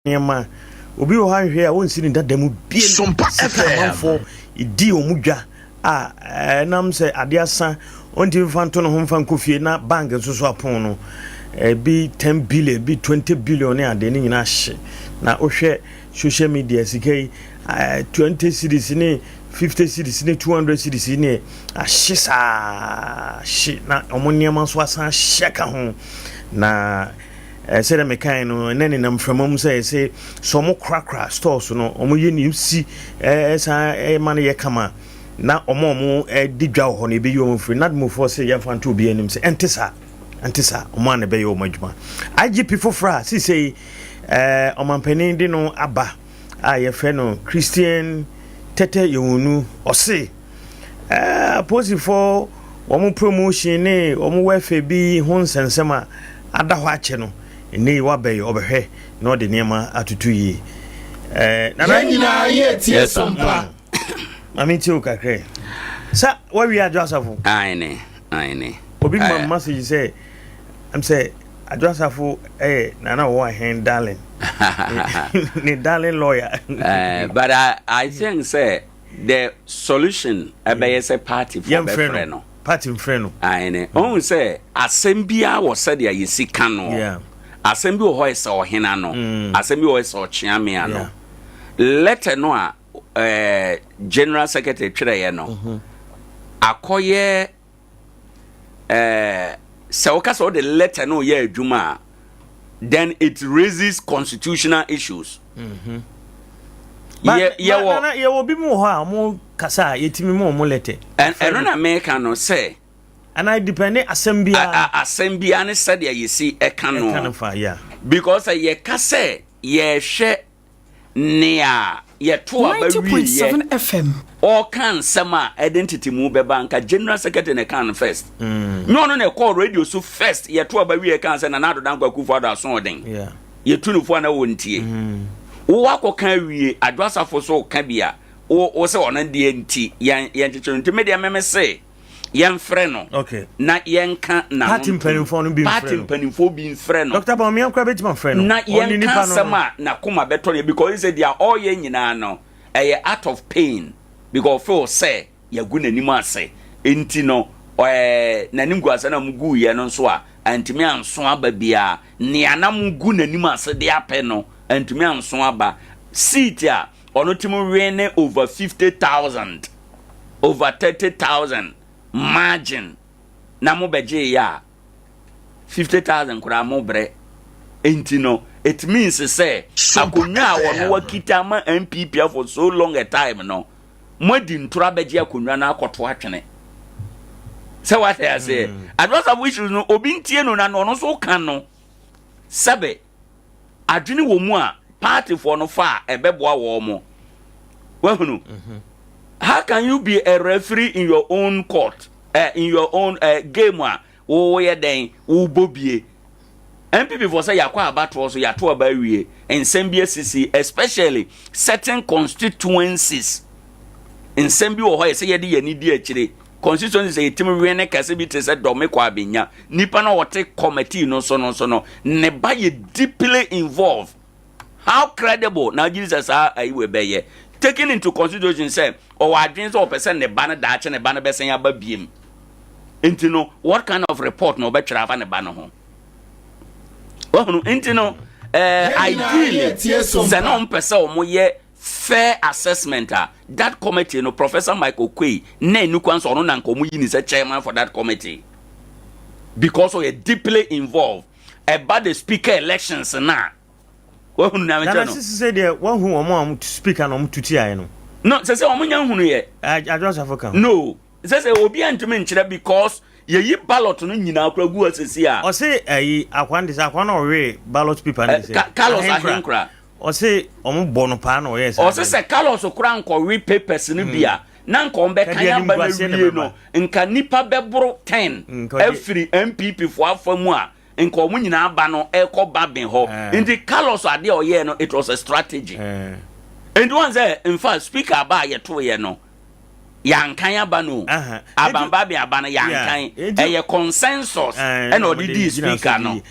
Nneɛma. Obi wɔ hɔ ahwehwɛ a ɔnsi ne dada mu biem. Sompa Sika FM. amanfoɔ di wɔn dwa a ɛnam sɛ adeɛ asa ɔntumi mfa nto ne ho mfa nkɔ fie na bank nso so apon no ebi 10 billion ebi 20 billion ne adeɛ ne nyinaa hye na wohwɛ social media sika yi 20 cedis ne 50 cedis ne 200 cedis ne ahye saa hye na wɔn nneɛma nso asan ahyɛ ka ho na Eh, sɛdeɛ mekae no, ɛnɛ nenam mframa mu sɛ ɛsɛ sɛ wɔn korakora stores no, wɔn yɛ ne si ɛsan eh, ɛma no yɛ kama na wɔn a wɔn eh, di dwa wɔ hɔ no ebeyi wɔn firi nadmofoɔ sɛ yɛmfa nto obi anim sɛ ɛnte saa ɛnte saa wɔn a na ɛbɛyɛ wɔn adwuma. IGP foforɔ a sisei ɛɛ ɔmampanin de no aba a yɛfrɛ no Christian Tete Yewunu ɔse Eh, apolisifoɔ wɔn promotion ne wɔn welfare bi ho nsɛnsɛm a ada hɔ akyɛ no, ɛnnɛ yi waba yi ɔbɛhwɛ na ɔde nneɛma atoto yie. Eh, nana. Yɛn nyinaa yɛ tie Yes, sir. sompa. Maame tie o kakra yi. Sa wawie adwo asafo. Aane, aane. Obi ma Eh. message sɛ ɛm sɛ adwo asafo ɛyɛ nana ɔwɔ ahen darling. Ne darling lawyer. Eh, but I, I think sɛ The solution ɛbɛyɛ sɛ party foɔ bɛfrɛ no. Party mfrɛ no. Aane. Ɔhu sɛ asɛm biara wɔ sɛdeɛ yɛsi ka no. Asɛm bi wɔ hɔ ɛsɛ ɔhene ano. Mm. Asɛm bi wɔ hɔ ɛsɛ ɔkyeame ano. Letter no a eh, general secretary twerɛeɛ no, mm-hmm. akɔyɛ eh, sɛ woka sɛ wode letter no yɛ adwuma a then it raises constitutional issues. Mm-hmm. Yɛwɔ yɛwɔ bi mu wɔ hɔ a wɔn kasa a yɛtumi mu wɔn letter. Ɛno na meka no sɛ. Ana depende asɛm biara. Asɛm biara ne sɛdeɛ yɛsi ɛka no. Ɛka no fa yeah. Because yɛka sɛ yɛhwɛ nea yɛto aba wieɛ ɔka nsɛm a ɛde ntetemu bɛba nka general secretary na ɛka no first mm. nyɛ ɔno na ɛkɔɔ radio so first yɛto aba wieɛ ka sɛ Nana Addo Dankwa Akufo Addo aso ɔden yɛtu no fo a na wɔntie mm. wowɔ akɔka awie Adwo Asafo so ka bi a wo sɛ ɔno deɛ nti yɛnkyekyere nti me deɛ meme se yɛmfrɛ no okay. na yɛnka n'ano party mpanimfoɔ no bi party mpanimfoɔ bi mfrɛ no Dr. Bawumia koraa bɛtumi afrɛ no na yɛnka asɛm a n'akoma bɛtɔ no because sɛ deɛ ɔreyɛ nyinaa no ɛyɛ out of pain because ɔfeel sɛ yɛagu n'anim ase nti no ɛɛ n'anim gu ase na mo gu yɛ no nso a antumi anso aba biara nea na mo gu n'anim ase de apɛ no antumi anso aba seat a ɔno tumi win ne over 50,000 over 30,000 margin na mo bɛgye yɛ a 50,000 koraa mo brɛ nti no it means sɛ akonnwa a wɔn wakita ama NPP for so long a time no mo adi ntoro abɛgye akonnwa no akɔto atwene sɛ wate aseɛ mm. adwasafo issues no obi ntie no na ɔno nso ka no sɛbe adwene wɔ mu a partyfoɔ no fa a ɛbɛboa wɔn mo wahunu mhm. how can you be a referee in your own court uh, in your own uh, game a woyɛ dɛn wobɔ bie npp foɔ sɛ yɛakɔ abatoɔ so yɛato aba awie nsɛm bi asisi especially certain constituencies nsɛm bi wɔ hɔ yɛ sɛ yɛde yɛn ani di akyire Constituency sɛ yɛtumi wɛn ne kɛse bi te sɛ Dɔme Kwabenya, nipa no a ɔte committee no so no nso no, ne ba yɛ deeply involved. How credible na agye di sɛ saa ayi wei bɛyɛ? Taking into consideration sɛ ɔwɔ adwene sɛ ɔpɛ sɛ ne ba no daakye ne ba no bɛsan aba biem. Nti no, what kind of report na ɔbɛtwerɛ afa ne ba no ho? Wahunu? Nti no, eh, ideally, sɛ na ɔmpɛ sɛ wɔyɛ Fair assessment a that committee no Professor Michael Quay na ɛni kwan sɛ ɔno na nka wɔn yi ne sɛ chairman for that committee because ɔyɛ deeply involved ɛba the speaker elections na wahunu na mekyɛ no. Nana sisi sɛ deɛ wahu wɔn a wɔn speaker na wɔn tutu ayɛ no. No sɛ sɛ wɔn nya nhunu yɛ. Adwo Asafo ka ho. No sɛ sɛ obi antumi nkyerɛ because yɛyi ballot no nyinaa kora gu hɔ sisi a. Ɔse ayi akwa no de sɛ akwa no ɔwe ballot paper no de sɛ. Carlos Ahenkura. Ɔse ɔmo bɔ no paa na ɔyɛɛ saa. Ɔse sɛ Carlos koraa nkɔwe papers no bi a na nka ɔmo bɛkan aba no awie no nka nipa bɛboro 10 afiri NPP foɔ afa mu a nka ɔmo nyinaa aba no ɛkɔ Babin hɔ. Nti Carlos adeɛ a ɔyɛɛ no it was a strategy. Nti wɔn sɛ in fact speaker aba a yɛtoeɛ no yɛankan aba no o. Aban Babin aba no yɛankan. Ɛyɛ consensus ɛna ɔde dii speaker no.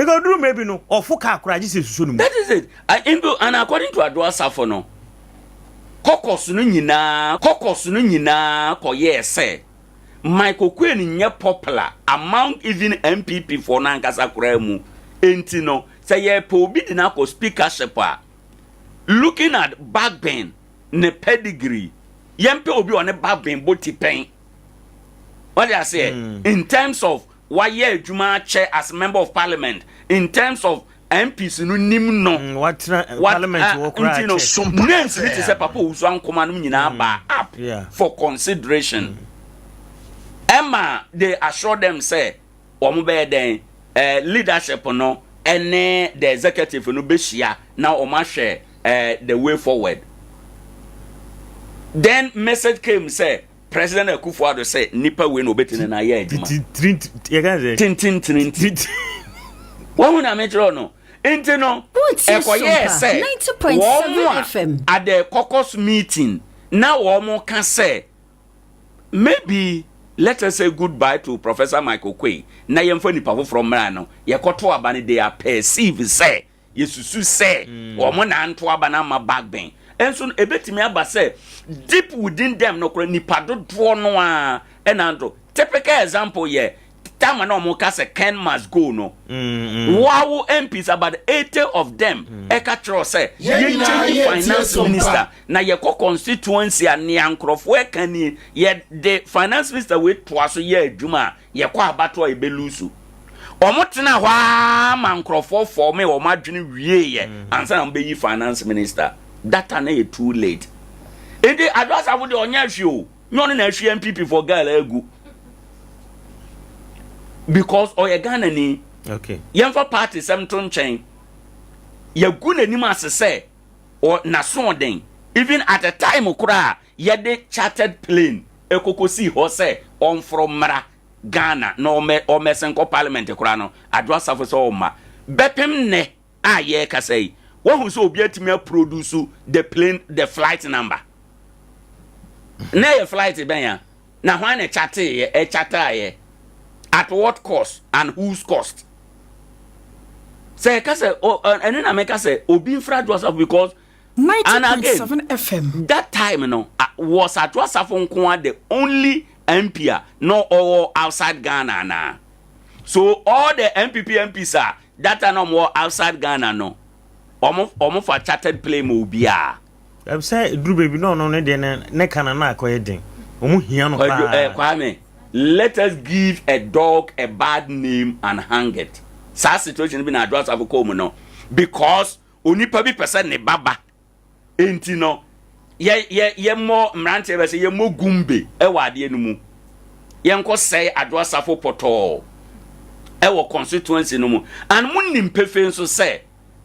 Because duru mmerɛ bi no, ɔfo kaa koraa gye sɛ susuo no mu. That is it. And according to Adwoa Safo no, caucus no nyinaa caucus no nyinaa kɔyɛɛ sɛ Mike Oquaye nyɛ popular among even NPP foɔ no ankasa koraa mu. Enti no, sɛ yɛpɛ obi de no akɔ speakership a, looking at Bagbin ne pedigree, yɛmpɛ obi a ɔne Bagbin bɔ tipɛn. Wate aseɛ? In terms of wayɛ adwuma akyɛ as member of parliament, in terms of MPs no nim no. Watena Wat, parliament ah, wɔ koraa nti no, kyɛ. names bi te sɛ Papa Owusu Ankoma nom nyinaa baa up for consideration. Ɛma they assure them sɛ wɔn bɛyɛ dɛn, eh, leadership no ɛne the executive no bɛhyia na wɔn ahwɛ eh, the way forward. Then message came sɛ President Akufo-Addo sɛ nipa wei na obetumi na ayɛ adwuma. Tintintirinti. Wɔn na mekyerɛ no. Nti no, ɛkɔyɛɛ sɛ wɔn a at the caucus meeting na wɔn ka sɛ maybe let us say goodbye to Professor Mike Oquaye na yɛmfa nipa foforɔ mmra no, yɛkɔto aba no they are perceived sɛ Yɛsusu sɛ wɔn na anto aba no ama Bagbin. Nso no, ɛbɛtumi aba sɛ deep within them no koraa, nipa dodoɔ no ara na anto. Typical example yɛ time a na wɔka sɛ Ken must go no. Wawo MPs, about 80 of them ɛka kyerɛ sɛ Yɛn nyinaa yɛn change yɛretie finance Sompa. minister na yɛkɔ constituency a nea nkurɔfoɔ ɛka nie, yɛde finance minister wei toa so yɛ adwuma a, Yɛkɔ abatoɔ a yɛbɛ lusu. Wɔn tena hɔ ara ma nkorɔfoɔ fɔɔme wɔn adwene wieeɛ ansa na wɔn bɛyi finance minister. That time na yɛ too late. Nti Adwo Asafo deɛ ɔnyɛ hwee o. Nyɛ ɔno na ahwie NPP for girl agu. Because ɔyɛ Ghana ni. Okay. Yɛmfa party sɛm to nkyɛn. Yɛgu n'anim ase sɛ ɔ n'asoɔden. Even at a time koraa yɛde chartered plane ɛkɔkɔsii hɔ sɛ ɔmforo mmra Ghana na ɔmmɛ ɔmmɛsen kɔ parliament koraa no, Adwo Asafo sɛ ɔmma. Bɛpem nnɛ a yɛrekasa yi, woahu sɛ obi atumi aproduce the plane, the flight number? Na ɛyɛ flight bɛn a? Na hwan na ɛcharteeɛ, ɛchartaeɛ? At what cost and whose cost? Sɛ yɛka sɛ, ɛno na meka sɛ obi mfra Adwo Asafo because And again, 90.7 FM. that time no, was Adwo Asafo nko ara the only MP a na ɔwɔ outside Ghana anaa? So all the NPP MPs a that time na wɔwɔ outside Ghana no, wɔn wɔn fa chartered plane ma obiara. Sɛ duru baabi na ɔno ne deɛ ne ne ka no na akɔyɛ den. Wɔn hia no Kwadwo, eh, paa. Kwame, let us give a dog a bad name and hang it. Saa situation bi na Adwo Asafo kɔɔ mu no because Onipa bi pɛ sɛ ne ba ba nti no, yɛ yɛ yɛmmɔ mmeranteɛ bɛ sɛ yɛmmɔ gumbe wɔ adeɛ no mu. Yɛnkɔ sɛe Adwo Asafo pɔtɔɔ wɔ constituency no mu. And mo nim pefee nso sɛ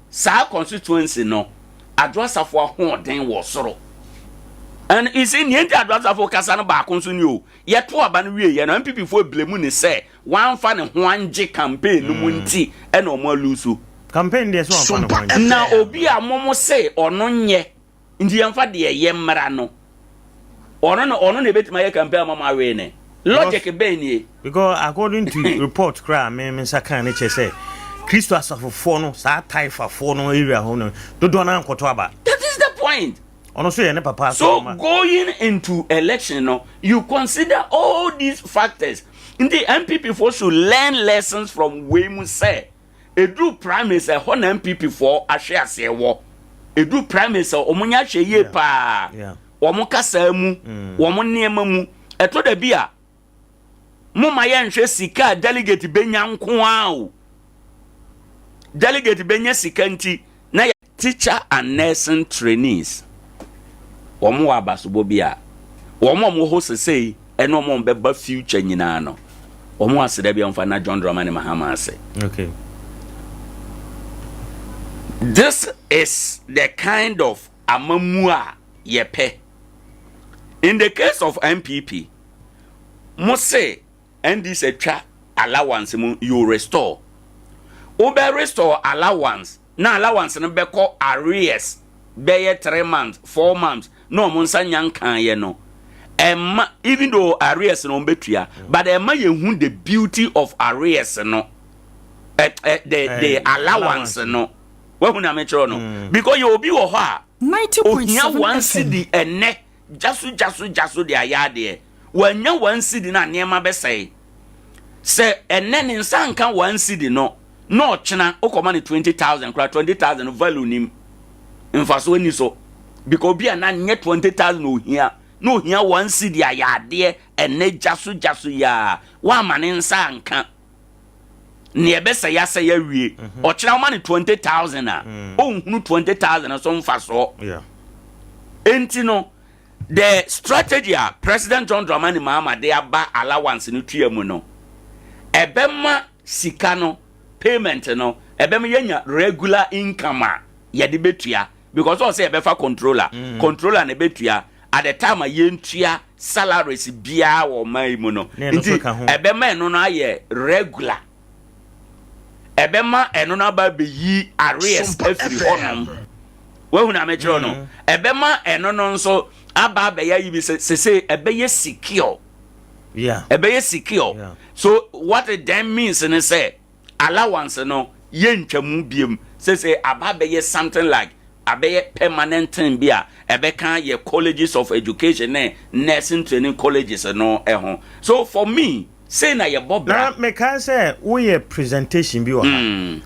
saa constituency no Adwo Asafo ahoɔden wɔ soro. And you see, nea nti Adwo Asafo kasa no baako nso ni o. Yɛto aba no wie yɛ no, NPP foɔ blame ne sɛ Wamfa ne ho angye campaign no mu nti ɛna ɔmo alusu. Campaign deɛ sɛ wamfa ne ho angye. Na obi a mo mo se ɔno nyɛ nti yɛmfa deɛ ɛyɛ mmra no ɔno na ɔno na ebetumi ayɛ campaign ama mo awee ne. Logic bɛn nie? Because according to report koraa me me nsa kan ne kyerɛ sɛ Kristo asafofoɔ no saa Taifafoɔ no area hɔ no dodoɔ no ankɔtɔ aba. That is the point. Ɔno nso yɛ ne papa So asɔrɔma. going into election no, you consider all these factors. Nti NPP foɔ should learn lessons from wei mu sɛ, ɛduru primaries ɛhɔ na NPP foɔ ahwe aseɛ wɔ. Ɛduru primaries a wɔn nyɛ ahwɛ yie paa. Wɔn kasaa mu, wɔn nneɛma mu. Ɛtɔ da bi a, Momma yɛnhwɛ sika a delegate benya nko ara o. Delegate benya sika nti na yɛ. Teacher and nursing trainees, wɔn wɔ abasobɔ bi a, wɔn a wɔwɔ hɔ sesei ɛne wɔn a wɔbɛba future nyinaa no, wɔn wɔ aseda bi a wɔmfa na John Dramani Mahama ase. Okay. This is the kind of amammuo a yɛpɛ. In the case of NPP, mo se NDC atwa allowance mu, you restore. Wobɛ restore allowance na allowance no bɛkɔ arrears bɛyɛ 3 months, 4 months na wɔn nsa nya nkaeɛ no. Ɛmma, even though arrears no wɔn bɛtua, but ɛmma yɛhu the beauty of arrears no. The allowance no wahu na mekyerɛ no mm. because yɛ obi wɔ hɔ a ohia one cedi ɛnɛ gyaso gyaso gyaso de ayɛ adeɛ wanya one cedi na nneɛma bɛsɛe sɛ ɛnɛ ne nsa nka one cedi no na ɔkyena wokɔma no 20000 koraa 20000 value nim mfasoɔ ni so because obi a na nyɛ 20000 ohia na ohia one cedi ayɛ adeɛ ɛnɛ gyaso gyaso yaa wama ne nsa nka nea ɛbɛsɛe asɛe awie mhm. ɔkyena woma no 20000 a mm. ɔnhunu 20000 so mfasoɔ enti no the strategy a President John Dramani Mahama de aba allowance no tua mu no ɛbɛma sika no payment no ɛbɛma yɛnya regular income a yɛde bɛtua because ɔsɛ yɛbɛfa controller mm. controller na ɛbɛtua at the time a yɛntua salaries biara wɔ ɔman yi mu no nti ɛbɛma ɛno no ayɛ regular ɛbɛma ɛno no aba abɛyi arrears afiri hɔnom wahu na mekyerɛ no mm. ɛbɛma ɛno no nso aba abɛyɛ yi bi sese ɛbɛyɛ secure ɛbɛyɛ secure so what it then means ne sɛ Allowance no yɛntwa mu biom sesei aba abɛyɛ something like abɛyɛ permanent thing bi a ɛbɛka yɛ colleges of education ne nursing training colleges no ho. So for me sei na yɛbɔ bra. Na mekae sɛ woyɛ presentation bi wɔ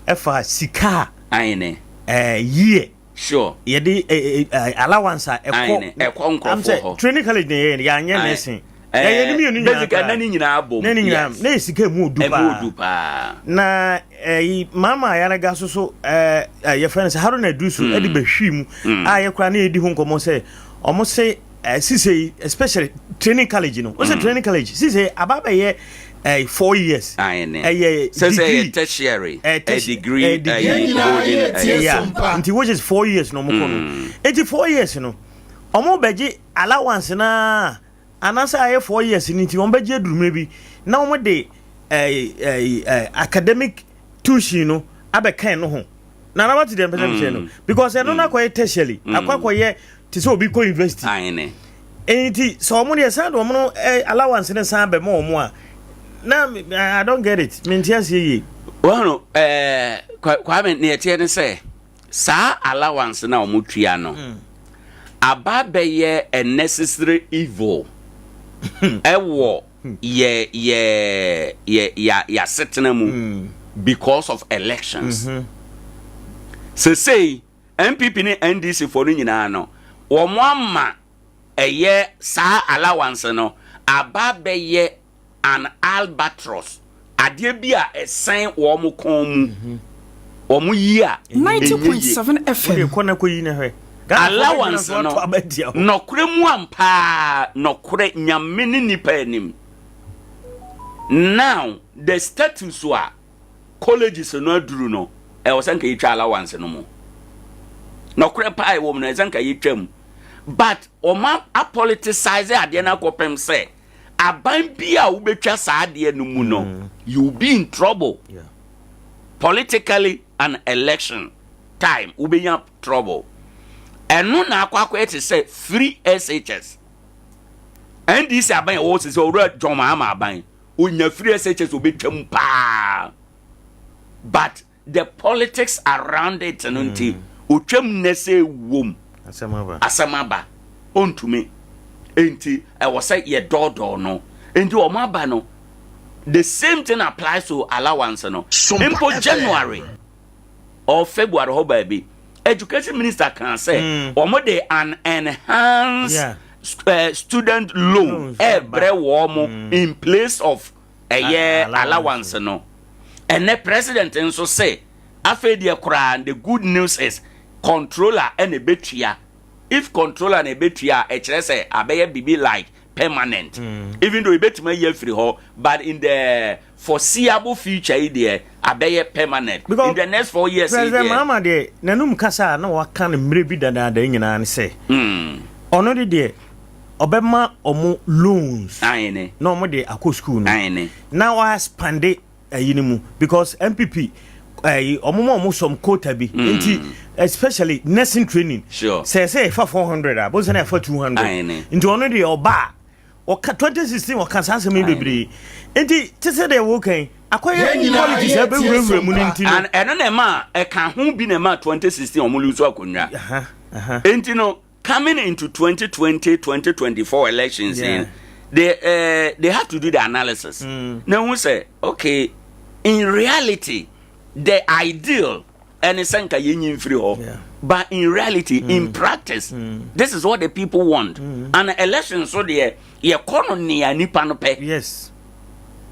ha ɛfa sika a Aane. ɛɛ year Sure. Yɛde eh, eh, allowance a ɛkɔ ɛkɔ nkurɔfoɔ hɔ. Training college na yɛyɛ yɛanyɛ nursing. Yɛyɛ ne mmienu nyinaa. Basically na ne nyinaa bom. Na ne nyinaa na yɛ sika emu odu paa. Emu odu paa. Na ɛyi maama ayarega so so ɛɛ yɛfrɛ no sɛ Haruna Iddrisu ɛde mm. bɛhwii mu mm. a yɛkora na yɛdi ho nkɔmmɔ sɛ ɔmo se Eh, sisei especially training college no wosɛ mm. training college sisei aba bɛyɛ eh, 4 years ɛyɛ degree tertiary eh, degree eh, degree golden yeah nti which is 4 years na ɔmo kɔ no mm. nti 4 years no ɔmo bɛgye allowance naa anaasɛ ayɛ 4 years ni nti ɔmo bɛgye adurumire bi na ɔmo de eh, eh, eh, academic tuition no abɛkan no ho na na wate deɛ mpɛ sɛ mekyerɛ no mm. because ɛno no akɔyɛ tertiary akɔ akɔyɛ te sɛ obi kɔ university nti sɛ ɔmo deɛ san de ɔmo no eh, allowance ne san bɛma ɔmo a na I don't get it mente aseɛ yie. Wɔn ɛɛ Kwame ne ɛteɛ ne sɛ saa allowance na ɔmo tua no mm. aba bɛyɛ a necessary evil ɛwɔ yɛ yɛ yɛ yɛ yɛasetena mu mm. because of elections. Mm -hmm. Sesei NPP ne NDC foɔ no nyinaa no, wɔn ama ɛyɛ saa allowance no aba abɛyɛ an albatross, adeɛ bi a ɛsɛn wɔn kɔn mu, wɔn yi a ɛnyɛ yie. Allowance no, nɔkorɛ mu ampaa, nɔkorɛ Nyame ne nipa anim. Now, the status a colleges no aduru no, ɛwɔ sɛ nka yɛtwa allowance no mu. Nɔkorɛ paa ɛwɔ mu no, ɛsɛ nka yɛtwa mu. But wɔn apoliticize adeɛ no akɔpem sɛ aban bi a wobɛtwa saa adeɛ no mu no, mm. you will be in trouble. Yeah. Politically and election time, wobɛnya trouble. Ɛno na akɔ akɔyɛ te sɛ free SHS. NDC aban ɛwɔ sɛ sɛ owura John Mahama aban. Onya firi SHS obetwam paa but the politics around it no nti mm. otwam nnɛ sɛ ewom asɛm aba ontumi nti ɛwɔ sɛ yɛ dɔɔdɔɔ no nti wɔn aba no the same thing applies to allowance no mpo January or February hɔ baabi education minister kan sɛ wɔn de an enhanced yeah. uh, student loan ɛɛbrɛ wɔn mo in place of ɛyɛ allowance no ɛnɛ president nso sɛ afei deɛ koraa the good news is controller ɛna ebetua if controller na ebetua a ɛkyerɛ sɛ abɛyɛ bibi like permanent mm. even though ebetumi ayi afiri hɔ but in the foreseeable future yi deɛ abɛyɛ permanent because in the next 4 years yi deɛ. President Mahama deɛ n'anum kasa a na waka no mmerɛ bi dadaada nyinaa ne sɛ ɔno de deɛ ɔbɛma ɔmo loans Aane. na ɔmo de akɔ school no Aane. na wa expande ayi no mu because NPP ɛyi ɔmo ma ɔmo some quota bi nti especially nursing training Sure. sɛ sɛ ɛfa 400 a bó sɛ na ɛfa 200 Aane. nti ɔno deɛ ɔba a ɔka 2016 ɔka saa asɛm yi bebree nti te sɛ deɛ wokan. Akɔyɛ politics ɛbɛwurawura mu no nti no. And ɛno na ɛma ɛka ho bi na ɛma 2016 wɔn lose akonnwa. Nti no coming into 2020 2024 elections yeah. they uh, they have to do the analysis. Mm. Na ho sɛ okay in reality the ideal ɛne sɛ nka yɛnyi mfiri hɔ but in reality mm. in practice mm. this is what the people want mm. and election so deɛ yɛkɔ no nea nipa no pɛ yes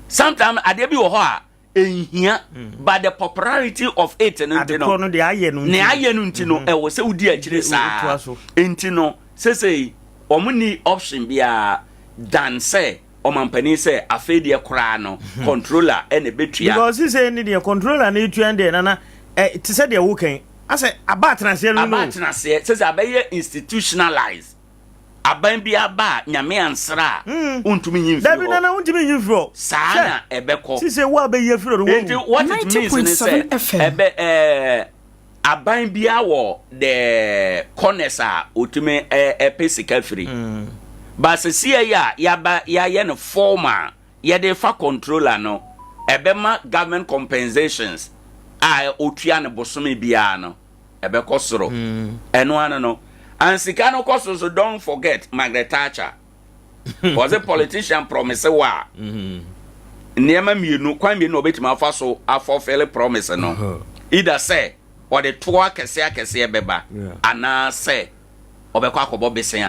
sometimes adeɛ bi wɔ hɔ a ɛnhia mm. but the popularity of it no nti no nea ayɛ no nti no mm-hmm. ɛwɔ sɛ wodi akyire saa nti no sesei wɔn ni option biara dan sɛ ɔmampanin sɛ afei deɛ koraa no hmm. controller ɛna ɛbɛtua. because sisei ne deɛ controller na etua deɛ nana ɛ te sɛ deɛ wokan asɛ aba atenaseɛ no no. Aba atenaseɛ sɛ sɛ abɛyɛ institutionalized aban bi aba a nyame ansra a hmm. wontumi nyi mfiri hɔ. Dabi nana wontumi nyi mfiri hɔ. Saa na ɛbɛkɔ. Sisei wo a bɛyi afiri hɔ no wɔwu. Nti what it means ne sɛ ɛbɛ ɛɛ. Aban biara wɔ the corners a otumi pɛ sika firi. But sesia yi a yaba yɛayɛ no form a yɛde fa controller no, ɛbɛma government compensations a otua no bosome biara no ɛbɛkɔ soro. Ɛno ano no. And sika no kɔ soro so don't forget Margaret Thatcher. Wɔse politician promise wo a, nneɛma mmienu, kwan mmienu na ɔbɛtumi afa so afulfill promise no. Either sɛ ɔde toɔ akɛseɛ akɛseɛ bɛba anaasɛ ɔbɛkɔ akɔbɔ besea.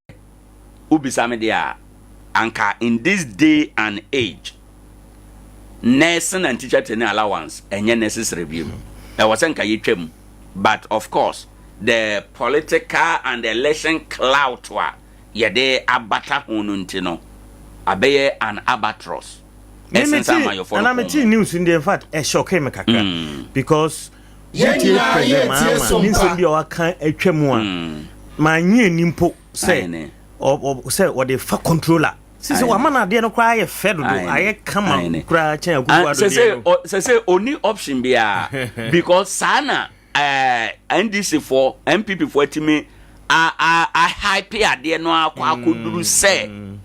Wobisa me deɛ a, anka in this day and age, nursing and teacher training allowance ɛnyɛ necessary bio. Ɛwɔ sɛ nka yɛtwam. But of course, the political and the election clout a yɛde abata ho no nti no, abɛyɛ an albatross. Me Ɛsen me sɛ te amanyɔfoɔ no ana kɔn me mu. te news no deɛ in fact ɛshɔke me kakra Mm. because Yɛn wotie nyinaa President yɛretie Mahama ne Sompa. nsɛm bi a waka atwa mu a mannye anni mpo sɛ Aane. ɔ- ɔ- sɛ wɔde fa controller sisi Aane. wama no adeɛ no koraa ayɛ fɛ dodo Aane. ayɛ kama Aane. koraa kyɛn Ah, Akufo Addo sɛ deɛ sɛ no ɔ- sɛ sɛ ɔni option biara because saa na eh, NDC foɔ, NPP foɔ atumi a a a hype adeɛ no akɔ akɔduru sɛ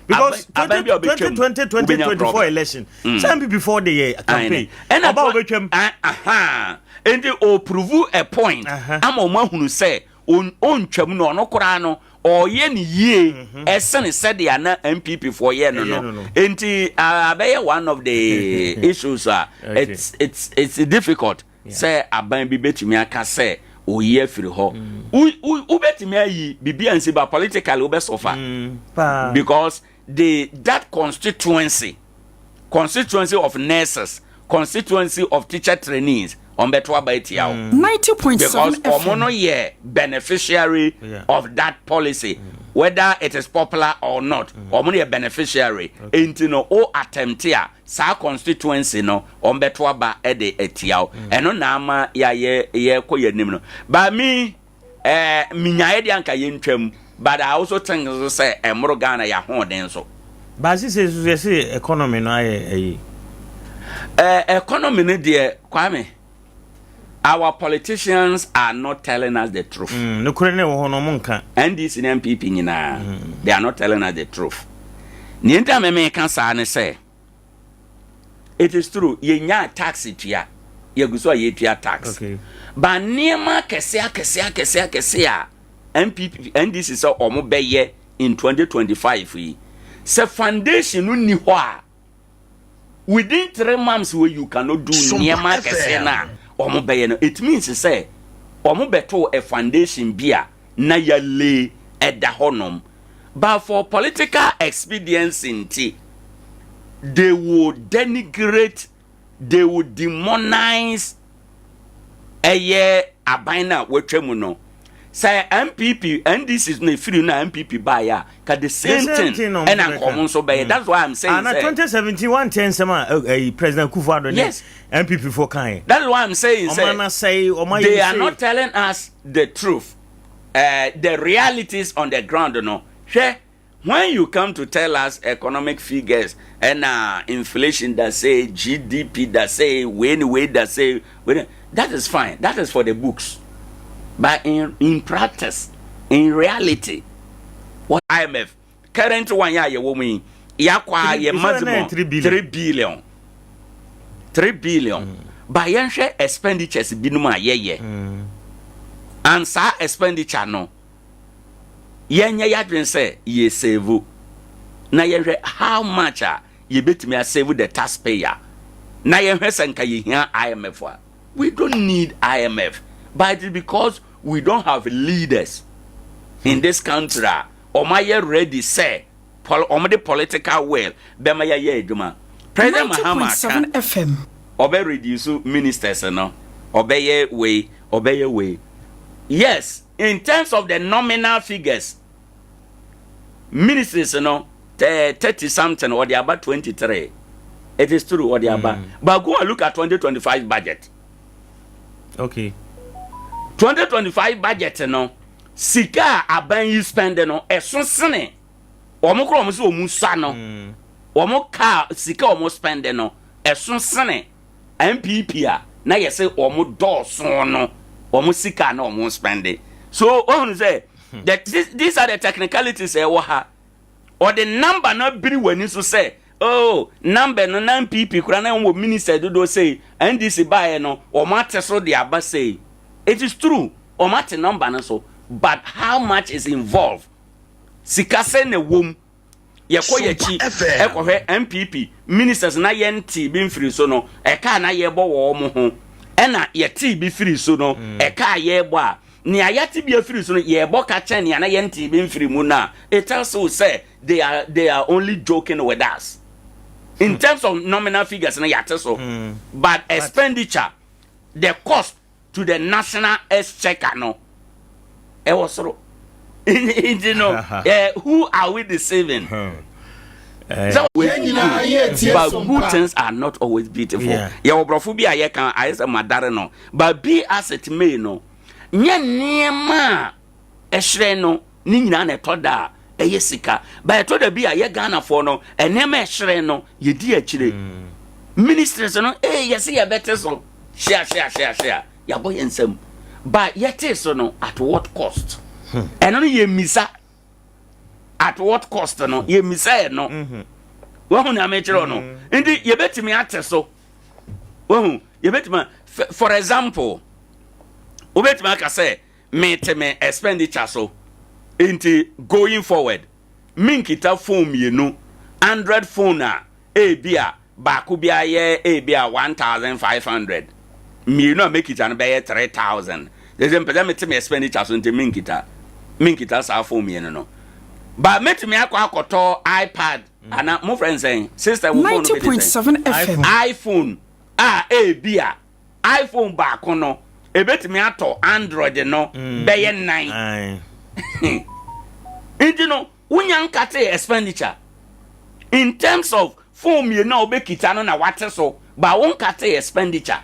because aban bi a ɔbɛtwam 2020 2024 problem. election sɛ NPP foɔ de yɛ campaign ɛna ɔba ɔbɛtwam aha nti ɔprove a point ama ɔmo ahunu sɛ ɔntwam no ɔno koraa no ɔyɛ ne yie ɛsene sɛdeɛ na NPP foɔ yɛ no no nti abɛyɛ one of the issues a it's it's it's difficult Sɛ aban bi bɛtumi aka sɛ ɔyi afiri hɔ. Wobɛtumi ayi biribi ansi ba politically wobɛ suffer. Mm, because the that constituency constituency of nurses constituency of teacher trainees wɔn bɛto aba atia wo. 90.7 Because wɔn no yɛ beneficiary yeah. of that policy. Mm. Whether it is popular or not, wɔn mm. no yɛ beneficiary. Okay. Nti no o attempt a Saa constituency no wɔn bɛto aba de atia wo. Mm. Ɛno na ama yɛayɛ yɛkɔ yɛn anim no. But me eh, menyaeɛ deɛ anka yɛntwam. But I also think nso sɛ ɛmmoro Ghana yɛ ahoɔden so. Baasi sɛ nso yɛse economy no ayɛ ayi. Eh, economy no deɛ Kwame, our politicians are not telling us the truth. Mm, nokorɛ ne wɔ hɔ no ɔmo nka. NDC ne NPP nyinaa, mm. they are not telling us the truth. Nea nti a meme ka saa ne sɛ, it is true, yɛnyaa tax tua, yɛgu so a yɛtua tax. Okay. Ba nneɛma akɛse akɛse akɛse akɛse a NPP, NDC sɛ ɔmo bɛyɛ in 2025 yi, sɛ foundation no nni hɔ a, within three months wey you cannot do nneɛma akɛseɛ no a wɔn bɛyɛ no it means sɛ wɔn bɛto a foundation bi a na yɛle ɛda hɔnom but for political expediency nti they will denigrate they will demonize ɛyɛ aban no a watwa mu no sɛ npp ndc na efiri na npp baayɛ a ka the same, the same thing ɛna nka ɔmo nso bɛyɛ mm. that's why i'm saying ah, sɛ 2017 one ten nsɛm a ɛyi eh, eh, president Akufo Addo ne yes. npp fo kan yɛ that's why i'm saying sɛ ɔmo anasɛe ɔmo ayɛ they are not telling us the truth uh, the realities on the ground no hwɛ. When you come to tell us economic figures ɛna inflation da sei, GDP da sei, wei ne wei da sei, wei ne, that is fine, that is for the books. But in, in practice, in reality, what IMF, current one yɛ a yɛwɔ mu yi, yɛakɔ a yɛ maximum 3 billion. 3 billion. Ba yɛnhwɛ expenditures binom a yɛyɛ. And saa expenditure no, yɛnyɛ yɛadwene sɛ yɛ save na yɛhwɛ how much a yɛbɛtumi a save the taxpayer na yɛhwɛ sɛ nka yɛhia IMF a. We don't need IMF, but it is because we don't have leaders in this country a wɔn ayɛ ready sɛ wɔn de political will bɛma yɛayɛ adwuma. President Mahama aka 90.7 FM. ɔbɛ reduce ministers no, ɔbɛyɛ wei, ɔbɛyɛ wei. Yes, in terms of the nominal figures, ministries no 30 something ɔde aba 23. It is true, ɔde aba. But go and look at 2025 budget. 2025 budget no, sika a aban yi spend no ɛso sene wɔn kora wɔn sɛ wɔn sua no. Wɔn kaa sika a wɔn spend no ɛso sene NPP a na yɛsɛ wɔn dɔɔso no wɔn sika na wɔn spend. So ohun sɛ these are the technicalities ɛwɔ ha. Ɔde number no abiri w'ani so sɛ, oh, number no na NPP kora na wɔn minister dodoɔ sei, NDC baeɛ no wɔn ate so de aba sei. It is true, wɔn ate number no so, but how much is involved? Sika sɛ na ɛwɔ mu. Yɛkɔ yɛkyi ɛkɔhwɛ NPP ministers na yɛnte bi mfiri so no, ɛka na yɛbɔ wɔ wɔn ho, ɛna yɛte bi firi so no, ɛka yɛbɔ a nea yɛate bi afiri so no yɛbɔ ka kyɛn nea na yɛnte bi mfiri mu na it tells you say they are only joking with us. In terms of nominal figures na yɛate so, but expenditure, the cost to the national exchequer no ɛwɔ soro. Nti no, who are we deceiving? So but good things are not always beautiful. Yɛwɔ borɔfo bi a yɛka ayɛ sɛ madare no, but be as it may no, nyɛ nneɛma a ɛhyerɛn no ne nyinaa na ɛtɔ da a ɛyɛ sika, but ɛtɔ da bi a yɛ Ghanafoɔ no, nneɛma ɛhyerɛn no yɛdi akyire. Ministries no, ee, yɛsɛ yɛbɛte so hyia hyia hyia hyia, yɛabɔ yɛn nsam, but yɛte so no at what cost? Ɛno no yɛ misa. At what cost no yɛ misa yɛ no. Wahu nea mekyerɛ no? Nti yɛbɛtumi ate so. Wahu, yɛbɛtumi, for example, wobɛtumi aka sɛ mete me expenditure so, nti going forward menkita phone mmienu, Android phone a ebi a baako bi ayɛ ebi a 1500, mmienu a mekita no bɛyɛ 3000. Sɛ mpɛ sɛ mete me expenditure so, nti menkita saa phone mmienu no, ba mɛtumi akɔ akɔtɔ iPad ana mo frɛ nsɛn sister wo phone no bi de sɛn? 90.7 FM. iPhone a ebi a iPhone baako no ebetumi atɔ Android no bɛyɛ nan. Nti no wonya nkate expenditure in terms of phone mmienu a wobɛkita no na wate so, ba wo nkate expenditure,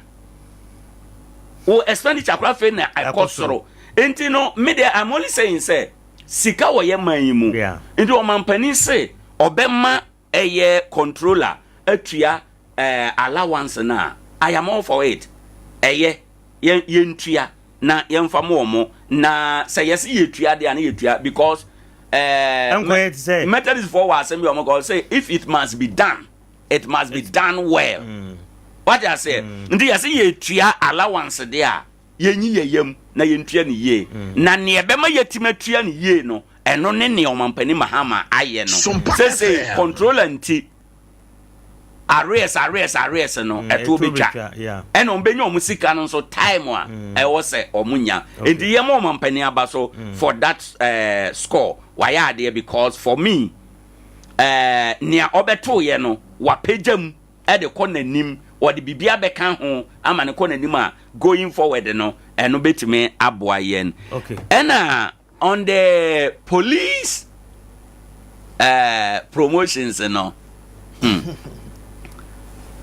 wo expenditure koraa afei na ɛkɔ soro. Nti no me deɛ, I'm only saying sɛ sika wɔ yɛ man yi mu. Nti ɔmampanin se ɔbɛma ɛyɛ controller atua allowance na I am all for it. Ɛyɛ yɛn yɛntua na yɛmfa mo wɔ mo na sɛ yɛsɛ yɛtua deɛ a na yɛtua because Ɛnkɔyɛ te sɛ- Methodist foɔ wɔ asɛm bi a wɔn kɔ say, if it must be done, it must be done well. Wate aseɛ? Nti yɛsɛ yɛtua allowance deɛ a, yɛnyi yɛ yam na yɛntua ne yie, na nea ɛbɛma yɛtumi atua ne yie no, ɛno ne nea ɔmampanin Mahama ayɛ no sese FM. Controller nti arrears, arrears, arrears no ɛtoɔ bɛtwa ɛna ɔmo bɛnya ɔmo sika no nso time a ɛwɔ sɛ ɔmo nya. Nti yɛn mo ɔmampanin aba so for that score, wayɛ adeɛ because for me, nea ɔbɛto yɛ no wapagya mu ɛde kɔ n'anim, wɔde biribi abɛka ho ama ne kɔ n'anim a going forward no ɛno bɛtumi aboa yɛn. Ɛna on the police promotions no,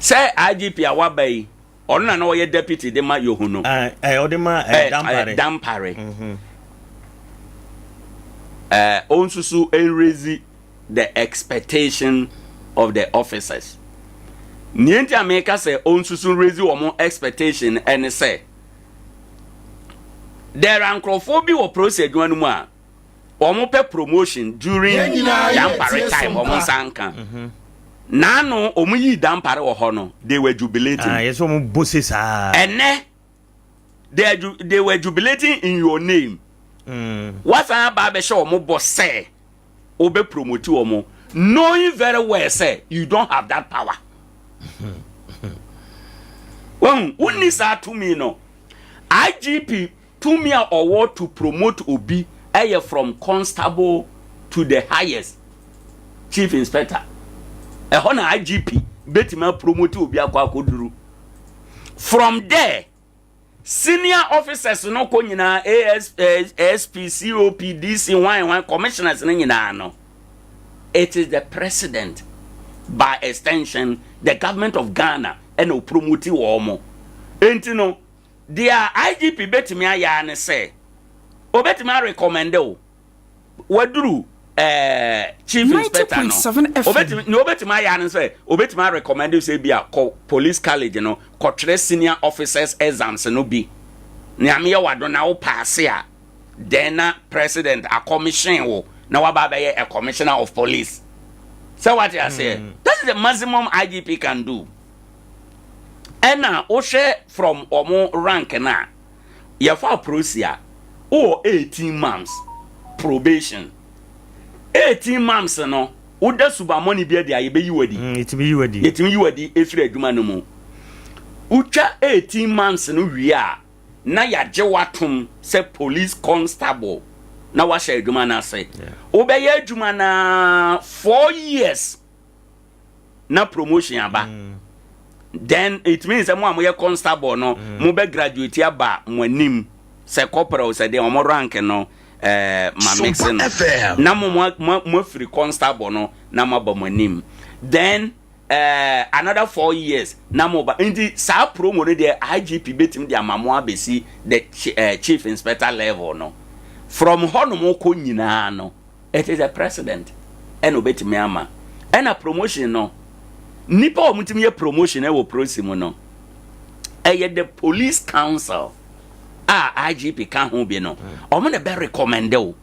sɛ IGP a waba yi, ɔno na na ɔyɛ deputy de ma yohu no. Ɔde ma Dampare. Dampare. Ɔnsusu nraise the expectation of the officers. Nea nti a meka sɛ ɔnsusu raise wɔn expectation ɛne sɛ there are nkurɔfoɔ bi wɔ process adwuma no mu a wɔn pɛ promotion during Yɛn nyinaa yɛ Dampare tie time so wɔn mpa. nsa nka. Naano wɔn yii Dampare wɔ hɔ no, they were jubilating. Ah, yɛ sɛ wɔn bɔ se saa. Ɛnɛ, they, are ju they were jubilating in your name. Mm. Wasan aba abɛhyɛ wɔn bɔ sɛ wobɛ promote wɔn, knowing very well sɛ you don't have that power. Wɔn wonni saa tumi no. IGP Tumi a ɔwɔ to promote obi yɛ from constable to the highest, chief inspector. Ɛhɔ na IGP bɛtumi apromote obi akɔ akɔduru. From there, senior officers no kɔ nyinaa, AS, SP, COP, DC, hwan hwan, commissioners no nyinaa no, it is the president, by extension, the government of Ghana ɛna ɔpromote wɔn mo. Enti no, Deɛ IGP bɛtumi ayɛ ara ne sɛ, ɔbɛtumi arekɔmɛnde wo, waduru eh, chief inspector no, ɔbɛtumi, nea ɔbɛtumi ayɛ ara ne sɛ, ɔbɛtumi arekɔmɛnde wo sɛ bi a kɔ police college no, kɔtwerɛ senior officers exams no bi, nea meyɛ wado na wo paase a, then na president akɔmihyen wo na waba abɛyɛ a commissioner of police. Sɛ wate aseɛ? Mm. That is the maximum IGP can do. Ɛna wohwɛ from ɔmo rank no a, yɛfa aprosi a, wowɔ 18 months probation. 18 months no, woda subammɔne bi adi a, yɛbɛyi wo adi. Mm, yɛtumi yi wo adi. Yɛtumi yi wo adi ɛfiri adwuma no mu. Wotwa 18 months no wie a, na yɛagye wo atom sɛ police constable na woahyɛ adwuma no ase. Wobɛyɛ adwuma no ara 4 years. na promotion aba mm. then it means sɛ mo a moyɛ constable no mm. mo bɛ graduate aba mo anim sɛ corporal sɛ deɛ wɔn rank no ɛɛ eh, ma mix no na mo mo mo afiri constable no na mo aba mo anim then uh, another 4 years na mo ba. Nti saa promo no deɛ, IGP betumi de ama mo abɛsi the uh, chief inspector level no. From hɔ nom kɔ nyinaa no, It is the president ɛna obetumi ama. Ɛna promotion no, nipa a wɔtumi yɛ promotion ɛwɔ prosi mu no, ɛyɛ the police council a IGP ka ho bi no, wɔn na ɛbɛ recommend o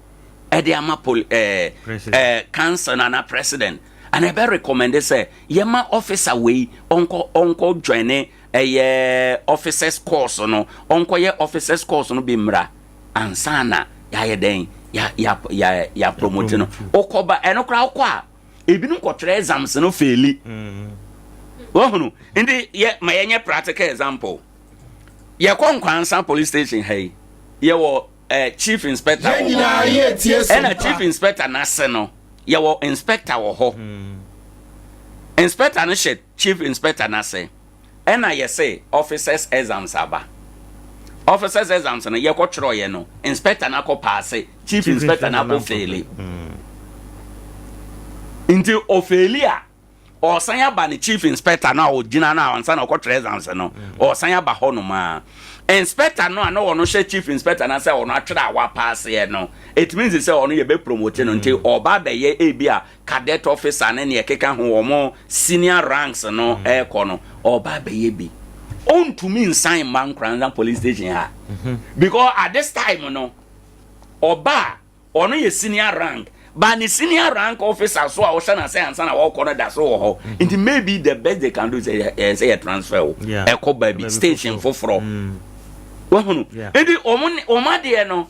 ɛde ama pol ɛɛ ɛɛ council na na president ana ɛbɛ recommend sɛ yɛma officer wei ɔnkɔ ɔnkɔ join ɛyɛ officers course no, ɔnkɔ yɛ officers course no bi mmra. Ansa na yɛayɛ dɛn ya ya ya ya promote no, wokɔba ɛno koraa wokɔ a, ebinom kɔtwerɛ exams no faili. Wahunu? Nti yɛ ma yɛnyɛ practical example. Yɛkɔ Nkwansa police station ha yi, yɛwɔ eh, chief inspector wɔ hɔ, ɛna chief inspector n'ase no yɛwɔ inspector wɔ hɔ. Inspector no hyɛ chief inspector n'ase. Ɛna yɛse officers exams aba. Officers exams no yɛkɔ twerɛeɛ no, inspector no akɔ paase, chief inspector no akɔ feeli. Nti ofeeli a, ɔsan aba ne chief inspector no a ɔgyina no a ansa na ɔkɔtwerɛ exams no, ɔsan aba hɔ nom a. Inspector no a na ɔno hyɛ chief inspector no sɛ ɔno atwerɛ a wapaaseɛ no, it means sɛ ɔno yɛbɛ promote no, nti ɔba abɛyɛ ebi a cadet officer ne nea ɛkeka ho, wɔn senior ranks no ɛrekɔ no, ɔba abɛyɛ bi. Ɔntumi nsan mma Nkoranza police station ha because at this time no, ɔba a ɔno yɛ senior rank, but ne senior rank officer so a ɔhyɛ n'ase ansa na wɔkɔ no da so wɔ hɔ. Nti maybe the best they can do sɛ ɛyɛ sɛ yɛ transfer wo ɛkɔ baabi station foforɔ. Wahunu? Nti wɔn wɔn adeɛ no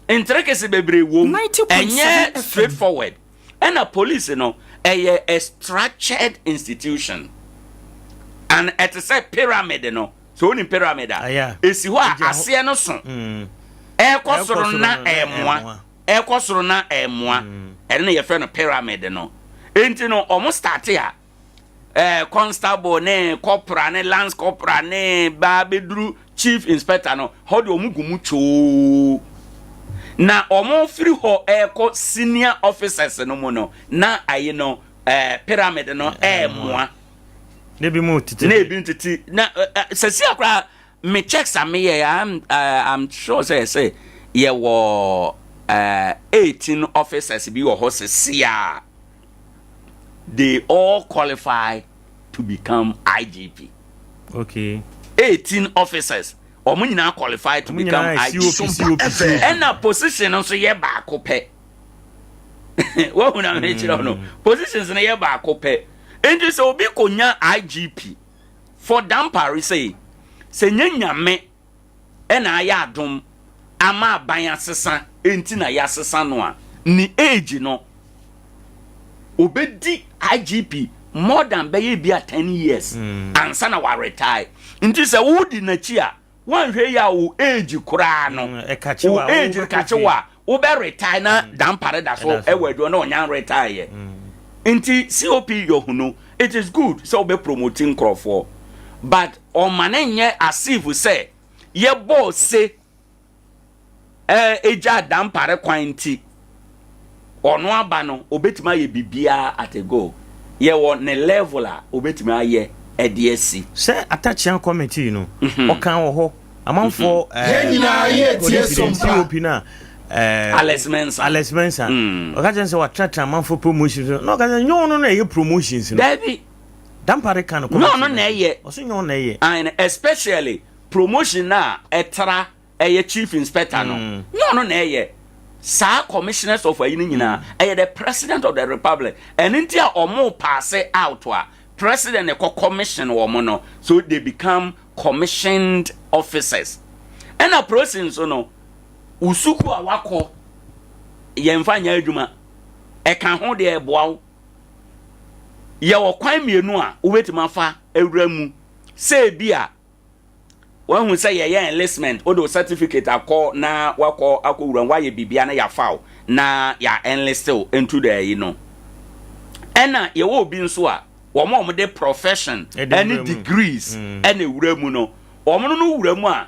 nterekese bebree wom, ɛnyɛ straight forward. Ɛna police no ɛyɛ a structured institution and ɛte sɛ pyramid no. Sɛ wonim pyramid a, ɛsi hɔ a aseɛ no so ɛrekɔ soro na ɛmoa, ɛrekɔ soro na ɛmoa, ɛno na yɛfrɛ no pyramid no. Enti no ɔmo starte a, eh, constable ne corporal ne lance corporal ne ba bɛduru chief inspector no hɔ deɛ, ɔmo gu mu twoo, na ɔmo firi hɔ ɛrekɔ senior officers no mu no, na ayi no eh, pyramid no ɛɛmoa. Na ebi mu tete. Na ebi tete na sɛsi akora me checks a meyɛ, I'm sure sɛ yɛwɔ 18 officers bi wɔ hɔ sɛsi a they all qualify to become IGP. 18 officers, wɔn nyinaa qualify to become IGP. Ɛna position no nso yɛ baako pɛ. Wɔn na mekyerɛ no, positions no yɛ baako pɛ. Enti sɛ obi kɔnya IGP for Dampare sei, sɛ nyɛ Nyame na ayɛ adom ama aban asesa enti na yɛasesa no a, ne age no, obɛdi IGP more than bɛyɛ bi a 10 years ansa na wa retire. Nti sɛ wodi n'akyi a, Woanhwɛ yie a wo age koraa no, mm, wo age kakye wo a, wobɛ retire na mm. dampare da so ɛwɔ adwuma na ɔnya retire yɛ. Mm. Nti COP Yohunu, it is good sɛ wobɛ promote nkurɔfoɔ, but ɔma no nyɛ as if sɛ yɛbɔɔ se Ɛɛ egya dampare kwan nti ɔno aba no obetumi ayɛ biribiara at a go. Yɛwɔ ne level a obetumi ayɛ ɛde asi. Sɛ Atakyea committee no ɔkan wɔ hɔ amanfoɔ Yɛn nyinaa yɛ tie sompa. COP no a ɛɛ Alex Mensah. Alex Mensah ɔka kyerɛ no sɛ watenatena amanfoɔ promotions no na ɔka sɛ nyɛ ɔno na ɛyɛ promotions no. Dabi. Dampare ka no Nyɛ committee ɔno no na ɛyɛ. ɔse nyɛ ɔno na ɛyɛ. Aane especially Promotion no a ɛtra ɛyɛ chief inspector no, nyɛ ɔno na ɛyɛ. Saa commissioners of ayi no nyinaa, ɛyɛ the president of the republic. Ɛno nti a wɔn paase out a, president na ɛkɔ commission wɔn no, so they become commissioned officers. Ɛna prosi nso no, wo sukuu a wakɔ, yɛnfa nyɛ adwuma. Ɛka ho deɛ ɛboa wo. Yɛwɔ kwan mmienu a wobɛtumi afa awura mu. Sɛ ebi a Wahu sɛ yɛyɛ enlistment, wode wo certificate akɔ na wakɔ akɔwura mu, woayɛ biribia na yɛafa wo na yɛ enlist wo into the ayi no. Ɛna yɛwɔ obi nso a wɔn a wɔde profession ɛne degrees ɛna ewura mu no, wɔn no no wura mu a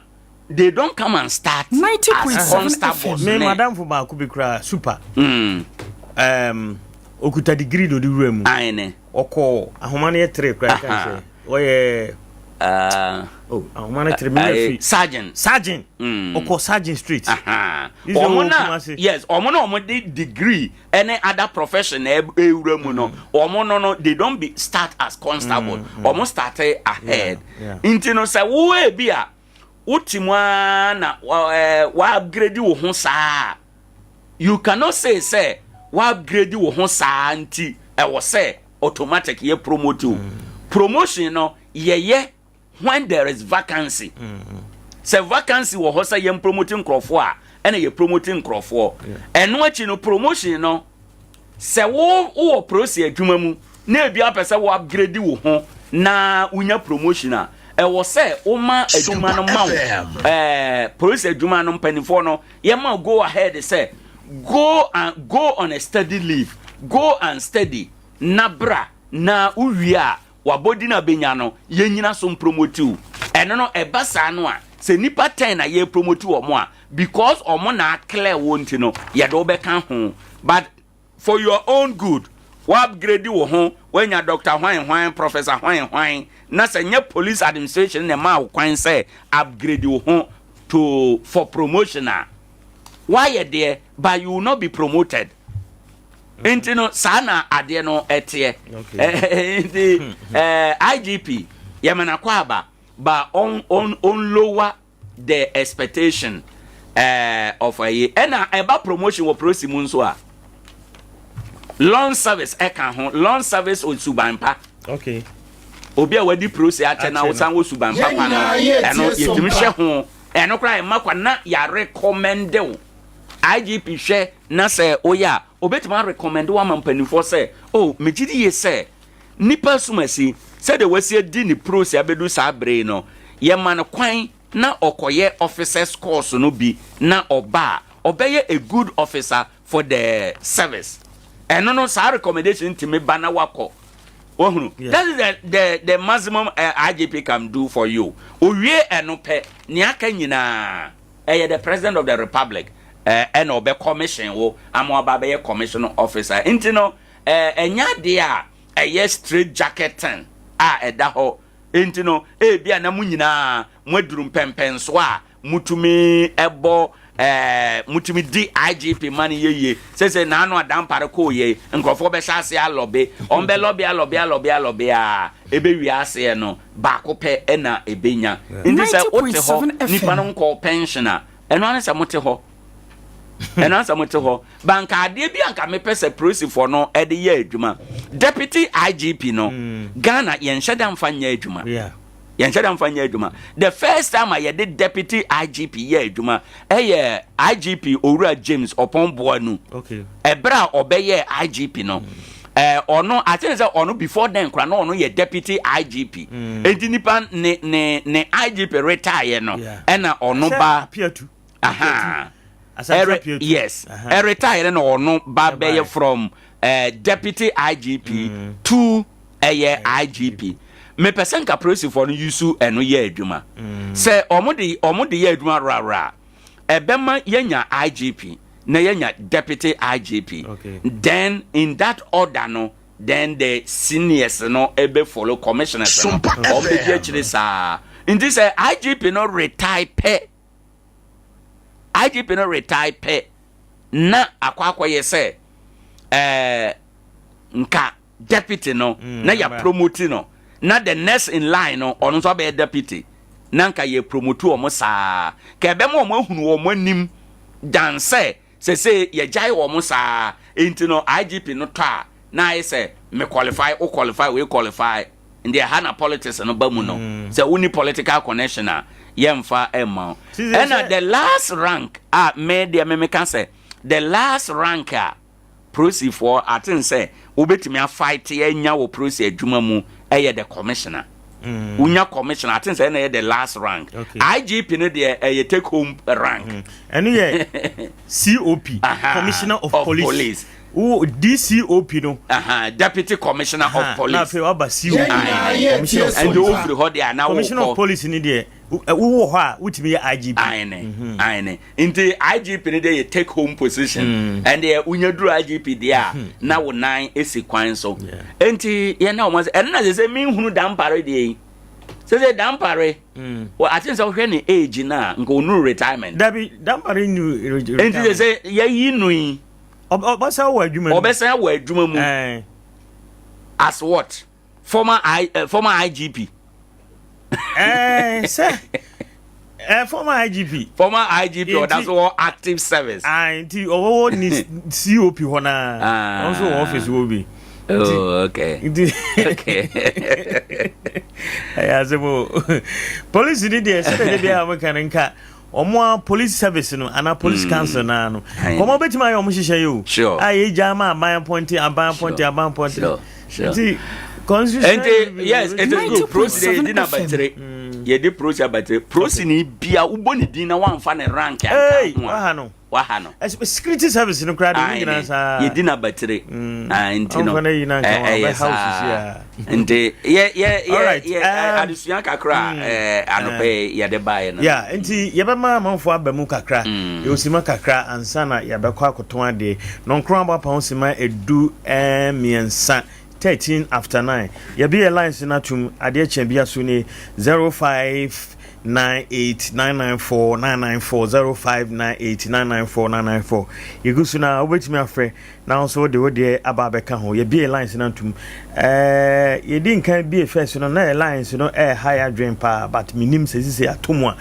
they don't come and start as constables. Me madamfo baako bi koraa super. Um, okuta degree na ɔde wura mu. Aine. Ɔkɔ ahoma no yɛ tere koraa kan sɛ ɔyɛ oh ahoma no tere mi yɛ fi. Sergeant. Sergeant. Ɔkɔ sergeant street. Wɔn na yes wɔn na wɔn de degree ɛne other profession na ewura mu no wɔn no no they don't be start as constable wɔn start ahead nti no sɛ wo ebi a wote mu ara na ɛɛ wa upgrade wo ho saa you cannot say sɛ wa upgrade wo ho saa nti ɛwɔ sɛ automatic yɛ promote wo promotion no yɛyɛ when there is vacancy sɛ vacancy wɔ hɔ sɛ yɛn promote nkurɔfoɔ a ɛna yɛ promote nkurɔfoɔ ɛno akyi no promotion no Sɛ wo wowɔ prosi adwuma mu na ebi apɛ sɛ wo upgrade wo ho na wonya promotion a, ɛwɔ sɛ woma adwuma no ma wo ɛɛ polisi adwuma no mpanimfoɔ no yɛma go ahead sɛ go and go on a study leave go and study na bra na wowie a wabɔdin a bɛnya no yɛnyina so mpromote wo ɛno no ɛba saa no a sɛ nipa 10 na yɛpromote wɔn a because wɔn na aclear wo nti no yɛde wo bɛka ho but for your own good wa upgrade wo ho wanya doctor hwan hwan professor hwan hwan na sɛ nyɛ police administration na ɛmaa wo kwan sɛ upgrade wo ho to for promotion a wayɛ deɛ but you will not be promoted nti no saa na adeɛ no ɛteɛ nti IGP yɛmana kɔ aba ba on on on lower the expectation eh, of ayi ɛna ɛba promotion wɔ prosi mu nso a long service ɛka ho long service on suban pa okay obi a wadi prosi akyɛ na wosan wɔ suban pa pa no ɛno yɛtumi hwɛ ho ɛno koraa ɛma kwa na yɛarecommende wo IGP hwɛ na sɛ woyɛ a obɛtumi arecommende wo ama mpanimfoɔ sɛ oh megye di yie sɛ Nnipa asumasi, sɛdeɛ wasi adi ne prose abɛdu saa berɛ yi no, yɛma no kwan na ɔkɔyɛ officers course no bi na ɔba a, ɔbɛyɛ a good officer for the service. Ɛno no, saa recommendation no tumi ba na wakɔ. Wahunu? That is the, the, the maximum uh, IGP can do for you. Owie ɛno pɛ, nea aka nyinaa, ɛyɛ the president of the republic ɛna ɔbɛ commission wo ama waba abɛyɛ commission officer. Nti no, Ɛnyɛ adeɛ a ɛyɛ straight jacket thing a ɛda hɔ. Enti no, ebia na mo nyinaa moaduru mpɛnpɛnsoɔ a motumi bɔ ɛɛ motumi di IGP ma no yɛ yie. Sese naano a Dampare kɔɔ yei, nkurɔfoɔ bɛhyɛ aseɛ alɔbe. Wɔn bɛlɔbe alɔbe alɔbe alɔbe a, ɛbɛwie aseɛ no, baako pɛ na ɛbɛnya. Nti sɛ wote hɔ, nipa no nkɔɔ pension a, ɛno ara ne sɛ mote hɔ. Ɛno ansa mo te hɔ. Ba nka adeɛ bi anka mepɛ sɛ polisifoɔ no ɛde yɛ adwuma. Deputy IGP no, Ghana yɛnhyɛ da mfa nyɛ adwuma. Yɛnhyɛ da mfa nyɛ adwuma. The first time a yɛde deputy IGP yɛ adwuma ɛyɛ IGP Owura James Oppong Boanu. Ɛberɛ a ɔbɛyɛɛ IGP no, ɔno I think sɛ ɔno before then koraa na ɔno yɛ deputy IGP. Enti nipa ne ne ne IGP retire no ɛna ɔno ba. Aha. Ɛre, yes. Ɛretire na ɔno ba bɛyɛ from uh, deputy IGP mm. to ɛyɛ IGP. Mepɛ sɛ nka polisifoɔ no yusu ɛno yɛ adwuma. Mm. Sɛ ɔmo de ɔmo de yɛ adwuma rawra ɛbɛma yɛnya IGP na yɛnya deputy IGP. Okay. Then in that order no then the seniors no ɛbɛ follow commissioners no. Ɔmo bɛ di akyire saa. Nti sɛ IGP no retire pɛ IGP no retire pɛ na akɔ akɔyɛ sɛ ɛɛ nka deputy no mm, na yɛ promote no na the next in line no ɔno nso abɛyɛ deputy na nka yɛ promote wɔn saa ka ɛbɛma wɔn ahunu wɔn anim dan sɛ sese yɛgyae wɔn saa nti no IGP no tɔ a na ayɛ sɛ me qualify wo qualify wei qualify Ndeɛ ha na politics no ba mu no. Mm. Sɛ wonni political connection a, yɛmfa mma wo. Ɛna the last rank a me deɛ me meka sɛ the last rank a prosifoɔ aten sɛ wobɛtumi afight anya wɔ prosi adwuma mu ɛyɛ the commissioner. Mm. Wonya commissioner aten sɛ ɛna ɛyɛ the last rank. Okay. IGP no deɛ ɛyɛ take home rank. Mm. Ɛno yɛ COP, Commissioner of, of Police. Police. Wo DCOP no. Aha, Deputy Commissioner of Police. Na afei waba COP. Commissioner of Police. Ɛnde wofiri hɔ deɛ ana wokɔ. Commissioner of Police ni deɛ wowɔ hɔ a wotumi yɛ IGP. Ayene, mhm. ayene. Nti IGP ni deɛ yɛ take home position. Mm. Ɛnde wonya duru IGP deɛ a hmm. na wo nan esi kwan so. Nti yɛn na wɔn sɛ ɛno na sɛ sɛ minhunu dampare deɛ yi. Sɛ sɛ dampare. Mm. Wɔ ati sɛ wohwɛ ne age na nka onuru retirement. Dabi dampare nu retirement. Nti sɛ sɛ yɛyi no yi. Ɔbɛsan wɔ adwuma mu. Ɔbɛsan wɔ adwuma mu. As what? Former I uh, former IGP. Eh, sɛ eh, former IGP. Former IGP ɔda so wɔ active service. Ah, nti ɔwɔ ne COP hɔ naa. Ah. Ɔno nso wɔ office hɔ bi. Oh, okay. Nti okay. Ɛyɛ asɛm o. Polisi ni deɛ sɛdeɛ de bi a wɔka no nka. Wɔn a police service no anaa police mm. council naa no wɔn bɛtumi ayɛ wɔn hyehyɛ yi o sure. a yɛ gya ama aban apɔnte aban apɔnte aban apɔnte nti constitution nti yes it is good prosi de yɛdi n'abatire mm. yɛdi prosi abatire prosi ni bia wobɔ ne din na wanfa ne rank anka ho a waha no security service no koraa de ne nyinaa saa yɛdi n'abatire mm. ah, nti no ɛyɛ saa nti yɛ yɛ yɛ yɛ um, adesua kakra mm. eh, anɔpɛ eh, yɛde baeɛ no. ya nti yɛbɛma amanfoɔ aba mu kakra mm. yɛwɔ sima kakra ansa na yɛbɛkɔ akɔtɔn adeɛ nɔnkron abɔ apa ho sima edu eh, mmiɛnsa 13 after 9 yɛbi yɛ lines no atum adeɛ kyɛn bi aso nie 05 98 994 994 05 98 994 994 yɛgu so na wobɛtumi afrɛ Na wo nso wode wo deɛ aba abɛka ho. Yɛbie lines no atom. Ɛɛ yɛdi nkan bie first no na yɛ lines no ɛɛha yɛ adwene paa but menim sɛ sisi ato mu a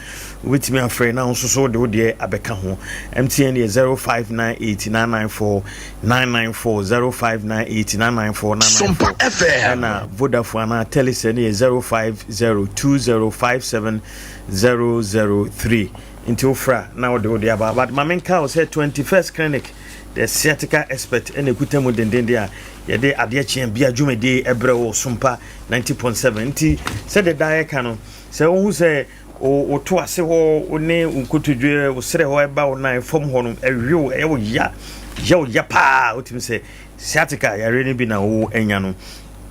wobɛtumi afrɛ na wo nso so wode wo deɛ abɛka ho. MTN yɛ 0598 994 994 0598 994 994 ɛna Vodafone anaa Telecel no yɛ 050 2057 003 nti wofrɛ a na wode wo deɛ aba but ma menka wo sɛ 21st clinic The Sciatica Expert na ɛkuta mu dendenden a yɛde adeɛ kyeɛ bia dwumadie ɛbrɛ wo Sompa 90.7 nti sɛdeɛ daa yɛka no sɛ wohu sɛ woto ase hɔ wo ne wo nkotodwe wo serɛ hɔ ɛba wo nan fam hɔ no ɛwe wo ɛyɛ wo ya yɛ wo ya paa wotumi sɛ sciatica yareɛ no bi na wo anya no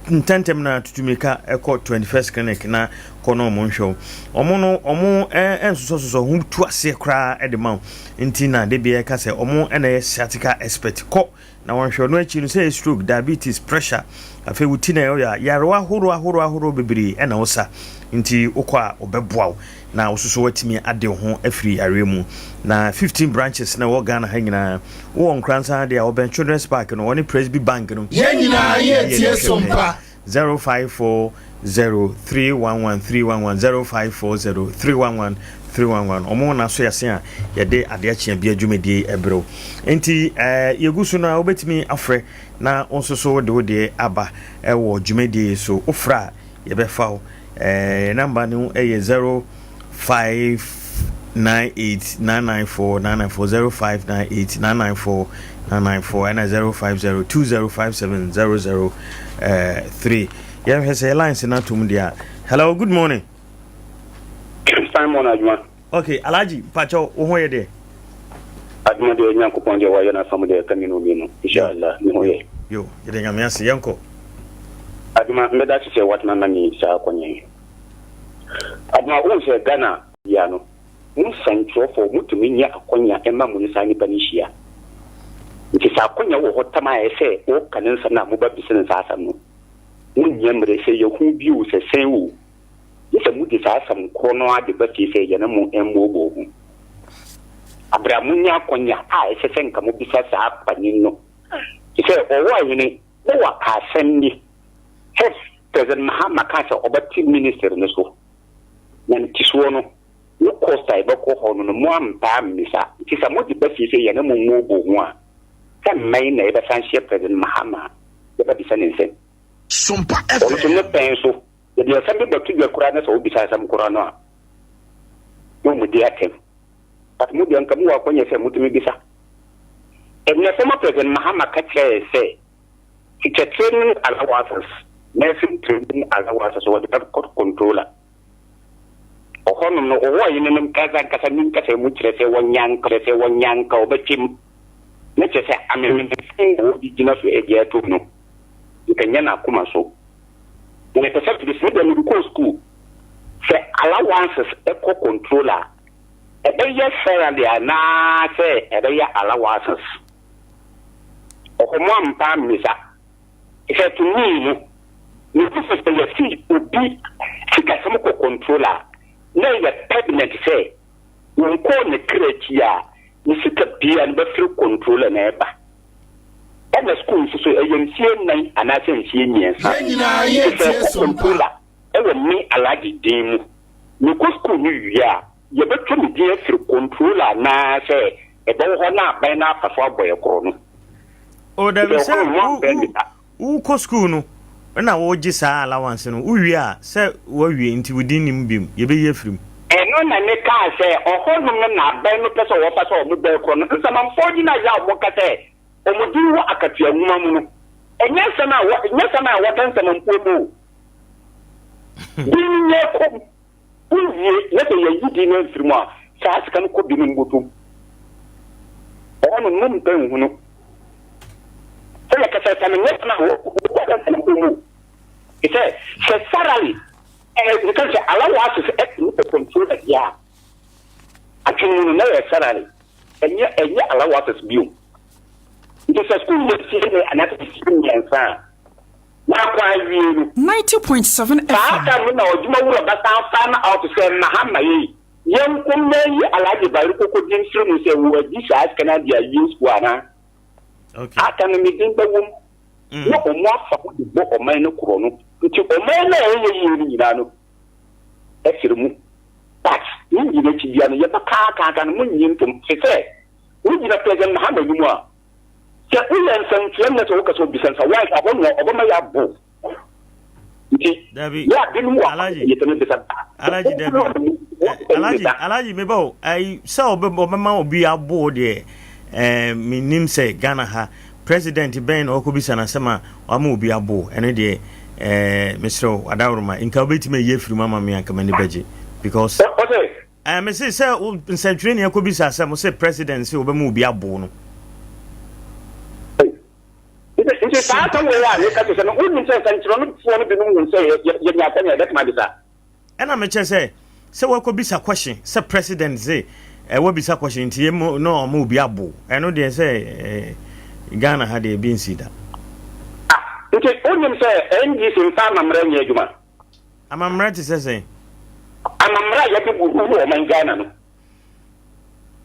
ntɛntɛm na tutu mirika ɛkɔ 21st clinic na kɔ na ɔmo nhwɛ wo ɔmo no ɔmo ɛnsosɔsosɔ ho tu aseɛ koraa ɛde ma wo nti na de bia ɛka sɛ ɔmo ɛna ɛyɛ sciatica expert kɔ na wɔnhwɛ ɔno akyi no sɛ ɛyɛ stroke diabetes pressure afei wo ti na ɛyɛ a yarewa ahorow ahorow ahorow bebree ɛna wosa nti wokɔ a ɔbɛboa wo na wososo watumi ade wo ho afiri yareɛ mu na 15 branches na ɛwɔ Ghana ha nyinaa wowɔ Nkoransa deɛ a wɔbɛn Children's Park no wɔne Presby Bank no Yɛn nyinaa yɛ tie sompa. 054 0 311 311 0540 311 311 Ɔmo na so yɛse a yɛde adeɛ akyea bia dwumadie ɛbrɛw. Nti eh, yɛgu so no a wobɛtumi afrɛ na wo nso so wode wo deɛ aba ɛwɔ dwumadie yi so. Wofrɛ a yɛbɛfa wo. Eh, yɛn namba no yɛ 0598 994 994 0598 994 994 ɛna 050 2057 003. Yɛnhwɛ sɛ yɛ lines no atom deɛ a. Hello, good morning. Simon Adwuma. Okay, Alhaji, mpakyɛw, wo ho yɛ deɛ? Adwuma deɛ Nyankopɔn deɛ wayɛ n'afam deɛ ɛka mmienu mmienu. Inshallah, me ho yɛ. Yo, yɛde Nyame ase, yɛnkɔ. Adwuma, mbɛda ase sɛ watena ma me saa akɔnya yi. Adwuma, wohu sɛ Ghana bia no, mo nsɛnkyerɛwfoɔ motumi nya akɔnya ma mo ne saa nipa no hyia. Nti sɛ akɔnya wɔ hɔ tam a ɛsɛ woka ne nsɛm no a moba bisa no saa asɛm no, monnyɛ mmerɛ sɛ yɛhu bi o, sɛ sɛn o. Gye sɛ mode saa asɛm korɔ no ara de ba fie sɛ yɛne mo mmooboo ho. Aberɛ a monya akwanya a ɛsɛ sɛ nka mobisa saa panin no, te sɛ ɔwɔ ahene na waka asɛm bi sɛ President Mahama kaa sɛ ɔbɛte ministry no so, na ntesoɔ no, ne cost a ɛbɛkɔ hɔ no no moampɛ ammisa. Nti sɛ mode ba fie sɛ yɛne mo mmooboo ho a, sɛ mmɛn na yɛbɛsan hyia President Mahama a yɛbɛbisa ne nsɛm. Ɔno nso ne pɛn so. Yɛde asɛm bi bɛto dwa koraa na sɛ wobisa asɛm koraa no a, na wɔdi atɛm. But mo deɛ nka mowɔ akwanya sɛ motumi bisa. Ɛnnɛ former President Mahama ka kyerɛɛ yɛn sɛ teacher training allowances, nursing training allowances wɔde bɛkɔ controller. Ɔhɔnom no, ɔwɔ ɔhene no nkasa nkasa ne nkasa mu kyerɛ sɛ wɔnyanka kyerɛ sɛ wɔnyanka ɔbɛtwam. Na kyerɛ sɛ amemenemfe na wɔde gyina so agye atom no, nka nyɛ n'akoma so. Na mepɛ sɛ mede me deɛ mede kɔɔ school sɛ allowances kɔ control a ɛbɛyɛ salary anaa sɛ ɛbɛyɛ allowances. Ɔhɔ mo ampa ammisa. Sɛ to me no mehu sɛ sɛ yɛsi obi sikasɛm kɔ control a na ɛyɛ permanent sɛ wɔnkɔɔ ne kra akyi a ne sika biara no bɛfiri controller na ɛba. Ɛna sukuu nso so ɛyɛ mfie nnan anaasɛ mfie mmiɛnsa. Yɛn nyinaa Nti yɛ sɛ tie ɛkɔ so mpa. controller ɛwɔ me Alhaji din mu. Mekɔ sukuu no wie a, yɛbɛtwa me din afiri controller anaasɛ ɛbɛwɔ hɔ na aban no afa so abɔ yɛ korɔ no. O dabi Nti sɛ ɛhɔ no mo wo ampɛ wo me sa. Wokɔ sukuu no na wogye saa allowance no, wowie a, sɛ woawie nti wo din nni mu biom, yɛbɛyi afiri mu. Ɛno na me kaa sɛ ɔhɔ nom no na aban no pɛ sɛ wɔfa sɛ wɔn bɛɛ korɔ no. Nsamanfoɔ gyina yɛ a wɔn ka sɛ wɔn din wɔ akatua nwoma mu no, ɛnyɛ nsɛm a wɔ, nyɛ nsɛm a wɔda nsamanfoɔ mu o. Din no nyɛ kɔm. Wowie na sɛ yɛyi din no amfiri mu a, saa sika no kɔ binom bɔtɔm. Ɔhɔ no, mompɛ nhunu. Sɛ yɛkasa sɛ no nyɛ sɛm a wɔkɔ asɛm mpo mu. Te sɛ, sɛ salary, ɛɛ, nka sɛ allowances ɛtumi kɔ controller deɛ a, adwene mu no na yɛ salary, ɛnyɛ ɛnyɛ allowances bio. Nti sɛ sukuu yɛ fie ne anaasɛ fie mmiɛnsa a, Wakɔ awie no. 90.7 Saa FM. tam no na ɔdwuma wura bɛsan find out sɛ Mahama ei, yɛnko mmɛyi Alhaji Bayero Koko din mfiri mu sɛ wadi saa sika no ade awie sukuu anaa. Saa tam no me din bɛwɔ mu na ɔmo afa ho de bɔ ɔman no korɔ no. Nti ɔman no a ɛyɛ yie no nyinaa no ɛfiri mu. But ne nyina akyi bia no yɛbɛkaakaaka no monnye ntom te sɛ wogyina President Mahama anim a Sɛ woyɛ nsɛmfua na sɛ woka sɛ obisa nsa why a hɔ no ɔbɛma yɛabo nti Dabi. yɛ ade no mu a Alhaji. yɛtumi bisa Alhaji dabi. Alhaji Alhaji meba o ayi sɛ ɔbɛ ɔbɛma obi abo o deɛ ɛɛ menim sɛ Ghana ha president bɛn na ɔkɔbisa n'asɛm a wama obi abo ɛno deɛ ɛɛ mesrɛ wo adaworoma nka wobɛtumi ayi afiri mu ama me anka m'ani bɛgye because ɔsɛ ɛɛ mese sɛ wo nsɛntwerɛni akɔbisa asɛm sɛ president sɛ ɔbɛma obi abo no nti saa asɛm wei a meka kyerɛ sɛ no wonim sɛ nsɛnkyerɛ no foɔ no binom hu sɛ yɛnya asɛm yɛ bɛtuma bisa ɛna mekyɛ sɛ sɛ wakɔbisa question sɛ president se ɛ wabisa question nti yɛ na ɔma obi abo ɛno deɛ sɛ ɛ Ghana ha deɛ ebi nsi da. Ah, nti wonim sɛ NDC mfa amammerɛ nyɛ adwuma? Amammerɛ te sɛ sɛn? Amammerɛ a yɛde gu wɔ ɔman Ghana no.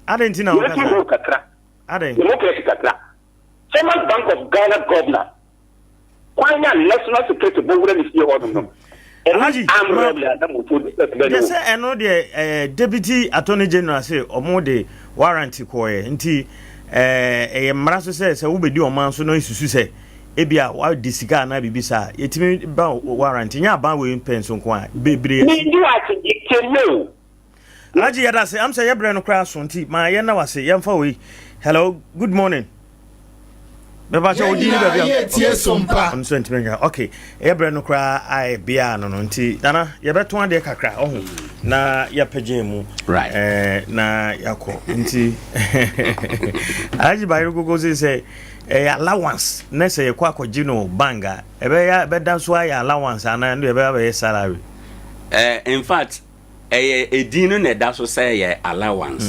Adɛn nti na wokasa? Yɛbɛtu ho kakra. Adɛn? Democracy kakra. Former Bank of Ghana governor, kwan a national security bɔ wura ne fie hɔ nom no. Alhaji, deɛ sɛ ɛno deɛ eh, deputy attorney general se ɔmo de warrant kɔɔɛ nti eh, ɛyɛ mmara so sɛ sɛ wobɛdi ɔman so na esusu sɛ ebi a wadi sika anaa biribi saa yɛtumi ba warrant nyɛ aban wei mpɛ nso nko a bebree asi. Mendi w'akyi kyɛlɛ o. Alhaji yɛda ase am sɛ yɛbrɛ no koraa so nti ma yɛn na wase yɛmfa wei hello good morning. Bɛba sɛ odi ne baabi a ɔno nso ntumi nka ok ɛyɛ berɛ no koraa ayɛ bea no no nti nana yɛbɛto adeɛ kakra ɔho na yɛapagya mu right. eh, na yɛakɔ nti alhaji bayero gogo se sɛ ɛyɛ allowance na sɛ yɛkɔ akɔgye no bank a ɛbɛyɛ bɛda so ayɛ allowance anaa ɛno ɛbɛyɛ bɛyɛ salary eh, in fact Ɛyɛ edin no na ɛda so sɛ ɛyɛ allowance.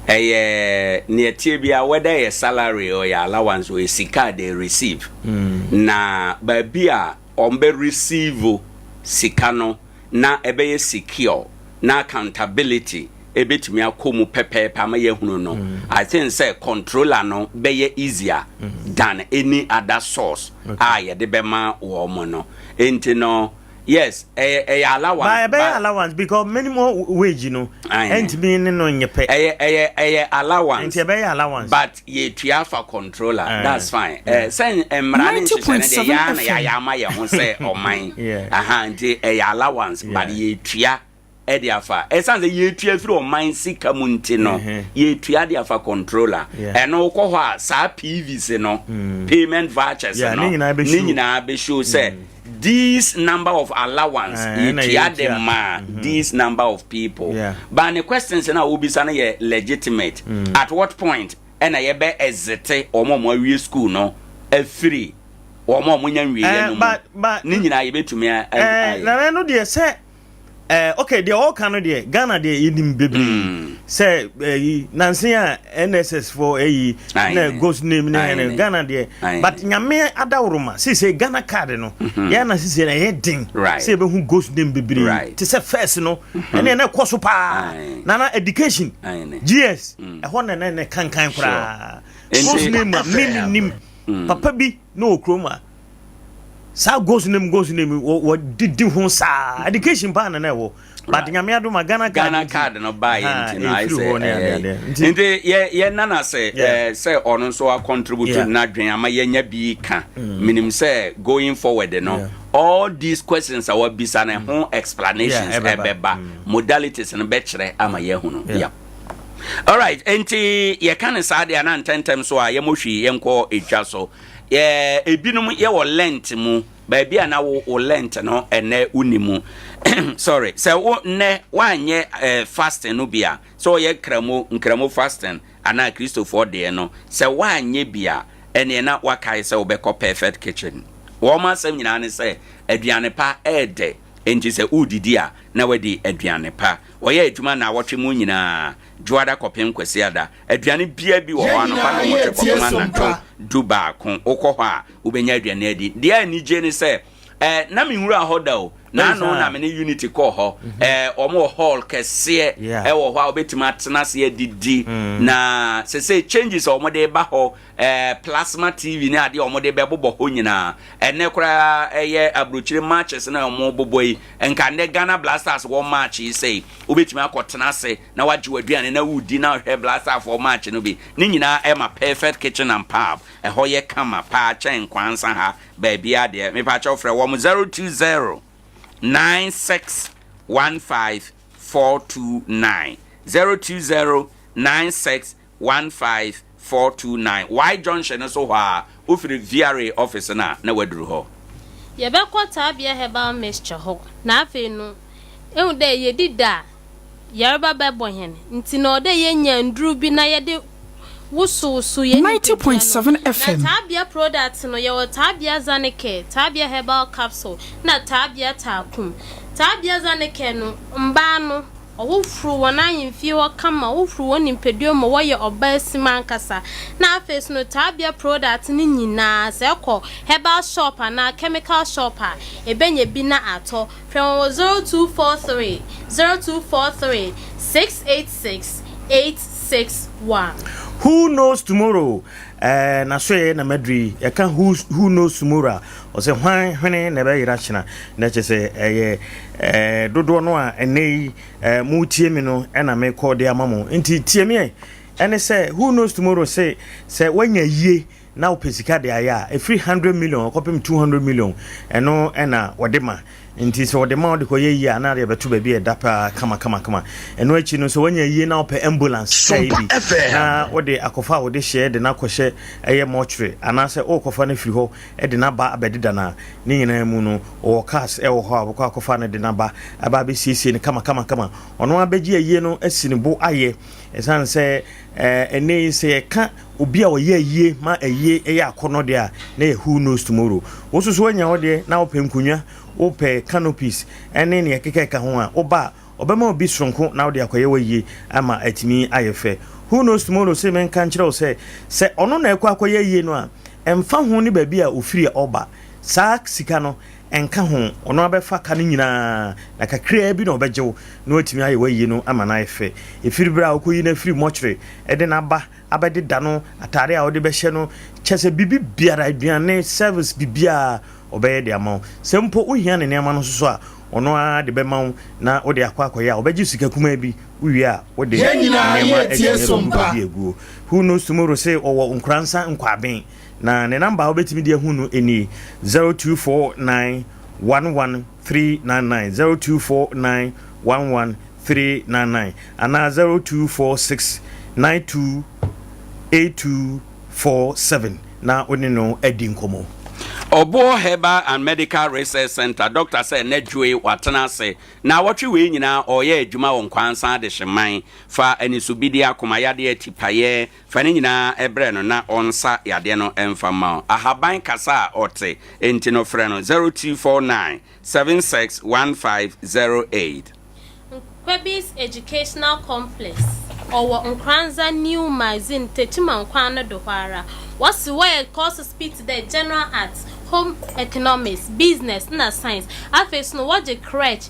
Ɛyɛ nea ɛteɛ biara whether ɛyɛ salary or ɛyɛ allowance or ɛyɛ sika a they receive. Na baabi a wɔbɛ receive sika no na ɛbɛyɛ secure na accountability ɛbɛtumi akɔ mu pɛpɛɛpɛ ama yɛahunu no, I think sɛ controller no bɛyɛ easier than any other source a yɛde bɛma wɔn no. Enti no, Yes, ɛyɛ ɛyɛ allowance. Ba ɛbɛyɛ allowance because minimum wage no. Ɛntumi ne no nyɛ pɛ. Ɛyɛ ɛyɛ ɛyɛ allowance. Nti ɛbɛyɛ allowance. But yɛtua afa controller. Uh, that's fine. Eh, sɛ mmara ne nhyehyɛ no deɛ yɛa na yɛayɛ ama yɛn ho sɛ ɔman. Aha nti ɛyɛ allowance but yɛtua. de afa. Ɛsiane sɛ yɛtua firi ɔman sika mu nti no, yɛtua de afa controller. Ɛno wokɔ hɔ a, saa PVs no, mm. payment vouchers no, ne nyinaa bɛshow sɛ mm. this number of allowance eh, yɛtua de ma mm-hmm. this number of people. But ne questions no a wobisa no yɛ legitimate. Mm. At what point ɛna yɛbɛ ɛzete wɔn a wɔn awie school no afiri wɔn a wɔn nya nwieɛ eh, no mu ne nyinaa yɛbɛtumi ayɛ. Nana no deɛ sɛ Eh, okay, deɛ ɔka no deɛ Ghana deɛ yɛnim bebree mm. sɛ ɛyi eh, nanse a NSS fo ɛyi eh, na ghost name ne ɛne Ghana deɛ but nyame adaworoma sese Ghana card no mm-hmm. yɛn na sese na ɛyɛ den sɛ yɛbɛhu ghost name bebree te sɛ first no mm-hmm. ɛne ɛna ɛkɔ so paa nana education GS mm. ɛhɔ na ɛna kankan koraa ghost name a mimi nim mm. papa bi na wɔ kurom a saa ghost name ghost name wɔ wɔ didi ho saa education paa na na ɛwɔ but nyame adom a Ghana card Ghana card no baa yɛ nti no ayɛ sɛ nti yɛ yɛ nana sɛ ɛɛ sɛ ɔno nso a contribute n'adwene ama yɛnya bi ka mm. menim sɛ going forward no all these questions a wabisa no ho explanations ɛbɛba mm. modalities no bɛkyerɛ ama yɛahunu yeah. Alright, nti yɛka ne saa deɛ na ntɛntɛm so a yɛmmɔ hwii yɛnkɔ edwa so. Yɛ ebinom yɛwɔ Lent mu, baabi a na wo wo Lent no ɛnɛ wonni mu. Sorry, sɛ wo nnɛ woanyɛ eh, fasting no bi a, sɛ ɔyɛ nkramo nkramo fasting anaa Kristofoɔ deɛ no, sɛ woanyɛ bi a, ɛneɛ na woakae sɛ wobɛkɔ Perfect Kitchen. Wɔn asɛm nyinaa ne sɛ aduane pa ɛɛdɛ, enti sɛ woredidi a na woadi aduane pa. Wɔyɛ adwuma nnawɔtwe mu nyinaa, Dwoada kɔpem Kwasiada. Aduane biara bi wɔ hɔ anɔpa nnɔnwɔtwe kɔpem anadwo dubaako. Wokɔ hɔ a, wobɛnya aduane adi. Deɛ anigye ne sɛ, eh, na menwuraa hɔ da o. N'ano na me ne Unity kɔɔ hɔ. Eh, wɔn wɔ hall kɛseɛ ɛwɔ hɔ a wobɛtumi atena ase adidi. Na sesei changes a wɔde ba hɔ, eh, plasma TV ne adeɛ a wɔde bɛbobɔ hɔ nyinaa. Ɛnnɛ koraa ɛyɛ aburokyire matches na wɔbobɔ yi. Nka nnɛ Ghana Blasters wɔ match yi sei, wobɛtumi akɔtena ase na wagye w'aduane na woredi na wohwɛ Blasterfoɔ match no bi. Ne nyinaa ɛma Perfect Kitchen and Pub. Ɛhɔ yɛ kama paa kyɛn Kwansa ha baabiara deɛ. Mepakyɛw frɛ wɔn 020 96 15 429. 020 96 15 429. Y Junction no so hɔ ara, wofiri VRA office no a na woaduru hɔ. Yɛbɛkɔ Taabea Herbal Mixture hɔ na afei no ehu dɛ yedi da a yarba bɛbɔ hɛn ntsi no ɔwɔ dɛ yenya ndur bi na yɛde wosowsow hɛn nyimpadua no. 90.7 FM. Na Taabea products no yɛwɔ Taabea Zanicare, Taabea Herbal Capsule na Taabea Taakum. Taabea Zanicare no mbaa no Wɔhohoro wɔn ahemfie hɔ kama, wɔhohoro wɔn nipadua mu ma wɔyɛ ɔbaasim ankasa. Na afei nso no, Taabea product no nyinaa, sɛ ɛkɔ herbal shop anaa chemical shop a, ɛbɛnya bi na atɔ. Frɛ wɔn wɔ 0243 0243 686 861. Who knows tomorrow? Eh, na so yɛ na maduru yi. Yɛka who, who knows tomorrow a, ɔsɛ hwan hwene na ɛbɛyera kyena. Na kyerɛ sɛ ɛyɛ eh, dodoɔ no a ɛnɛ yi eh, motie me no ɛna mekɔ de ama mo. Nti tie me ɛ. Ɛne sɛ who knows tomorrow se sɛ woanya yie na wopɛ sika de ayɛ a, ɛfiri 100 million kɔpem 200 million, ɛno na wɔde ma. Nti sɛ wɔde ma wode kɔyɛ yie a, na adeɛ bɛto baabi a ɛda paa kama kama kama. Ɛno akyi no, sɛ woanya yie na wopɛ ambulance kaa yi bi na wode akɔfa a wode hyɛ de no akɔhyɛ ɛyɛ mortuary anaasɛ wokɔfa no afiri hɔ de no aba abɛdeda no a, ne nyinaa mu no, wɔwɔ cars ɛwɔ hɔ a wobɛkɔ akɔfa no de no aba aba abɛsiesie no kama kama kama. Ɔno ara bɛgye ayie no asi ne bo ayɛ. Ɛsiane sɛ ɛnnɛ yi sɛ yɛka obi a ɔyɛ ayie ma ayie yɛ akɔnnɔ deɛ a, na yɛ who knows tomorrow. Wo nso so woanya wo deɛ na wopɛ nkonnwa, wopɛ canopies ne nea ɛkeka ɛka ho a, woba a, ɔbɛma obi soronko na wode akɔyɛ w'ayie ama atumi ayɛ fɛ. Who knows tomorrow se menka nkyerɛ wo sɛ, sɛ ɔno na ɛkɔ akɔyɛ ayie no a, ɛmfa ho ne baabi a ɔfiri a ɔba, saa sika no ɛnka ho, ɔno ara bɛfa ka no nyinaa, na kakraa bi na ɔbɛgye wo na watumi ayɛ w'ayie no ama no ayɛ fɛ. Ɛfiri berɛ a wokɔyi no afiri mɔkyere de no aba abɛdeda no, atadeɛ a wode bɛhyɛ no, kyerɛ sɛ biribi biara, aduane, service, biribiara ɔbɛyɛ de ama wo. Sɛ mpo wohia ne nneɛma no nso so a, ɔno ara de bɛma wo na wode akɔ akɔyɛ a, ɔbɛgye sika kumaa bi, wowie a wode Yɛn nyinaa nneɛma yɛretie atumi so agugu mpa. baabi aguo. Who knows tomorrow se ɔwɔ Nkoransa Nkwaben. Na ne number a wobɛtumi de ahu no nie, 0249 11 399, 0249 11 399 anaa 0246 92 8247 na wo ne no adi nkɔmmɔ. Ɔboɔ Herbal and Medical Research Centre dɔkta sɛ nnɛ dwoe watena ase naawɔtwe wei nyinaa ɔreyɛ adwuma wɔ Nkwansa Adehyeman fa anisobidie, akomayadeɛ, atipaeɛ, Fa ne nyinaa brɛ no na ɔnsa yadeɛ no mfa mma wo. Ahaban kasa a ɔte nti no frɛ no 0249 76 1508. Nkwabis Educational Complex, ɔwɔ Nkoranza New Magazine Techiman kwan no do hɔ ara. Wɔse wɔyɛ courses bi tse dɛ General Arts, Home Economics, Business na Science. Afei so no wɔgye crèche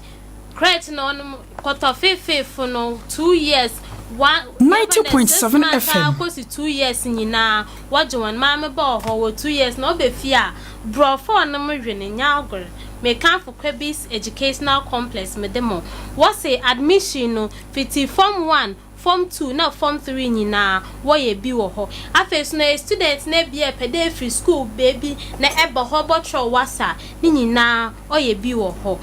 Crèche na ɔnom kɔtɔ feefeefo no 2 years one 90.7 months FM. Akɔsi 2 years nyinaa wɔgye wɔn. Maame ba wɔ hɔ wɔ 2 years na ɔbɛ fie a borɔfo a ɔnom hwe no nyɛ agor. Mekanfo Kwabis Educational Complex mede mo. Wɔse admission no fiti form 1, form 2 na form 3 nyinaa wɔyɛ bi wɔ hɔ. Afei so na yɛ student na bi a ɛpɛ dɛ efiri school beebi na ɛba hɔ bɔtwerɛ wasa ne nyinaa ɔyɛ bi wɔ hɔ.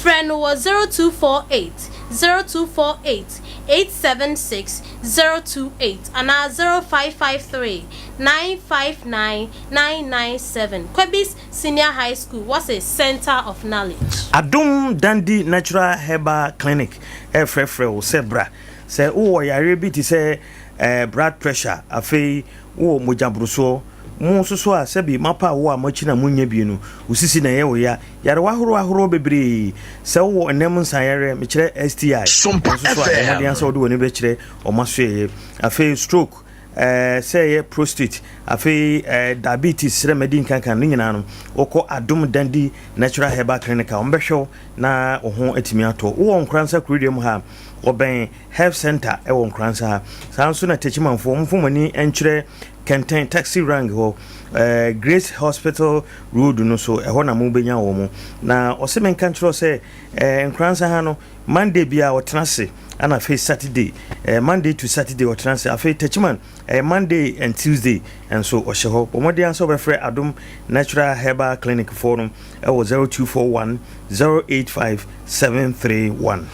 Frɛ no wɔ 0248 0248 876 028 anaa 0553 959 997. Kwabis Senior High School, wɔse center of knowledge. Adom Dandy Natural Herbal Clinic ɛrefrɛfrɛ wo sɛ bra. Sɛ wowɔ yareɛ bi te sɛ eh, blood pressure, afei wowɔ mogyaborosoɔ, mo nso so a sɛbi moapa awo a moakyi na monnya bi no, wo sisi na ɛyɛ wo ya, yarewa ahorow ahorow bebree. Sɛ wowɔ nnam nsaeyareɛ, mekyerɛ STI, Sompa nso so a, bɔ mmɔden FM. sɛ wode w'ani bɛkyerɛ wɔn asoɛeɛ. Afei stroke, eh, sɛ ɛyɛ prostate, afei eh, diabetes, srɛ madi nkankan, ne nyinaa no, wokɔ Adom Dandy Natural Herbal Clinic a, wɔbɛhwɛ wo na wo ho atumi atɔ. Wowɔ Nkoransa kurodua mu ha a, wɔbɛn Health Center wɔ Nkoransa ha. Saa nso na Techimanfoɔ, momfa mo ani nkyerɛ Kɛntɛn Taxi Rank hɔ, eh, Grace Hospital Road no so, ɛhɔ na mobɛnya wɔn. Na ɔse menka nkyerɛ wo sɛ, eh, Nkoransa ha no, Monday biara ɔtena ase, ɛna afei Saturday, eh, Monday to Saturday ɔtena ase. Afei Techiman, ɛyɛ Monday and Tuesday nso ɔhyɛ hɔ. Bɔ mmɔden ara sɛ wobɛfrɛ Adom Natural Herbal Clinic foɔ no ɛwɔ 0241 085 731.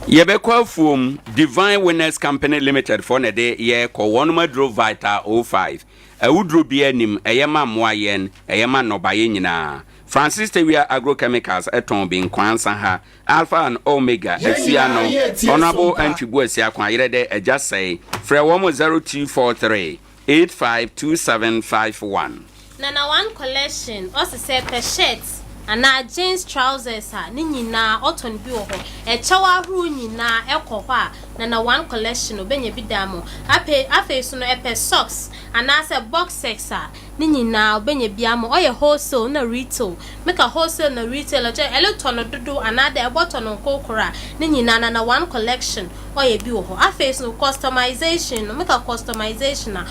Yɛbɛkɔ afuom, Divine Winners Company Limited foɔ na ɛde yɛ kɔ, wɔnom aduro Vital 05. Awuduro biara nnim, ɛyɛ ma mmoa yɛn, ɛyɛ ma nnɔbaeɛ nyinaa. Francis Tawia Agrochemicals tɔn bi Nkoansa ha, Alpha and Omega, Yɛn Afia nyinaa no, yɛretie Honourable Sompa. Antwi Boasiako Ayerɛdɛ Agya Sɛe, frɛ wɔn 0243 852751. Nana One Collection, ɔse sɛ ɛpɛ shirt anaa jeans trousers a ne nyinaa ɔtɔn bi wɔ hɔ. Ɛkyɛw ahorow nyinaa ɛkɔ hɔ a Nana One Collection obenya bi da ama wo. Apei afei so no ɛpɛ socks anaasɛ boxers a ne nyinaa obenya bi ama wo. Ɔyɛ wholesale na retail. Meka wholesale na retail a kyerɛ ɛretɔ no dodow anaadɛ ɛbɔtɔ no nkorkor a ne nyinaa Nana One Collection. ɔyɛ bi wɔ hɔ. Afei so no customisation no, meka customisation a,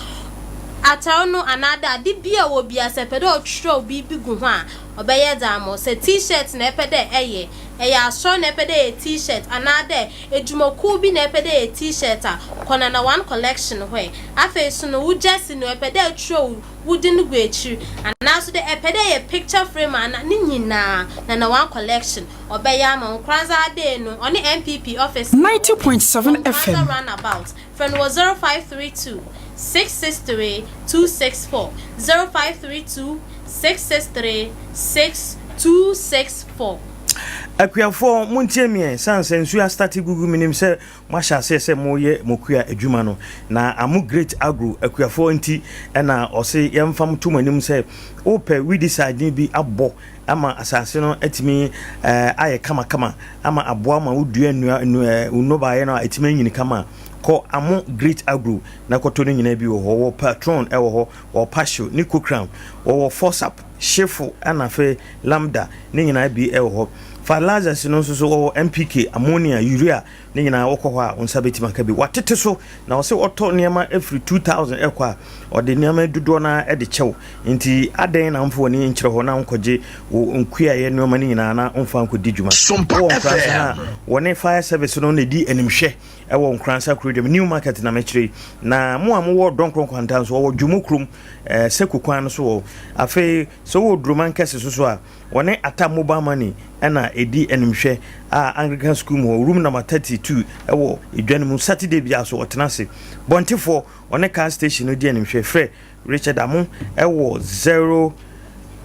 atar no anaadɛ ade bi a ɔwɔ biara sɛ epɛ dɛ ɔkyerɛw biribi gu ho a, ɔbɛyɛ dze ama wo. Sɛ T-shirt na epɛ dɛ ɛyɛ, ɛyɛ asɔr na epɛ dɛ ɛyɛ T-shirt anaadɛ edwumakuw bi na epɛ dɛ ɛyɛ T-shirt a, kɔ Nana One Collection hɔ ɛ. Afei so no, wo jersey no epɛ dɛ ekyerɛw wo dzin gu ekyir anaa so dɛ epɛ dɛ eyɛ picture frame ana, ne nyina Nana One Collection ɔbɛyɛ ama wo. Nkoranza Adee no, ɔne NPP office no wɔ hɔ, 90.7 wɔ Nkoranza FM. Runabout. Frɛ no wɔ 0532 663 264, 0532 663 6264. Akuafoɔ montie me ɛ, sane sɛ nsuo astate gugu menim sɛ moahyɛ aseɛ sɛ moyɛ mo kua adwuma no na amo great agro akuafoɔ nti ɛna ɔse yɛmfa mo to mo anim sɛ wopɛ weedicide bi abɔ ama asase no atumi ayɛ kamakama ama aboa ma wodua nnua nnɔbaeɛ no a ɛtumi anyini kama kɔ amo great agro na kɔtɔ no nyinaa bi wɔ hɔ wɔ patron ɛwɔ hɔ wɔ pasio ne kokram wɔwɔ fosap shefo ɛna afei lambda ne nyinaa bi ɛwɔ hɔ fertilizers no nso so wɔwɔ npk ammonia urea Ne nyinaa wokɔ hɔ a wo nsa bɛtumi aka bi. Watete so na ɔsɛ ɔtɔ nneɛma firi 2000 ɛkɔ a ɔde nneɛma dodoɔ no ara de kyɛw. Nti adɛn na womfa w'ani nkyerɛ hɔ na wonkɔgye wo nkuaeɛ nneɛma no nyinaa na womfa nkɔdi dwuma. Sompa Wowɔ Nkoransa ha FM. a, wɔne fire service no na ɛdi animhwɛ wɔ Nkoransa kurodwam, New Market na mekyerɛ yi. Na mo a mowɔ Dɔnkorɔ Nkwanta nso, wɔwɔ Dwomo kurom, eh, Seko kwan no so wɔ. Afei sɛ wowɔ Duroman kɛse so so a, Wɔne Atta Mobile Money na ɛdi animhwɛ a Anglican School mu hɔ, room number 32 wɔ edwa no mu. Saturday biara so ɔtena ase. Bɔntefoɔ, ɔne car station no di animhwɛ. Frɛ Richard Amo wɔ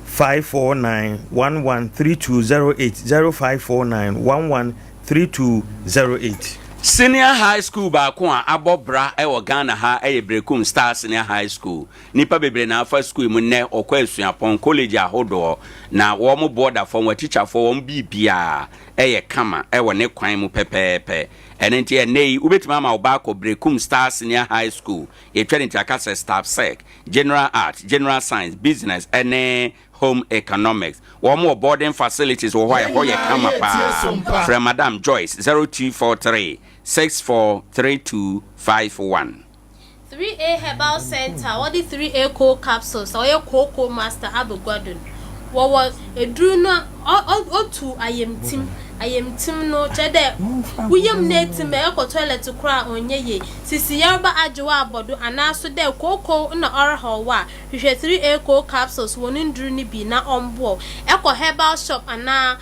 0549 113208, 0549 113208. Senior High School baako a abɔ bra wɔ Ghana ha yɛ Berekum Star Senior High School. Nnipa bebree na afa sukuu yi mu nnɛ, wɔkɔ asuapɔn, kolege ahodoɔ, na wɔn boɔdafoɔ, wɔn atikyafoɔ, wɔn biribiara yɛ kama wɔ ne kwan mu pɛpɛɛpɛ. Ɛno nti ɛnnɛ yi, wobɛtumi ama wo ba akɔ Berekum Star Senior High School, yɛtwa ne ti aka sɛ STABSEC, General Arts, General Science, Business ne Home Economics. Wɔn wɔ boarding facilities wɔ hɔ a ɛhɔ yɛ kama paa. Frɛ Madam Joyce 0243 643251. 3A Herbal Centre a wɔde 3A Cold Capsules a ɔyɛ kooko master aba gua do no, wɔwɔ edur no a otu ayamtsim. Ayamtsim no, kyerɛ dɛ wo yamu no etsim a ekɔ toilet koraa a ɔnnyɛ yie. Sisi yarba agye wo abɔ do anaa so dɛ kooko na ɔrehaw wo a, hwehwɛ 3A Cold Capsules hɔn ndur no bi na ɔmboa wo. Ekɔ herbal shop anaa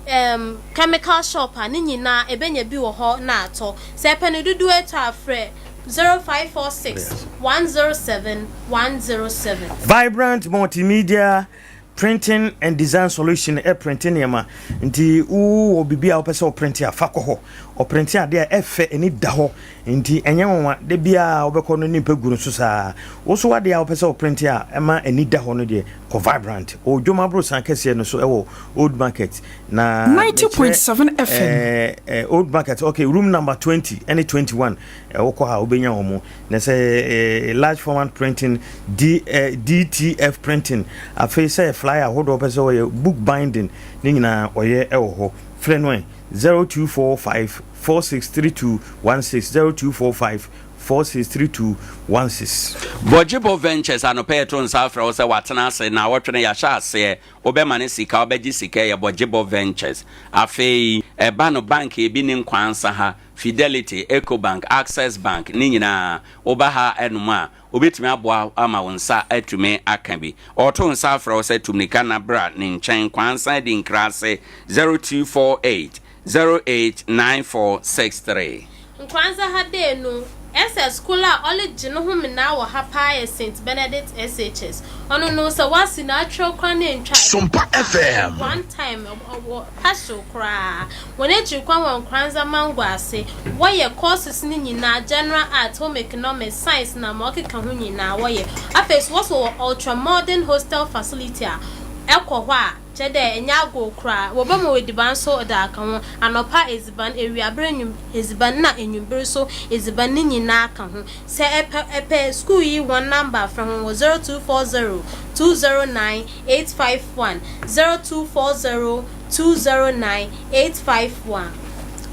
um chemical shop a, ne nyina ebenya bi wɔ hɔ na atɔ. Sɛ epɛ no dodow etɔ a, frɛ 0546 107 107. Vibrant Multimedia Printing and Design Solution printe nneɛma nti wowɔ biribi a wopɛ sɛ woprinte a fa kɔ hɔ. Ɔprinte adeɛ a ɛfɛ ani da hɔ nti ɛnyɛ nwanwa da biara wobɛkɔ no nnipa gu no so saa. Wo nso w'adeɛ a wopɛ sɛ woprinte a ɛma ani da hɔ no deɛ kɔ Vibrant. Ɔwɔ Dwom Aborosan kɛseɛ no so ɛwɔ Old Market na mekyerɛ 90.7 FM. eh, eh, Old Market okay room number 20 ɛne 21 eh, wokɔ ha wobɛnya wɔn na sɛ eh, large format printing D, eh, DTF printing afei sɛ flyer ahodoɔ pɛ sɛ ɔyɛ book binding ne nyinaa ɔyɛ ɛwɔ hɔ frɛ no ɛ 0245 4632 16 0245 4632 16. Bɔgyebɔ Ventures anɔpa yɛto nsa afrɛ wo sɛ watena ase naawɔtwe no yɛahyɛ aseɛ wobɛma no sika wobɛgye sika ɛyɛ Bɔgyebɔ Ventures afei ɛba no bank ebi ne Nkwansa ha Fidelity, Ecobank, Access Bank ne nyinaa woba ha ɛnom a obetumi aboa wo ama wo nsa atumi aka bi. Ɔreto nsa afrɛ wo sɛ tu mmirika na bra ne nkyɛn Kwansa adi nkrase 0248 089463. Nkoranza ha dei no, SS kor a ɔregye no ho menaa wɔ ha paa yɛ Saint Benedict SHS. Ɔno no, sɛ wɔasi no atwerɛ koraa na entwa a, Sompa ɛbɛkɔ FM. one time, ɔwɔ hyew koraa. Hɔn ekyir kwan wɔ Nkoranza Mango ase. Wɔyɛ courses no nyinaa, General Arts, Home Economics, Science na ma ɔkeka ho nyinaa wɔyɛ. Afei so wɔso wɔ ultra modern hostel facility a ɛkɔ hɔ a kyerɛ dɛ nnyɛ agor koraa. Wɔbɛma wo edziban so dze aka ho, anɔpa edziban, ewiaber enyim edziban na ewimbir so edziban ne nyinaa ka ho. Sɛ epɛ epɛ skuul yi hɔn number a frɛ hɔn wɔ 0240 209 851, 0240 209 851.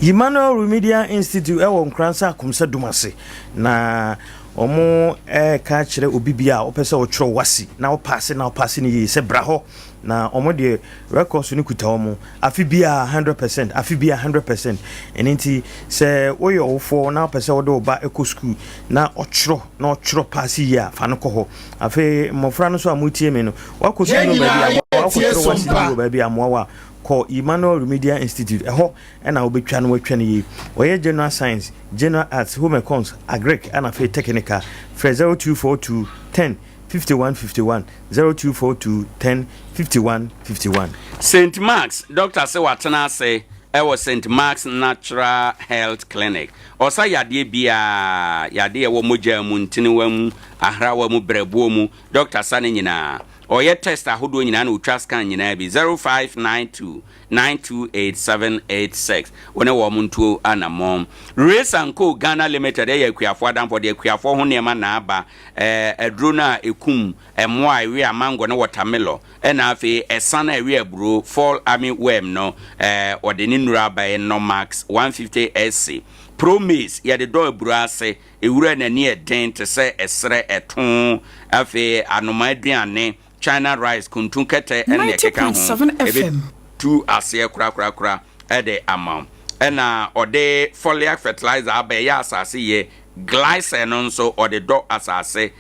Emmanuel Remedial Institute wɔ Nkoransa Akomsa Dumase na wɔn reka akyerɛ obi bia a wopɛ sɛ wotwerɛ WASSCE na wopaase na wopaase no yie sɛ bra hɔ na wɔn deɛ records no kuta wɔn afe biara 100% afe biara 100% ɛno nti sɛ woyɛ ɔwofoɔ na wopɛ sɛ wode wo ba kɔ sukuu na ɔtwerɛ na ɔtwerɛ paase yie a fa no kɔ hɔ afei mmɔfra no nso a motie me no wakɔ sukuu no baabi a wakɔtwerɛ WASSCE no wɔ baabi a mmoa wo a kɔ Emmanuel Remedial Institute ɛhɔ ɛna wobɛtwa no watwa no yie. Wɔyɛ General Science, General Arts, Home Econs, Agric ɛna afei Technical. Frɛ 0242 10 51 51, 0242 10 51 51. Saint Mark's dɔkta se watena ase wɔ Saint Mark's Natural Health Clinic. Ɔsa yadeɛ biara, yadeɛ ɛwɔ mogya mu, ntenewa mu, ahrawa mu, brɛboɔ mu, dɔkta sa ne nyinaa. Ɔyɛ test ahodoɔ nyinaa na ɔtwa scan nyinaa bi. 0592 928786 Wo ne wɔn ntuo anammɔn. Race and Co Ghana Limited yɛ akuafoɔ adamfoɔ de akuafoɔ ho nneɛma na aba. Ɛɛ aduro no a ɛkum mmoa a ɛwea mango ne wɔtamelɔ ɛna afei ɛsa no a ɛwea aburo, fall army worm no, ɛɛ wɔde ne nnuro aba ɛyɛ Nomax 150 SC. Pro Maize yɛde dɔ aburo ase, ewura n'ani yɛ den te sɛ ɛserɛ, ɛto, afei anomaa aduane. China rice, kuntu kɛtɛ ne nea ɛkeka ho, 90.7 FM. ɛbɛtu aseɛ korakorakora de ama wo. Ɛna ɔde foliar fertilizer aba ɛyɛ asase yie, glycer no nso ɔde dɔ asase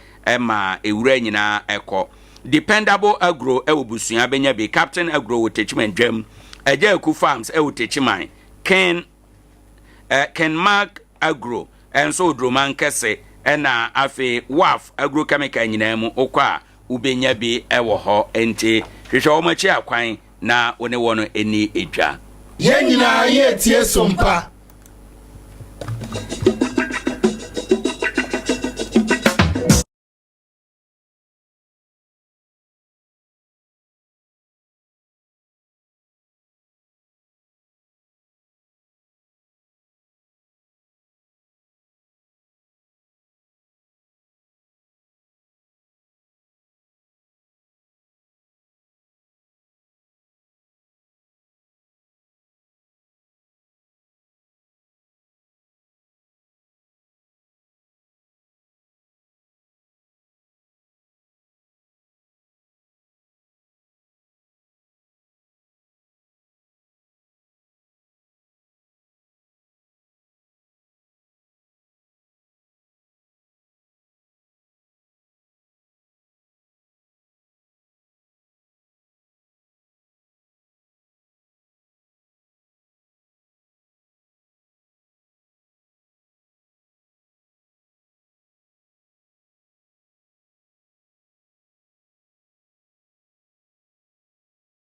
ma ewura nyinaa kɔ. Dependable Agro wɔ Busua bɛnya bi, Captain Agro wɔ Techiman Dwam, Agya Aku Farms wɔ Techiman, Ken eh, Ken Mark Agro nso wɔ Duroman kɛse ɛna afei WAF agrochemical nyinaa mu wokɔ a wobɛnya bi wɔ hɔ enti hwehwɛ wɔn akyi akwan na wo ne wɔn nni dwa. Yɛn nyinaa yɛretie Sompa.